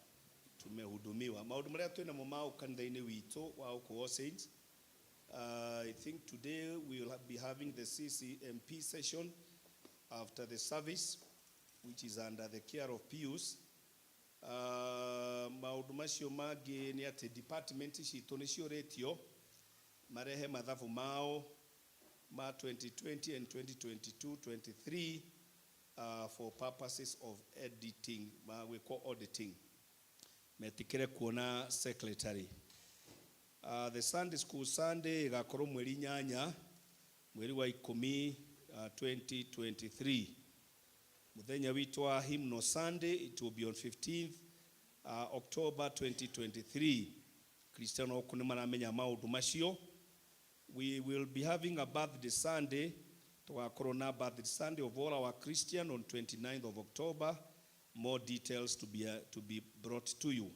tumehudumiwa. Maundu maria twinamo ma kanitha-inĩ witũ wa gũkũ All Saints. I think today we will be having the CCMP session after the service, which is under the care of Pius. Maundu macio mangĩ nĩ atĩ department citũ nĩ ciũrĩtio marehe mathabu mao ma 2020 and 2022 23 for purposes of editing ma gwĩkwo auditing metikĩre kuona secretary. The Sunday school Sunday ĩgakorwo mweri 8 mweri wa 10 2023. Muthenya witũ wa hymnal Sunday, it will be on 15th October 2023. Kristiano gũkũ nĩ maramenya maũndũ macio. We will be having a birthday Sunday. Tũgakorwo na birthday Sunday of all our Christian on 29th of October. More details to be brought to you.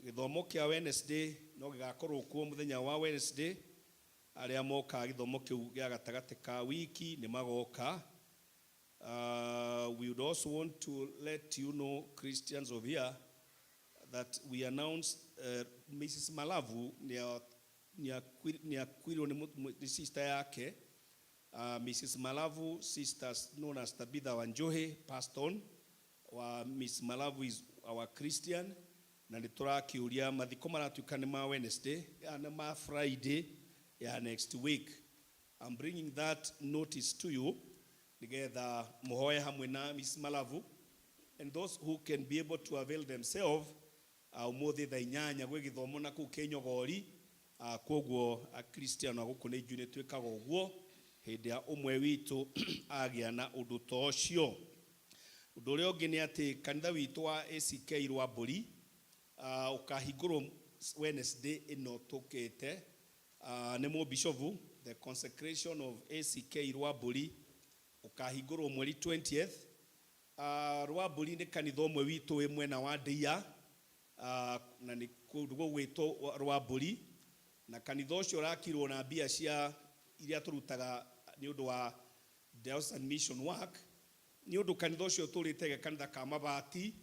Gĩthomo kĩa Wednesday no gĩgakorwo kuo mũthenya wa Wednesday. Arĩa mokaga gĩthomo kĩu gĩa gatagatĩ ka wiki nĩ magoka. We would also want to let you know, Christians of here, that we announced Mrs. Malavu nĩ akuirwo nĩ sister yake. Mrs. Malavu, sister known as Tabitha Wanjohi, passed on. Wa Miss Malavu is our Christian, na nĩ tũrakĩũria mathiko maratuĩka nĩ ma Wednesday ya nĩ ma Friday ya next week. I'm bringing that notice to you nĩgetha mũhoe hamwe na Miss Malavu and those who can be able to avail themselves. Ũmũthĩ thaa 8 gwĩ gĩthomo na kũu Kĩnyogori. Kwoguo akristiano a gũkũ nĩ ithuĩ nĩ twĩkaga ũguo hĩndĩ ya ũmwe witũ agĩa na ũndũ ta ũcio. Ũndũ ũrĩa ũngĩ nĩ atĩ kanitha witũ wa ACK Rwambũri ũkahingũrwo Wednesday ĩno tũkĩte nĩ mũbishovu. The consecration of ACK Rwambũri ũkahingũrwo mweri 20th. Rwambũri nĩ kanitha ũmwe witũ wĩ mwena wa Ndeia, na nĩ kũndũ gũgwĩtwo Rwambũri, na kanitha ũcio ũrakirwo na mbia cia iria tũrutaga nĩ ũndũ wa diocesan mission work, nĩ ũndũ kanitha ũcio tũrĩte ge kanitha ka mabati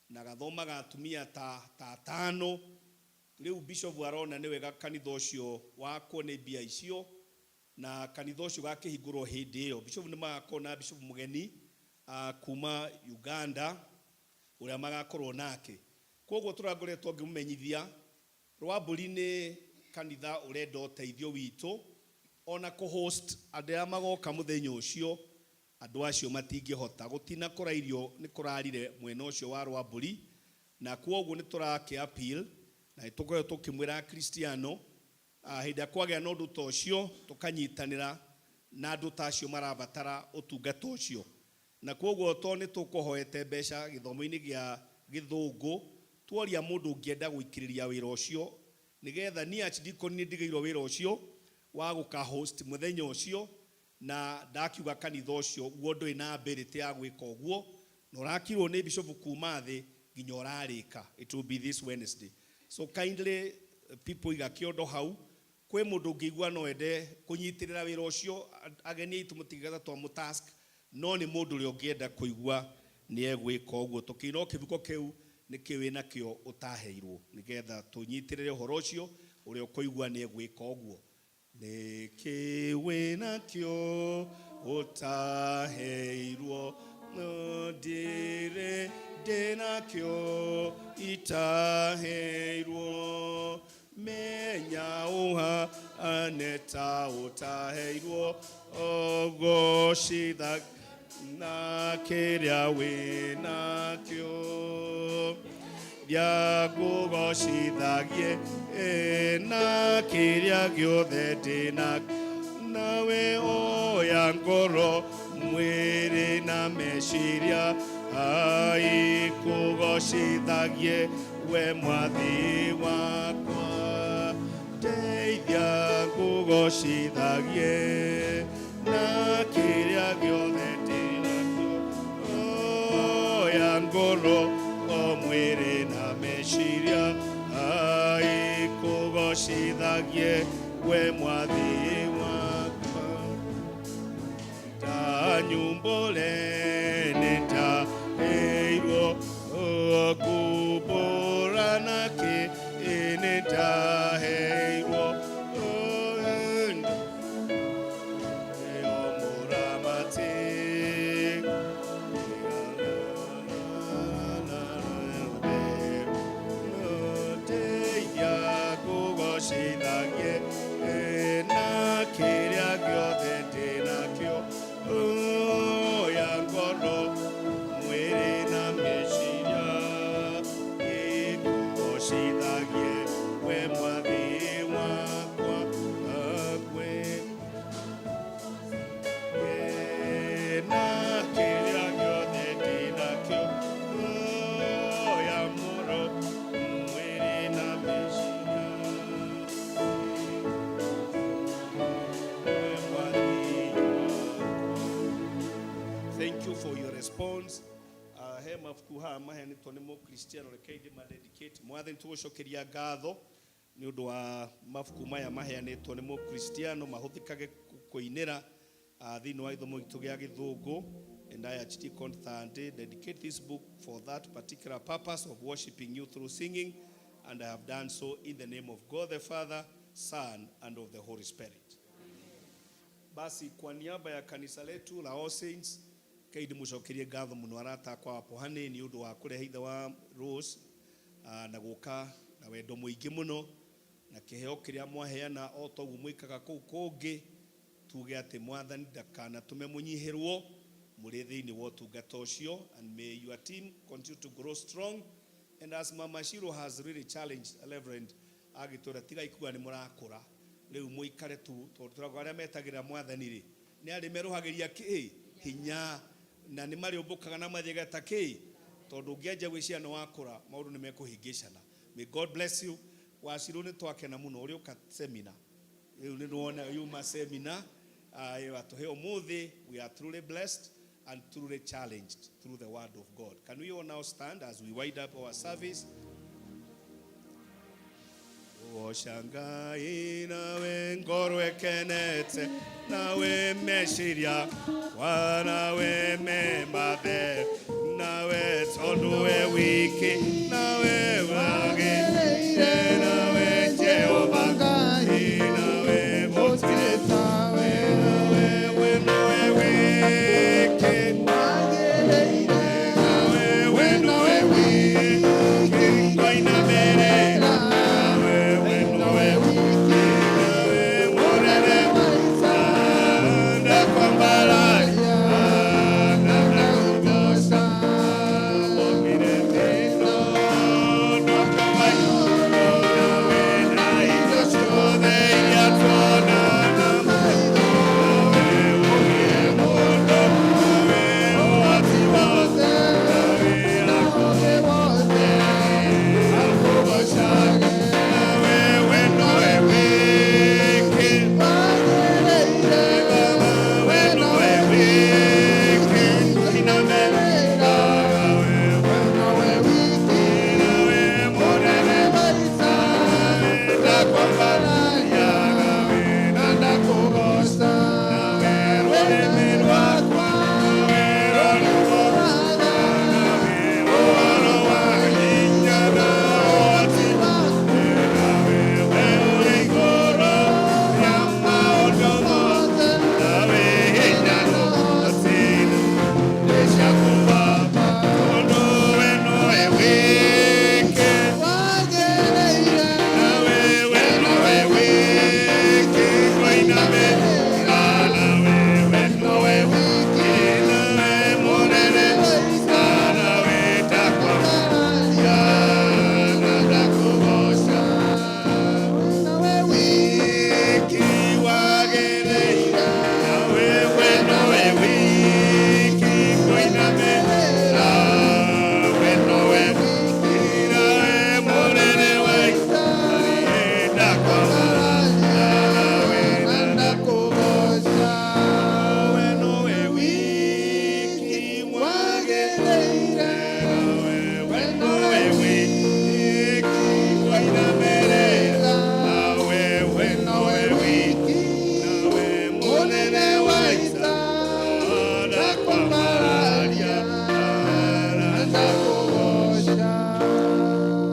na gathomaga atumia ta atano. Rĩu bishop arona nĩ wega kanitha ũcio wakwo nĩ mbia icio, na kanitha ũcio ũgakĩhingũrwo hĩndĩ ĩyo. Bishop nĩ magakorwo na bishop mũgeni kuma Uganda ũrĩa magakorwo nake. Koguo tũrangoretwo ngĩmũmenyithia Rwambũri nĩ kanitha ũrenda ũteithio witũ, ona kũ-host andũ arĩa magoka mũthenya ũcio, andũ acio matingĩhota gũtina kũrairio nĩ kũrarire mwena ũcio wa Rwambũri, na kwoguo nĩ tũrakĩ appeal na nĩ tũkoretwo tũkĩmwĩra Akristiano, hĩndĩ ĩrĩa kwagĩa na ũndũ ta ũcio tũkanyitanĩra na andũ ta acio marabatara ũtungata ũcio. Na kwoguo to nĩ tũkũhoete mbeca gĩthomo-inĩ gĩa gĩthũngũ, tuoria mũndũ ũngĩenda gũikĩrĩria wĩra ũcio nĩgetha niĩ archdeacon nĩ ndigĩirwo wĩra ũcio wa gũka host mũthenya ũcio, na ndakiuga kanitha ũcio guo ndũrĩ na ability ya gwĩka ũguo, na ũrakirwo nĩ bishop kuma thĩ nginya ũrarĩka. It will be this Wednesday, so kindly people iga kĩondo hau kwĩ mũndũ ũngĩigua no ende kũnyitĩrĩra wĩra ũcio. Ageni aitũ mũtingĩgata twamũ task, no nĩ mũndũ ũrĩa ũngĩenda kũigua nĩ egwĩka ũguo, tũkĩina o kĩbuko kĩu nĩ kĩ wĩna kĩo ũtaheirwo, nĩgetha tũnyitĩrĩre ũhoro ũcio. Ũrĩa ũkũigua nĩ egwĩka ũguo, nĩ kĩ wĩna kĩo ũtaheirwo, no ndirĩ ndĩnakĩo itaheirwo, menya ũhane ta ũtaheirwo, ogocitha na kĩrĩa wĩnakĩo, ndiakũgocithagie na kĩrĩa gĩothe ndĩna nawe. Oya ngoro, mwĩrĩ na meciria, aikũgocithagie we mwathi wakwa. Ndeithia ngũgocithagie na kĩrĩa gĩothe ndĩnakĩo. Oya ngoro, o mwĩrĩ na meciria, aikũgocithagie we mwathi wakwa. Ndanyumbũre nĩndaheirwo, ngumbũra nakĩ nĩndaheirwo, ĩyo mũramati. Ndeithia ngũgocithagie na kĩrĩa gĩothe ndĩnakĩo. Oya ngoro, mwĩrĩ na meciria, ngũgocithagie we mwathi wakwa. Gwe na kĩrĩa gĩothe ndĩnakĩo. Oya mũro, mwĩrĩ na meciria, we mwathi wakwa. Thank you for your response. He mabuku haha maheanĩtwo nĩ mũkristiano, reke ndĩ dedicate. Mwathani, tũgũcokeria ngatho nĩ ũndũ wa mabuku maya maheanĩtwo nĩ mũkristiano mahũthĩkage kũinĩra thĩinĩ wa gĩthomo gitũ gĩa gĩthũngũ. And I, Archdeacon Thande, dedicate this book for that particular purpose of worshiping you through singing, and I have done so in the name of God the Father, Son and of the Holy Spirit. Basi kwa niaba ya kanisa letu la All Saints. Rekei ndĩmũcokerie ngatho mũno arata akwa wa Pohani nĩ ũndũ wa kũrehe ithe wa Rose na gũka na wendo mũingĩ mũno na kĩheo kĩrĩa mwaheana o ta ũguo mwĩkaga kũu kũngĩ. Tuge atĩ Mwathani ndakanatũme mũnyihĩrwo mũrĩ thĩinĩ wa ũtungata ũcio, and may your team continue to grow strong. And as Mama Shiro has really challenged Reverend, agĩtwĩra tigai kuga nĩ mũrakũra rĩu, mũikare tu, tondũ tũragwo arĩa metagĩrĩra Mwathani rĩ nĩ arĩ merũhagĩria kĩ hinya na nĩ marĩũmbũkaga na mathĩga ta kĩ, tondũ ũngĩanjia gwĩciria nĩ wakũra maũndũ nĩ mekũhĩngĩcana. May God bless you. Wacirũ, nĩ twakena mũno ũrĩũka seminar rĩu, nĩ nĩwona yuma seminar atũhe ũmũthĩ. We are truly blessed and truly challenged through the word of God. Can we all now stand as we wind up our service? Goca Ngai nawe ngoro ĩkenete, nawe meciria kwa nawe me mathe nawe, tondũ we wiki nawe wagĩrĩire, nawe Jehova Ngai, nawe gũtirĩ tawe, nawe we nowe wiki, nawe we nowe wiki, twainamĩrĩra nawe we nowe wiki, nawe mũnene ndakwambararia na ndakũgoca, wokire thĩno nawe na indo ciothe iria tuona na maitho, nawe ũgĩe mũndũ, nawe ũhoti wothe, nawe akũgĩ wothe akũgocage, nawe we nowe wiki, Baba we nowe wiki, inamĩrĩra we nowe wiki, nawe mũnene ndakwambararia na ndakũgoca, nawe rũrĩmĩ rwakwa, nawe rũrĩmũ, nawe ũhoro wa hinya na ũhoti, nawe we ũrĩ igũrũ rĩa maũndũ mothe, nawe hinya na ũhoti nĩ ciaku Baba, tondũ we nowe wiki, nawe we nowe wiki, twainamĩrĩra nawe we nowe wiki, nawe mũnene nawe ndakwambararia na ndakũgoca, wiki wagĩrĩire, nawe we nowe wiki, twainamĩrĩra we nowe wiki, nawe mũnene wa ita, ndakwambararia nawe na ndakũgoca, we nowe wiki wagĩrĩire, we nowe wiki, twainamĩrĩra nawe we nowe wiki, nawe mũnene wa ita, ndakwambararia na ndakũgoca.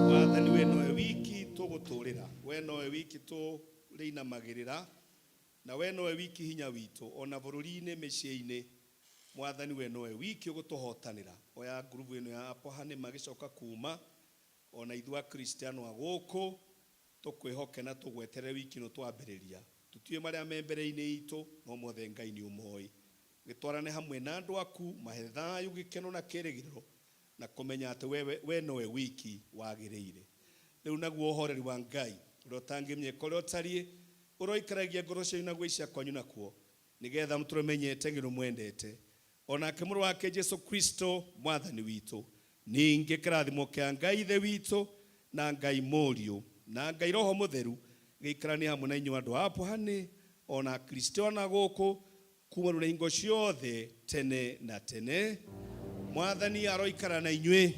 Mwathani, we nowe wiki tũgũtũrĩra, we nowe wiki tũrĩinamagĩrĩra, na we nowe wiki hinya witũ ona bũrũri-inĩ, mĩciĩ-inĩ. Mwathani, we nowe wiki ũgũtũhotanĩra. Oya ngurubu ĩno ya Apohane magĩcoka kuma, ona ithuĩ Akristiano a gũkũ tũkwĩhoke na tũgweterere wiki ĩno twambĩrĩria. Tũtiũĩ marĩa me mbere-inĩ itũ, no mothe Ngai nĩ ũmoĩ. Gĩtwarane hamwe na andũ aku, mahe thayũ, gĩkeno na kĩĩrĩgĩrĩro, na kũmenya atĩ we nowe wiki wagĩrĩire. Rĩu naguo ũhoreri wa Ngai ũrĩa ũtangĩmenyeka ũrĩa ũtariĩ ũroikaragia ngoro cianyu na gwĩcia kwanyu nakuo, nĩgetha mũtũmenyete ng'ĩrũ mwendete onake mũrũ wake Jesu Kristo Mwathani witũ. Ningĩ kĩrathimo kĩa Ngai Ithe witũ na Ngai Mũriũ na Ngai Roho Mũtheru gĩikaranie hamwe na inyuĩ andũ a Apohane ona Akristiano gũkũ kuma rĩu na hingo ciothe tene na tene. Mwathani aroikara na inyuĩ.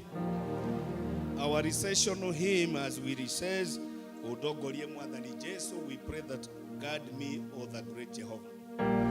Our recessional hymn as we recess, ũndongorie Mwathani Jesu, we pray that guide me, O the great Jehovah.